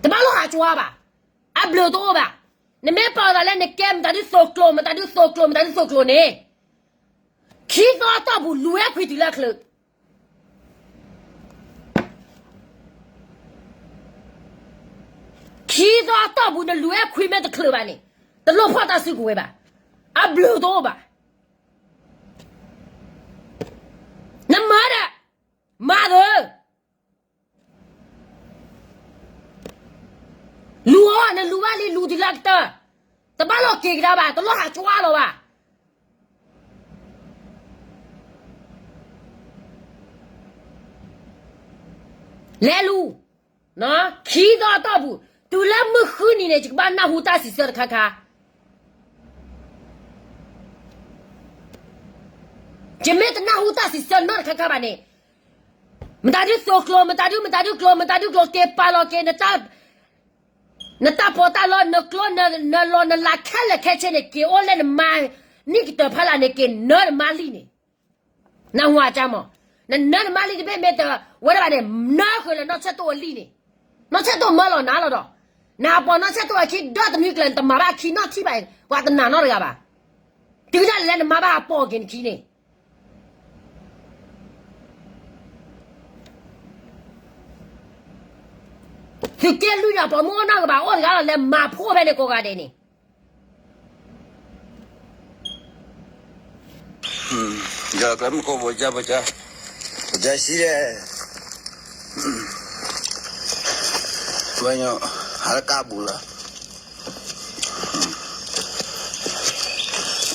တဘၣ်လိၣ်ဟးကွၢ်ဘၣ်, အဘျုးတအိၣ်ဘၣ်. နမ့ၢ်ပာ်လီၤသးလၢနကဲမတၤဒုသိးကျိၤ မတၤဒုသိးကျိၤ မတၤဒုသိးကျိၤန့ၣ်, ခံသီအတီၢ်ပူၤလူၤဝဲခွံတုၤလၢချုး ခံသီအတီၢ်ပူၤ နလူၤဝဲခွံမ့ၢ်တချုးဘၣ်န့ၣ်, တလိၣ်ဖီၣ်တၢ်စုကဝဲၤဘၣ်, အဘျုးတအိၣ်ဘၣ်. နမၤဒီး မၤသၢ လူၤအီၤ နလူၤဘၣ်လံ လူၤတုၤလၢအကတၢၢ်, တဘၣ်လိၣ်က့ၤကဒါဘၣ်, တလိၣ်ဟးကွၢ်လီၤဘၣ်. လဲၤလူၤ, ခံသီအတီၢ်ပူၤ, တုၤလၢမုၢ်ဃုနံၤန့ၣ် ယကဘၣ်နၢ်ဟူတၢ်စံးဆၢတခါခါ ယမ့ၢ်တနၢ်ဟူတၢ်စံးဆၢနီတခါခါဘၣ်န့ၣ်, မတၤဒုသိးကျိၤ မတၤဒု မတၤဒုကျိၤ မတၤဒုကျိၤ က့ၤပာ်လီၤက့ၤ နတၢ်ပီးတၢ်လီ နကျိ နလီၤနလးခဲလၢာ်ခဲဆ့န့ၣ် က့ၤအိၣ်လၢနမါ နံၣ်ကတၢၢ်ဖီလာ်န့ၣ် က့ၤနၢနမါလံၣ်န့ၣ်, နၢဟူဧါ ကၠၢ်မီၤ, နနၢနမါလံၣ်တဘ့ၣ်မ့ၢ်တဝဲဒၣ်ဘၣ်န့ၣ် နၢဃုာ်လၢနီၢ်ဆၢၣ်တိၣ်အလံၣ်န့ၣ်, နီၢ်ဆၢၣ်တိၣ်မၢလီၤနၤလီၤဒီး, နဟးပိာ်နီၢ်ဆၢၣ်တိၣ်အခံဒီတနွံကျၢၤ နတမၤဘၣ်အခံနီတထံၣ်ဘၣ်, ပှၤတနာ်နီတဂၤဘၣ်. တုၤဒၣ်လဲာ်လၢနမါဘၣ်ဟးပိာ်က့ၤနခံန့ၣ် သုးက့လွံၢ်န့ၣ် ပိာ်မုၣ်အိၣ်နီၢ်ကဘၣ်အိၣ်တဂၤလီၤ လဲၤမၤဖှိၣ်ဖဲန့ၣ်ကိးဂၤဒဲးန့ၣ်, ယကျဲမုၢ်ခိၣ် ပက ပက ပကစံးလဲၣ်, ဝဲညါ ဟးလၢကါပူၤလီၤ,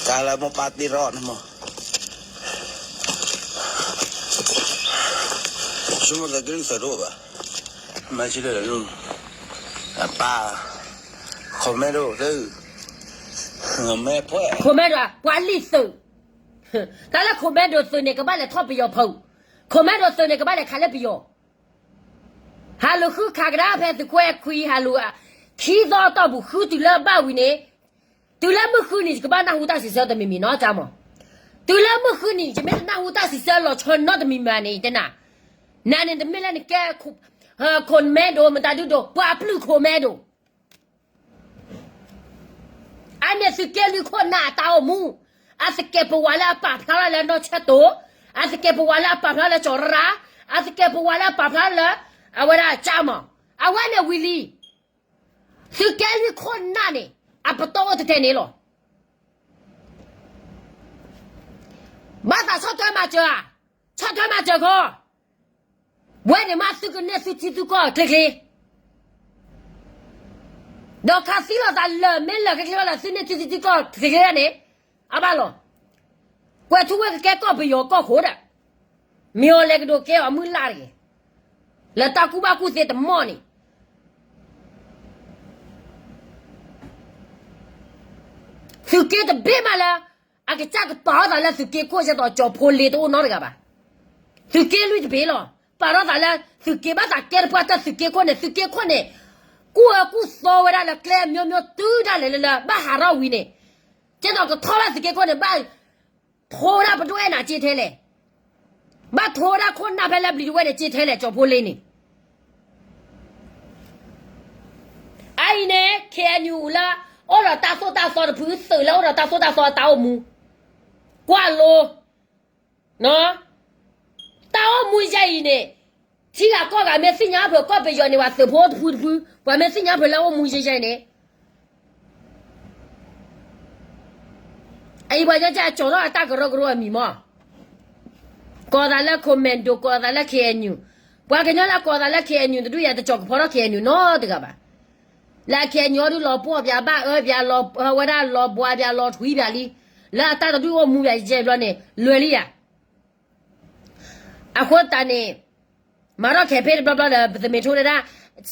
ကါလၢမိၢ်ပၢ်တ့ထီၣ်န့ၣ်မး, ဆိကမိၣ်သုးက့လွံၢ်သုးတအိၣ်ဘၣ်, မ့ၢ်စံးလၢ အပၢ် commando သုး, မဲာ်ဖှဲၣ် commando ပှၤလံၣ်သုး, တၢ်လၢ commando သုးန့ၣ် ကဘၣ်လဲၤထီၣ်ပယီၤဖီ, commando သုးန့ၣ် ကဘၣ်လဲၤခးလၢပယီၤ, ဟးလူၤဃုခးကဒါဖဲသုးကွဲခွံ ဟးလူၤ, ခံသီအတီၢ်ပူၤ ဃုတုၤလၢဘၣ်ဝံၤန့ၣ်, တုၤလၢမုၢ်ဃုနံၤ ယကဘၣ်နၢ်ဟူတၢ်စံးဆၢတမံၤမံၤနီၤ ကၠၢ်မီၤ, တုၤလၢမုၢ်ဃုနံၤ ယမ့ၢ်တနၢ်ဟူတၢ်စံးဆၢလီၤဆီနီတမံၤမံၤန့ၣ် တနၤ, နၤန့ၣ်တမ့ၢ်လၢနကဲ commando မတၤဒုဒိး ပှၤအပျုၢ် commando အါန့ၢ်သုးက့လွံၢ်ခိၣ်နၢ်အတၢ်အိၣ်မူ, အသကဲးပဝးလၢအပာ်ဖျါထီၣ်လၢနီၢ်ဆၢၣ်တိၣ်, အသကဲးပဝးလၢအပာ်ဖျါလၢကၠီၤရၣ်, အသကဲးပဝးလၢအပာ်ဖျါလၢ အဝဲဒၣ်ကၠၢ်မီၤ, အဝဲန့ၣ်ဝံၤလံ, သုးက့လွံၢ်ခိၣ်နၢ်န့ၣ် အပတီၢ်အိၣ်တတဲန့ၣ်လီၤ. ဘၣ်သးဆီၣ်ထွဲမၤစၢၤဧါ, ဆီၣ်ထွဲမၤစၢၤခီ, ဝဲန့ၣ်မးသုကန့ၢ်သုထံသုကီၢ်ချ့ချ့, ဒီးခးသံလိာ်သးလၢာ် မ့ၢ်လၢာ်ချ့ချ့ဘၣ်ဒီး သုန့ၢ်သုထံသုကီၢ်ချ့ချ့ဒၣ်န့ၣ်, အဘၣ်လီၤ. ကွဲးထူဝဲကကဲကီၢ်ပယီၤကီၢ်ခိၣ်ဒီး မ့ၢ်အီၤလဲၤကဒိးကဲအီၤမုၢ်လၢ်တဂ့ၤ, လၢတၢ်ကူၣ်ဘၣ်ကူၣ်သ့တမီၢ်န့ၣ် သုးက့တဘ့ၣ်မးလၢ အကစၢ်ကပာ်ထီၣ်သးလၢသုးက့ခိၣ် ယဲသိးကၠီၤဖိလ့တအိၣ်နီတဂၤဘၣ်. သုးက့လွံၢ်တဘ့ၣ်လီၤ. ပာ်ထီၣ်သးလၢသုးက့ဘၣ်သးကဲတပှၢ်တၢၢ်သုးက့ခိၣ်န့ၣ် သုးက့ခိၣ်န့ၣ် ကူၣ်အၢကူၣ်သီဝဲဒၣ်လၢကျဲအမျိုးမျိုးတုၤဒၣ်လဲာ်လၢလၢ ဘၣ်ဟးထီၣ်ဝံၤန့ၣ် ယဲသိးကထီၣ်ဘၣ်သုးက့ခိၣ်န့ၣ် ဘၣ်ထိဝဲဒၣ်ပဒိၣ်အဲၣ်နၤက့ထဲလဲၣ်, ဘၣ်ထိဝဲဒၣ်ခိၣ်နၢ်ဖဲလၢဘျံးတဝဲန့ၣ်က့ထဲလဲၣ် ကၠီၤဖိလ့န့ၣ် အအံၤန့ၣ် ခ့ၣ်အဲၣ်ယူၣ်လၢ အိၣ်ဒီးတၢ်သိၣ်တၢ်သီတဖု သုးလၢအိၣ်ဒီးတၢ်သိၣ်တၢ်သီအတၢ်အိၣ်မူ ကွၢ်လိ တၢ်အိၣ်မူယဲအံၤန့ၣ် ထံဂၤကီၢ်ဂၤမ့ၢ်သ့ၣ်ညါဖုးကီၢ်ပယီၤန့ၣ် ပှၤသုးဖိတဖုတဖု ပှၤမ့ၢ်သ့ၣ်ညါဖုးလၢအိၣ်မူယဲယဲအံၤန့ၣ် အအံၤပှၤကညီကၠီထီၣ်အတၢ်ကရၢကရိအမံၤမး ကိးသးလၢ commando ကိးသးလၢ ခ့ၣ်အဲၣ်ယူၣ်, ပှၤကညီလၢကိးသးလၢ ခ့ၣ်အဲၣ်ယူၣ် တဒုယၤတကၠီၤကဖီထီၣ် ခ့ၣ်အဲၣ်ယူၣ် နီတဂၤဘၣ်. လၢ ခ့ၣ်အဲၣ်ယူၣ် အီၤဒုလီၤပှီၢ်ပၠးဘၣ်အၢပၠးလီၤဝဲဒၣ်လီၤဘှါပၠးလီၤထွံပၠးလံ, လၢအတၢ်တဒုအိၣ်မူပၠးယဲဘျီန့ၣ် လွဲၤလံယၤ အဃိသတးန့ၣ် မၤထီၣ် campaign တဘျီဘျီဒီး ပသမ့ၢ်ထိတဒၣ်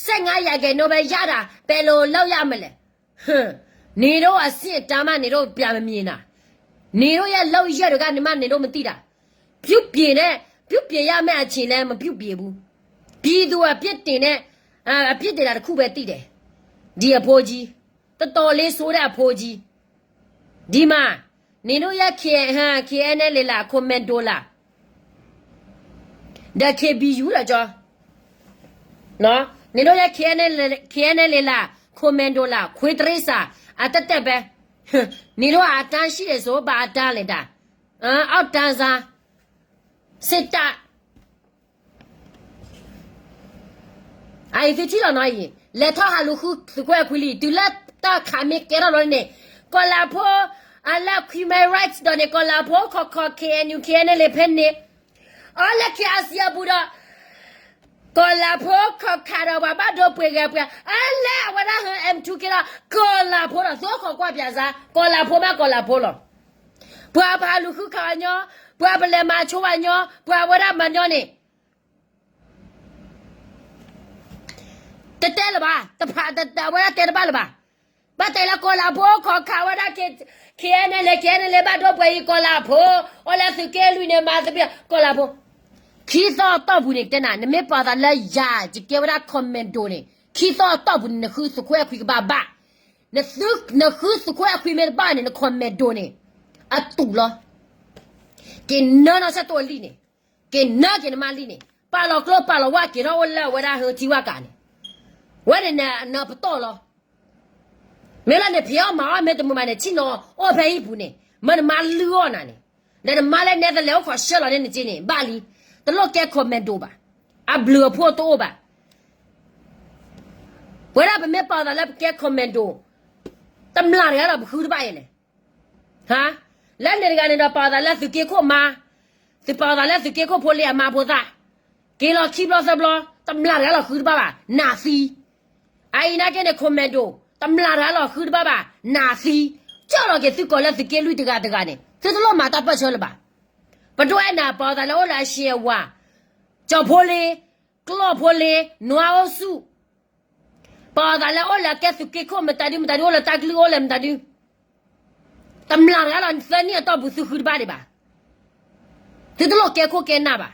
ဆယ့်ငါးရာခိုင်နှုန်းပဲရတာ ဘယ်လိုလုပ်ရမလဲ, နေတို့အဆင့်အတန်းမှ နေတို့ ပြန်မမြင်တာ, နေတို့ရဲ့လုပ်ရပ်တွေက နေမှ နေတို့မသိတာ, ပြုပြင်တဲ့ ပြုပြင်ရမယ့်အချိန်လည်း မပြုပြင်ဘူး, ပြည်သူအပြစ်တင်တဲ့ အပြစ်တင်တာတစ်ခုပဲသိတယ်, ဒီအဖိကြီး တော်တော်လေးဆိုးတဲ့အဖိကြီး, ဒီမှာ နေတို့ရဲ့ K- KNLA လား commando လား ဒီး KBU လား ကျော်, နင်တို့ရဲ့ KNLA လား commando လား ခွေးတရိတ်စာ အသက်သက်ပဲ, နင်တို့ကအတန်းရှိတယ်ဆို ဘာအတန်းလဲဒါ, အောက်တန်းစား စစ်တပ် အအံၤသုထံၣ်လီၤနီၤအံၤ, လဲၤထီၣ်ဟးလူၤဃုသုးခွဲးအခွံလံ, တုၤလၢတၢ်ခးမ့ၢ်ကဲထီၣ်လီၤန့ၣ်, ကီၤလၤဖိ အလၢ human rights ဒီးန့ၣ် ကီၤလၤဖိခီၣ်ခီၣ် KNU KNLA ဖဲန့ၣ်, အီလၢ KRC အပူၤဒီး ကီၤလၤဖိခီၣ်ခးဒီးပှၤဘၣ်ဒိပှ့ၤဂဲၤပှၤ, အလၢအဝဲဒၣ်ဟၢ M two က့ဒီး ကီၤလၤဖိဒီး သုအိၣ်ခိးကွၢ်ပၠးစါ, ကီၤလၤဖိမ့ၢ်ကီၤလၤဖိလီၤ. ပှၤပဟးလူၤဃုခးအညီ, ပှၤပလဲၤမၤဆိဝဲညီ, ပှၤဝဲဒၣ်မၤညီန့ၣ် တတဲလၢၤဘၣ်, တဖးတဝဲဒၣ်တဲတဘၣ်လၢၤဘၣ်. ဘၣ်တဲလၢကီၤလၤဖိခီၣ်ခးဝဲဒၣ် KNLA KNLA ဘၣ်ဒိပှ့ၤအံၤ ကီၤလၤဖိ, အိၣ်လၢသုးက့လွံၢ်န့ၣ် မၤသဘံၣ် ကီၤလၤဖိ, ခံသီအတီၢ်ပူၤန့ၣ် တဲနၤ နမ့ၢ်ပာ်သးလၢယၤ ယကဲဝဲဒၣ် commando န့ၣ် ခံသီအတီၢ်ပူၤန့ၣ် နဃုသုးခွဲးအခွံကဘၣ်ဘၣ်, နဃုသုးခွဲးအခွံမ့ၢ်တဘၣ်န့ၣ် န commando န့ၣ် အတူၢ်လီၤ. က့ၤနၢနီၢ်ဆၢတိၢ်အလံၣ်န့ၣ်, က့ၤနၢက့ၤနမါလံၣ်န့ၣ်, ပာ်လီၤကျိပာ်လီၤဝၣ်က့ၤထီၣ်အိၣ်လၢအဝဲဒၣ်ဟၢထံဝၣ်ကးန့ၣ်, ဝဲန့ၣ်နပတီၢ်လီၤ. မ့ၢ်လၢနဖံးအီၣ်မၤအီၣ်မ့ၢ်တမုာ်ဘၣ်န့ၣ် ဆ့ၣ်နီၤအိၣ်ဖဲဟံၣ်ပူၤန့ၣ် မၢနမါလုၢ်အီၣ်နၤန့ၣ်, ဒီးနမါလၢနဲသလဲးအိၣ်ခိးဆှၢလီၤန့ၣ်နက့န့ၣ် ဘၣ်လံ, တလိၣ်ကဲ commando ဘၣ်, အဘျုးအဖှိၣ်တအိၣ်ဘၣ်. ပဝဲဒၣ်ပမ့ၢ်ပာ်သးလၢပကဲ commando တမျၢ်တဂၤလီၤ ပဃုတဘၣ်အံၤလဲၣ် ဟါ, လၢန့ၣ်တဂၤန့ၣ်ဒီး ပာ်သးလၢသုးက့ခိၣ်မါ, သုပာ်သးလၢသုးက့ခိၣ်ဖိလ့အမါဖိသၣ်, က့ၤလီၤခံဘျီသၢဘျီ, တမျၢ်တဂၤလီၤဃုတဘၣ်ဘၣ်, နးသံ. အအံၤနာ်က့န့ၣ် commando တမျၢ်တဂၤလီၤဃုတဘၣ်ဘၣ်, နးသံ. ကၠီၣ်လီၤက့ၤသုကိးလၢသုးက့လွံၢ်တဂၤတဂၤန့ၣ် သုတလိၣ်မၤတၢ်ပၢၢ်ဆၢလၢၤဘၣ်. ပဒိၣ်အဲၣ်နၤပာ်သးလၢအိၣ်လၢအရှံအဝၤ, ကၠီၤဖိလ့, ကျီၢ်ဖိလ့, နွါအိၣ်ဆူၣ် ပာ်သးလၢအိၣ်လၢကဲသုးက့ခိၣ်မတၤဒုမတၤဒု အိၣ်လၢတၢ်ကလုၢ်အိၣ်လၢမတၤဒု, တမျၢ်တဂၤလီၤ သၢနံၣ်အတီၢ်ပူၤသုဃုတဘၣ်ဒံးဘၣ်, သုတလိၣ်ကဲခိၣ်ကဲနၢ်ဘၣ်.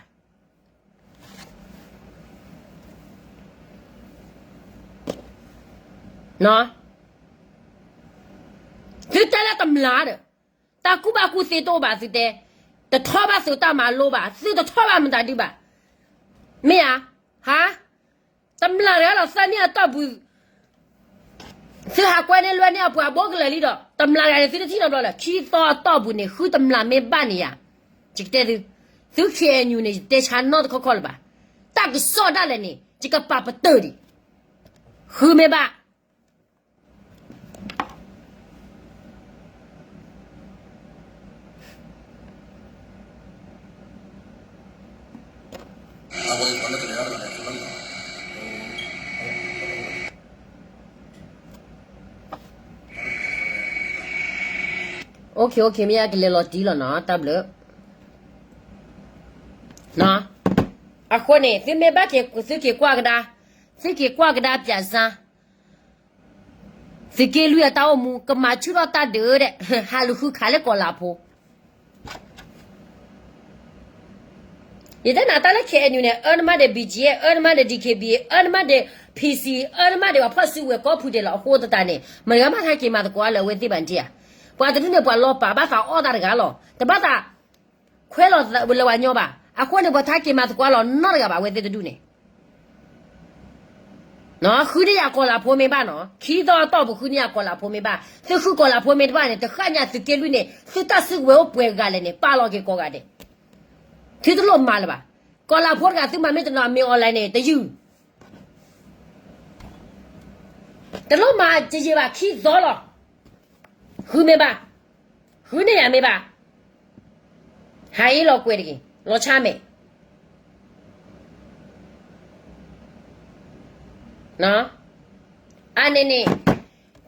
သုတဲလၢတမျၢ်ဒီး တၢ်ကူၣ်ဘၣ်ကူၣ်သ့တအိၣ်ဘၣ်သုတဲ, တထီၣ်ဘၣ်သုးတၢ်မၤလိဘၣ်, သုတထီၣ်ဘၣ်မတၤဒုဘၣ်, မ့ၢ်ဧါ, ဟါ တမျၢ်တဂၤလီၤ သၢနံၣ်အတီၢ်ပူၤ သုဟးကွဲန့ၢ်လွဲန့ၢ်အပှၤဘိကလၢာ်လံဒီး တမျၢ်တဂၤန့ၣ် သုတထံၣ်နီတဘျီလၢၤ. ခံသီအတီၢ်ပူၤန့ၣ် ဃုတမျၢ်မ့ၢ်ဘၣ်န့ၣ်ယၤ, ယကတဲသု, သု ခ့ၣ်အဲၣ်ယူၣ်န့ၣ် ယတဲဆါနီတခီခီလၢၤဘၣ်. တၢ်ကစီၣ်ဒၣ်လဲာ်န့ၣ် ယကပာ်ပတုာ်ဒံး, ဃုမ့ၢ်ဘၣ် မ့ၢ်ယကလဲၤလီၤတံၢ်လီၤနီၤ တၢ်ဘျုး. အဃိန့ၣ် သုမ့ၢ်ဘၣ်က့ၤ သုက့ၤကွၢ်ကဒါ, သုက့ၤကွၢ်ကဒါပၠးစါ သုးက့လွံၢ်အတၢ်အိၣ်မူ ကမၤဆူၣ်ထီၣ်တၢ်ဒုးဒဲး ဟးလူၤဃုခးလၢကီၤလၤဖိ ယတဲနၤတၢ်လၢ K N U န့ၣ် အၢနမးဒီး B G F အၢနမးဒီး D K B A အၢနမးဒီး P C အၢနမးဒီးပှၤဖီၣ်စုကဝဲၤကိးဖုဒဲးလီၤ. အဃိသတးန့ၣ် မတၤဂၤမးဟဲက့ၤမၤသကိးလၢအဝဲသ့ၣ်ဘၣ်နထံၣ်ဧါ. ပှၤတဒူၣ်န့ၣ် ပှၤလီၤပာ်ဘၣ်သးအီၣ်တၢ်တဂၤလီၤ. တဘၣ်သးခွဲးလီၤလၢၤဝဲညီဘၣ်. အဃိန့ၣ် ပှၤထါက့ၤမၤသကိးလီၤနီတဂၤဘၣ် အဝဲသ့ၣ်တဒူၣ်န့ၣ် ဃုန့ၢ်ယၤကီၤလၤဖိမ့ၢ်ဘၣ်နီၤ, ခံသီအတီၢ်ပူၤဃုန့ၢ်ယၤကီၤလၤဖိမ့ၢ်ဘၣ်, သုဃုကီၤလၤဖိမ့ၢ်တဘၣ်န့ၣ် တဃၣ်ညါသုးက့လွံၢ်န့ၣ် သုတၢ်စုကဝဲၤအိၣ်ပှဲၤဂၤလဲၣ်န့ၣ် ပာ်လီၤက့ၤကိးဂၤဒဲး, သုတလိၣ်မၤလၢၤဘၣ်. ကီၤလၤဖိတဂၤ သုမၤမ့ၢ်တနီၤ မ့ၢ် online န့ၣ် တယုၢ် တလိၣ်မၤတယံာ်ဘၣ် ခံသီလီၤ. ဃုမ့ၢ်ဘၣ်, ဃုန့ၢ်ယၤမ့ၢ်ဘၣ်, ဟးအ့ၣ်လီၤကွဲးတဂ့ၤ, လီၤဆါမဲာ်. အန့ၣ်န့ၣ်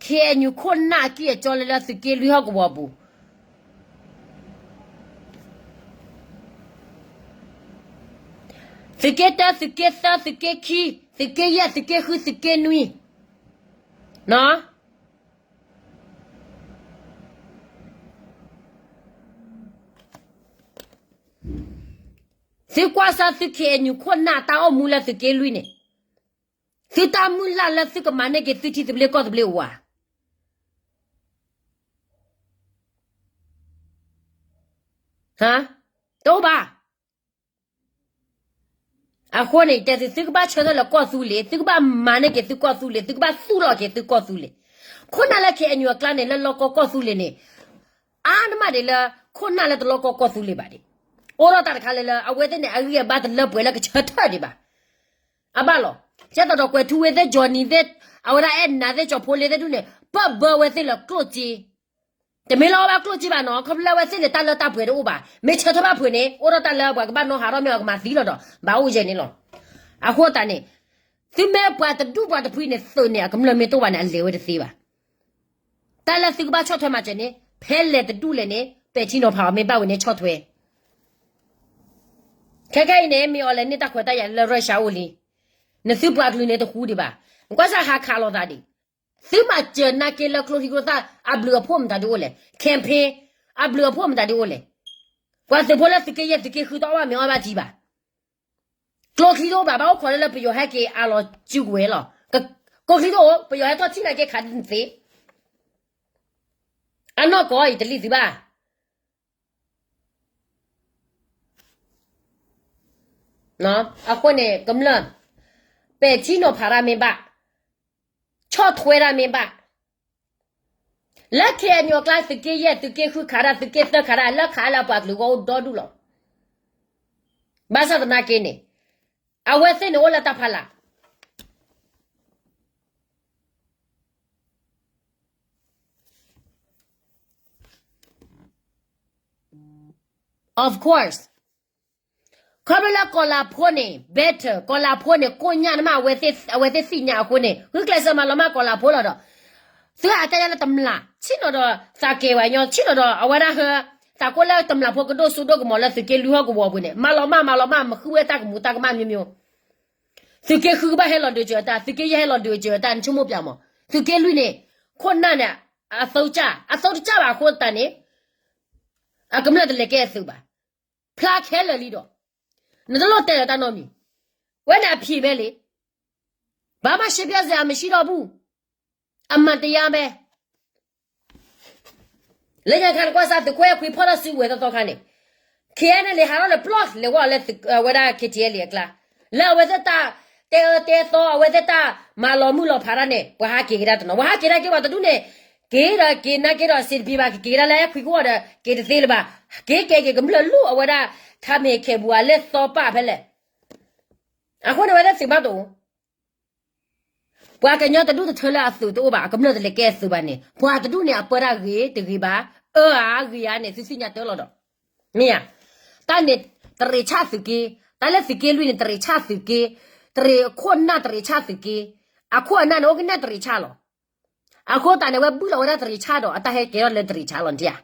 K N U ခိၣ်နၢ်အကံၢ်အကီလၢလၢသုးက့လွံၢ်ဟီၣ်ကဝီၤပူၤ သုးက့တၢ, သုးက့သၢ, သုးက့ခံ, သုးက့ယဲၢ်, သုးက့ဃု, သုးက့နွံ, သုကွၢ်စၢ်သု K N U ခိၣ်နၢ်တၢ်အိၣ်မူလၢသုးက့လွံၢ်န့ၣ်, သုတၢ်မုၢ်လၢ်လၢသုကမၤန့ၢ်က့ၤသုထံသဘျ့ကီၢ်သဘျ့အိၣ်ဧါ. တအိၣ်ဘၣ်. အဃိန့ၣ် တဲသု သုကဘၣ်ဆၢထၢၣ်လၢကီၢ်သူလ့ၤ, သုကဘၣ်မၤန့ၢ်က့ၤသုကီၢ်သူလ့ၤ, သုကဘၣ်သူၣ်လီၤက့ၤသုကီၢ်သူလ့ၤ. ခိၣ်နၢ်လၢ K N U အကျါန့ၣ် လၢလီၢ်ကီၢ်ကီၢ်သူလ့ၤန့ၣ် အါနမးဒံးလၢ ခိၣ်နၢ်လၢတလီၢ်ကီၢ်ကီၢ်သူလ့ၤဘၣ်ဒံး, အိၣ်ထီၣ်တၢ်တခါလၢလၢ အဝဲသ့ၣ်န့ၣ် အဂံၢ်အဘါတလၢပှဲၤလၢကဆၢထၢၣ်ဒံးဘၣ်. အဘၣ်လီၤ. ကဲသိးဒီးကွဲၤထူဝ့သ့ၣ် Johnny သ့ၣ် အဝဲဒၣ်အဲၣ်နၤသ့ၣ် ကၠီၤဖိလ့သ့ၣ်ဒူၣ်န့ၣ် ပၢၢ်ဘၢဝဲသ့ၣ်လၢကျိၣ်စ့, တမ့ၢ်လၢအီၣ်ဘၣ်ကျိၣ်စ့ဘၣ်နီၤ, ခီဖျိလၢအဝဲသ့ၣ်န့ၣ် တၢ်လၢတၢ်ပှဲၤတအိၣ်ဘၣ်. မ့ၢ်ဆၢထၢၣ်ဘၣ်ဖုးန့ၣ် အိၣ်ထီၣ်တၢ်လၢပှၤကဘၣ်နီၣ်ဟးထီၣ်မ့ၢ်အီၤကမၤသံလီၤဒီး ဘၣ်အိၣ်ယဲၢ်န့ၣ်လီၤ. အဃိသတးန့ၣ် သုမ့ၢ်ပှၤတဒူၣ်ပှၤတဖုန့ၣ် သုးန့ၣ် အကမျၢၢ်မ့ၢ်တအိၣ်ဘၣ်န့ၣ် အလဲၤဝဲတသ့ဘၣ်. တၢ်လၢသုကဘၣ်ဆီၣ်ထွဲမၤစၢၤန့ၣ် ဖဲလဲၣ်တဒူၣ်လဲၣ်န့ၣ် ပဲာ်ထံနီၤဖးအီၤမ့ၢ်ဘၣ်ဝဲန့ၣ်ဆီၣ်ထွဲ. ခဲခဲအံၤန့ၣ် မ့ၢ်အီၤလဲၤန့ၢ်တၢ်ခွဲးတၢ်ယာ်လၢ Russia အိၣ်လံ. နသုပှၤကလုာ်န့ၣ်တဃူဒံးဘၣ်. နကွၢ်စၢ်ဟးခးလိာ်သးဒံး. သုမၤစၢၤနာ်က့လၢကျိချံကျိသၣ်အဘျုးအဖှိၣ်မတၤဒ်အိၣ်လဲၣ်, campaign အဘျုးအဖှိၣ်မတၤဒ်အိၣ်လဲၣ်. ပှၤသုးဖိလၢသုးက့ယဲၢ်သုးက့ဃုတအီၣ်ဘၣ်မ့ၤအီၣ်ဘၣ်ထံဘၣ်. ကျိချံတအိၣ်ဘၣ် ဘၣ်အိၣ်ခိးလၢလၢပယီၤဟဲက့ၤအးလီၤစုကဝဲၤလီၤ. ကျိချံတအိၣ် ပယီၤဟဲထီၣ်ထံၣ်နာ်က့ခးဒ်နသ့ အနီၢ်ကီၢ်အံၤတလံၤသုဘၣ်. အဃိန့ၣ် ကမျၢၢ် ပဲာ်ထံနီၤဖးတၢ်မ့ၢ်ဘၣ်, ဆီၣ်ထွဲတၢ်မ့ၢ်ဘၣ်, လၢ K N U အကျါ သုးက့ယဲၢ် သုးက့ဃုခးတၢ် သုးက့သၢခးတၢ် လၢခးလၢအပှၤကလုာ်ဂီၢ်အိၣ်ဒီဒူၣ်လီၤ. ဘၣ်ဆၣ်သနာ်က့န့ၣ် အဝဲသ့ၣ်န့ၣ်အိၣ်လၢတၢ်ဖးလာ် Of course, ခီဖျိလၢကီၤလၤဖိန့ၣ် better, ကီၤလၤဖိန့ၣ် ကိၣ်ညၣ်နမး အဝဲသ့ၣ်သ့ၣ်ညါအဃိန့ၣ် ဂုာ်ကျဲးစၢးမၤလီၤမၢ်ကီၤလၤဖိလီၤဒီး သုဟးတဲယါလၢတမျၢ် ဆ့ၣ်နီၤဒီးသးကဲၤဝဲညီ ဆ့ၣ်နီၤဒီးအဝဲဒၣ်ဟၢ သးကိၢ်လၢတမျၢ်ဖိကဒိၣ်စိဒိၣ်ကမီၤလၢသုးက့လွံၢ်ဟီၣ်ကဝီၤပူၤန့ၣ် မၤလီၤမၢ်မၤလီၤမၢ် မၤဃုဝဲတၢ်ကမူၤတၢ်ကမၣ် မျိုးမျိုး. သုးက့ဃုကဘၣ်ဟဲလီၤဒုးစၢၤတၢ် သုးက့ယဲၢ်ဟဲလီၤဒုးစၢၤတၢ် နဆိကမိၣ်ပျးမး သုးက့လွံၢ်န့ၣ် ခိၣ်နၢ်န့ၣ် အသုကၢ် အသုတကၢ်ဘၣ်အဃိသတးန့ၣ် အကမျၢၢ်တလဲၤကဲအသုးဘၣ်. ဖျါခဲလၢာ်လံဒီး နတလိၣ်တဲလၢတၢ်နီတမံၤ ဝဲန့ၣ်အဖံးဖဲလံ ဘာမှရှင်းပြစရာမရှိတော့ဘူး အမှန်တရားပဲ လၢညါခါနကွၢ်စၢ်သုးခိၣ်အဲၣ်ခွံဖီၣ်ထီၣ်စုကဝဲၤသီသီခါန့ၣ် K N L A ဟးထီၣ်လၢပျီၢ်လဲၤဝဲလၢ အဝဲဒၣ် K T L A အကျါ လၢအဝဲသ့ၣ်တၢ်တဲအၢတဲသီ အဝဲသ့ၣ်တၢ်မၤလီၤမုၢ်လီၤဖးတၢ်န့ၣ် ပှၤဟးက့ၤကဒါတနီၤ ပှၤဟးက့ၤဒၣ်က့ၤပှၤတဒူၣ်န့ၣ် က့ၤဒီးက့ၤနာ်က့ၤဒီး စံးတပံၤဘၣ် က့ၤကဒါလၢအဲၣ်ခွံကဝီၤဒီး က့ၤတသ့လၢၤဘၣ် က့ၤကဲက့ၤကမျၢၢ်လူၢ်အဝဲဒၣ် ထါမ့ၤခဲပူၤအလဲၢ်သီပၢ်ဖဲလဲၣ် အဃိန့ၣ်ဝဲသ့ၣ်သုးဘၣ်တအိၣ် ပှၤကညီတဒူၣ်တထၢလၢအသုးတအိၣ်ဘၣ် အကမျၢၢ်တလဲၤကဲအသုးဘၣ်န့ၣ် ပှၤတဒူၣ်န့ၣ် အပၢတၢ်ဂ့ၤတဂ့ၤဘၣ် အၢဧါဂ့ၤဧါန့ၣ် သုသ့ၣ်ညါတၢ်လီၤဒီး မ့ၢ်ဧါ တၢ်န့ၣ်တရံးဆၣ်သုးက့ တၢ်လၢသုးက့လွံၢ်န့ၣ် တရံးဆၣ်သုးက့ တရံးခိၣ်နၢ်တရံးဆၣ်သုးက့ အခိၣ်အနၢ်န့ၣ် အိၣ်ကနဲၣ်တရံးဆၣ်လီၤ အဃိသတးန့ၣ် ဝဲဘုၣ်လီၤဝဲဒၣ်တရံးဆၣ်ဒီး အတၢ်ဟဲကဲထီၣ်လၢတရံးဆၣ်လီၤနထံၣ်ဧါ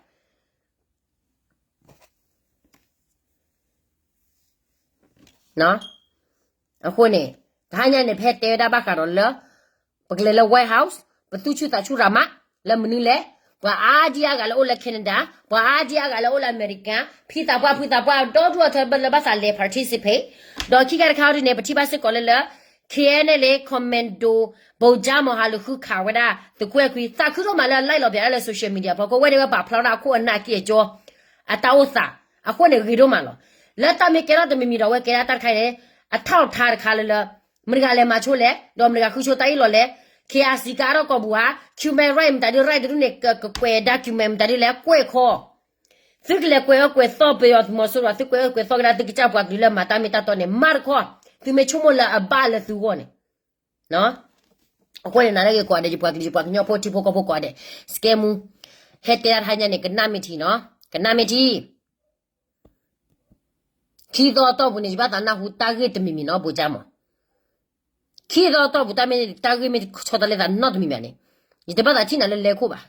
အဃိန့ၣ် တဟါညါန့ၣ် ပဟဲတဲဝဲဒၣ်ဘၣ်ဃးဒီးလၢ ပကလဲၤလၢ White House ပသူၣ်ဆူၣ်သးဆူၣ်ရၤမး လၢမနုၤလဲၣ်, ပှၤအါဒံအါဂၤလၢအိၣ်လၢ Canada, ပှၤအါဒံအါဂၤလၢအိၣ်လၢ America, ဖံသးပှၢ်ဖုသးပှၢ် ဒီဒူၣ်အီၤထၢဘၢလၢဘၣ်သးလဲၤ participate, ဒီးခံခါတခါအံၤဒ်န့ၣ် ပထံၣ်ဘၣ်စ့ၢ်ကီးလၢလၢ K N L A Commando ဗိုလ်ချုပ်မောင်ဟန်လူင် ဃုခးဝဲဒၣ် သုးကွဲၢ်ခွံ သးခုဒိၣ်မးလၢအ live လီၤပျံၤဒၣ်လၢ social media ဖီခိၣ် အဝဲန့ၣ်ဝဲပာ်ဖျါဝဲဒၣ်အခိၣ်အနၢ်အက့ၢ်အကီ အတၢ်အိၣ်သး, အဃိန့ၣ်ဂ့ၤဒိၣ်မးလီၤ. လၢတၢ်မ့ၢ်ကဲထီၣ်တမံၤမံၤဒီး အဝဲကဲဒၣ်တၢ်တခါအံၤန့ၣ် အထီၣ်ထါတခါလၢလၢ မတၤတဂၤလဲၤမၤဆိလဲၣ်, ဒီးမတၤတဂၤဃုဆိတၢ်အ့ၣ်လိာ်လဲၣ်, K I C ကအါထီၣ်ကိာ်ပူၤဧါ, ကၠူမဲ right မတၤဒု right တဒူၣ်န့ၣ် ကကွဲး document မတၤဒုလဲၣ် ကွဲးခီ, သုကလဲၤကွဲးအၢကွဲးသီပယီၤသုးမီၤစိရိၤ သုကွဲးအၢကွဲးသီကဒါသုကစၢ်ပှၤကလုာ်လၢမၤတၢ်မ့ၢ်တၢ်တီန့ၣ် မၤတခီ, သုမ့ၢ်ဆိကမိၣ်လၢအဘၣ်လၢသုဂီၢ်န့ၣ် အဃိန့ၣ် နၤလၢက့ၤကိးဂၤဒဲး ယပှၤကလုာ်ယပှၤကညီဖိထံဖိကီၢ်ဖိကိးဂၤဒဲး, စကဲမူ, ဟဲတဲဒၣ်တဟါညါန့ၣ် ကနၣ်မ့ၢ်ထံနီၤ, ကနၣ်မ့ၢ်ထံ ခံသီအတီၢ်ပူၤန့ၣ် ယဘၣ်သးနၢ်ဟူတၢ်ဂ့ၢ်တမံၤမံၤနီၤ ဗိုလ်ချုပ်မောင်, ခံသီအတီၢ်ပူၤ တၢ်မ့ၢ်တၢ်ဂ့ၢ်မ့ၢ်ဆီတလဲသးနီတမံၤမံၤန့ၣ်, ယတဘၣ်သးထံၣ်နၤလၢလဲၤခိၣ်ဘၣ်.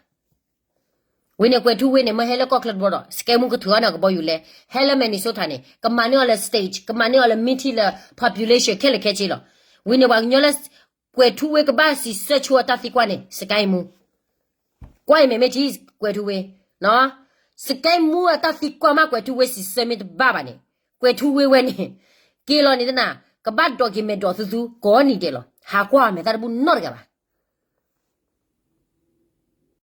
ဝံၤန့ၣ် ကွဲးထူဝ့န့ၣ် မ့ၢ်ဟဲလၢကီၢ်ချၢတဘျီဒီး စကဲမူကထုးအီၤန့ၣ် ကဘီယူၤလဲၤ, ဟဲလၢ Minnesota န့ၣ် ကမၤန့ၢ်အီၤလၢ stage, ကမၤန့ၢ်အီၤလၢ meeting လၢ population ခဲလၢာ်ခဲဆ့လီၤ. ဝံၤန့ၣ် ပှၤကညီလၢ ကွဲးထူဝ့ကဘၣ်စံးဆၢဆိအတၢ်သံကွၢ်န့ၣ် စကဲမူ ကွၢ်အံၤမ့မ့ၢ်ထံ ကွဲးထူဝ့, စကဲမူအတၢ်သံကွၢ်မး ကွဲးထူဝ့စံးဆၢမ့ၢ်တဘၣ်ဘၣ်န့ၣ်, ကွဲးထူဝ့ဝဲန့ၣ် က့ၤလီၤန့ၣ်တနၤ ကဘၣ်ဒိးက့ၤမဲာ်ဒိးသုသု ကိးနံၤဒဲးလီၤ. ဟးကွၢ်မဲာ်သၣ်တဘူၣ်နီတဂၤဘၣ်.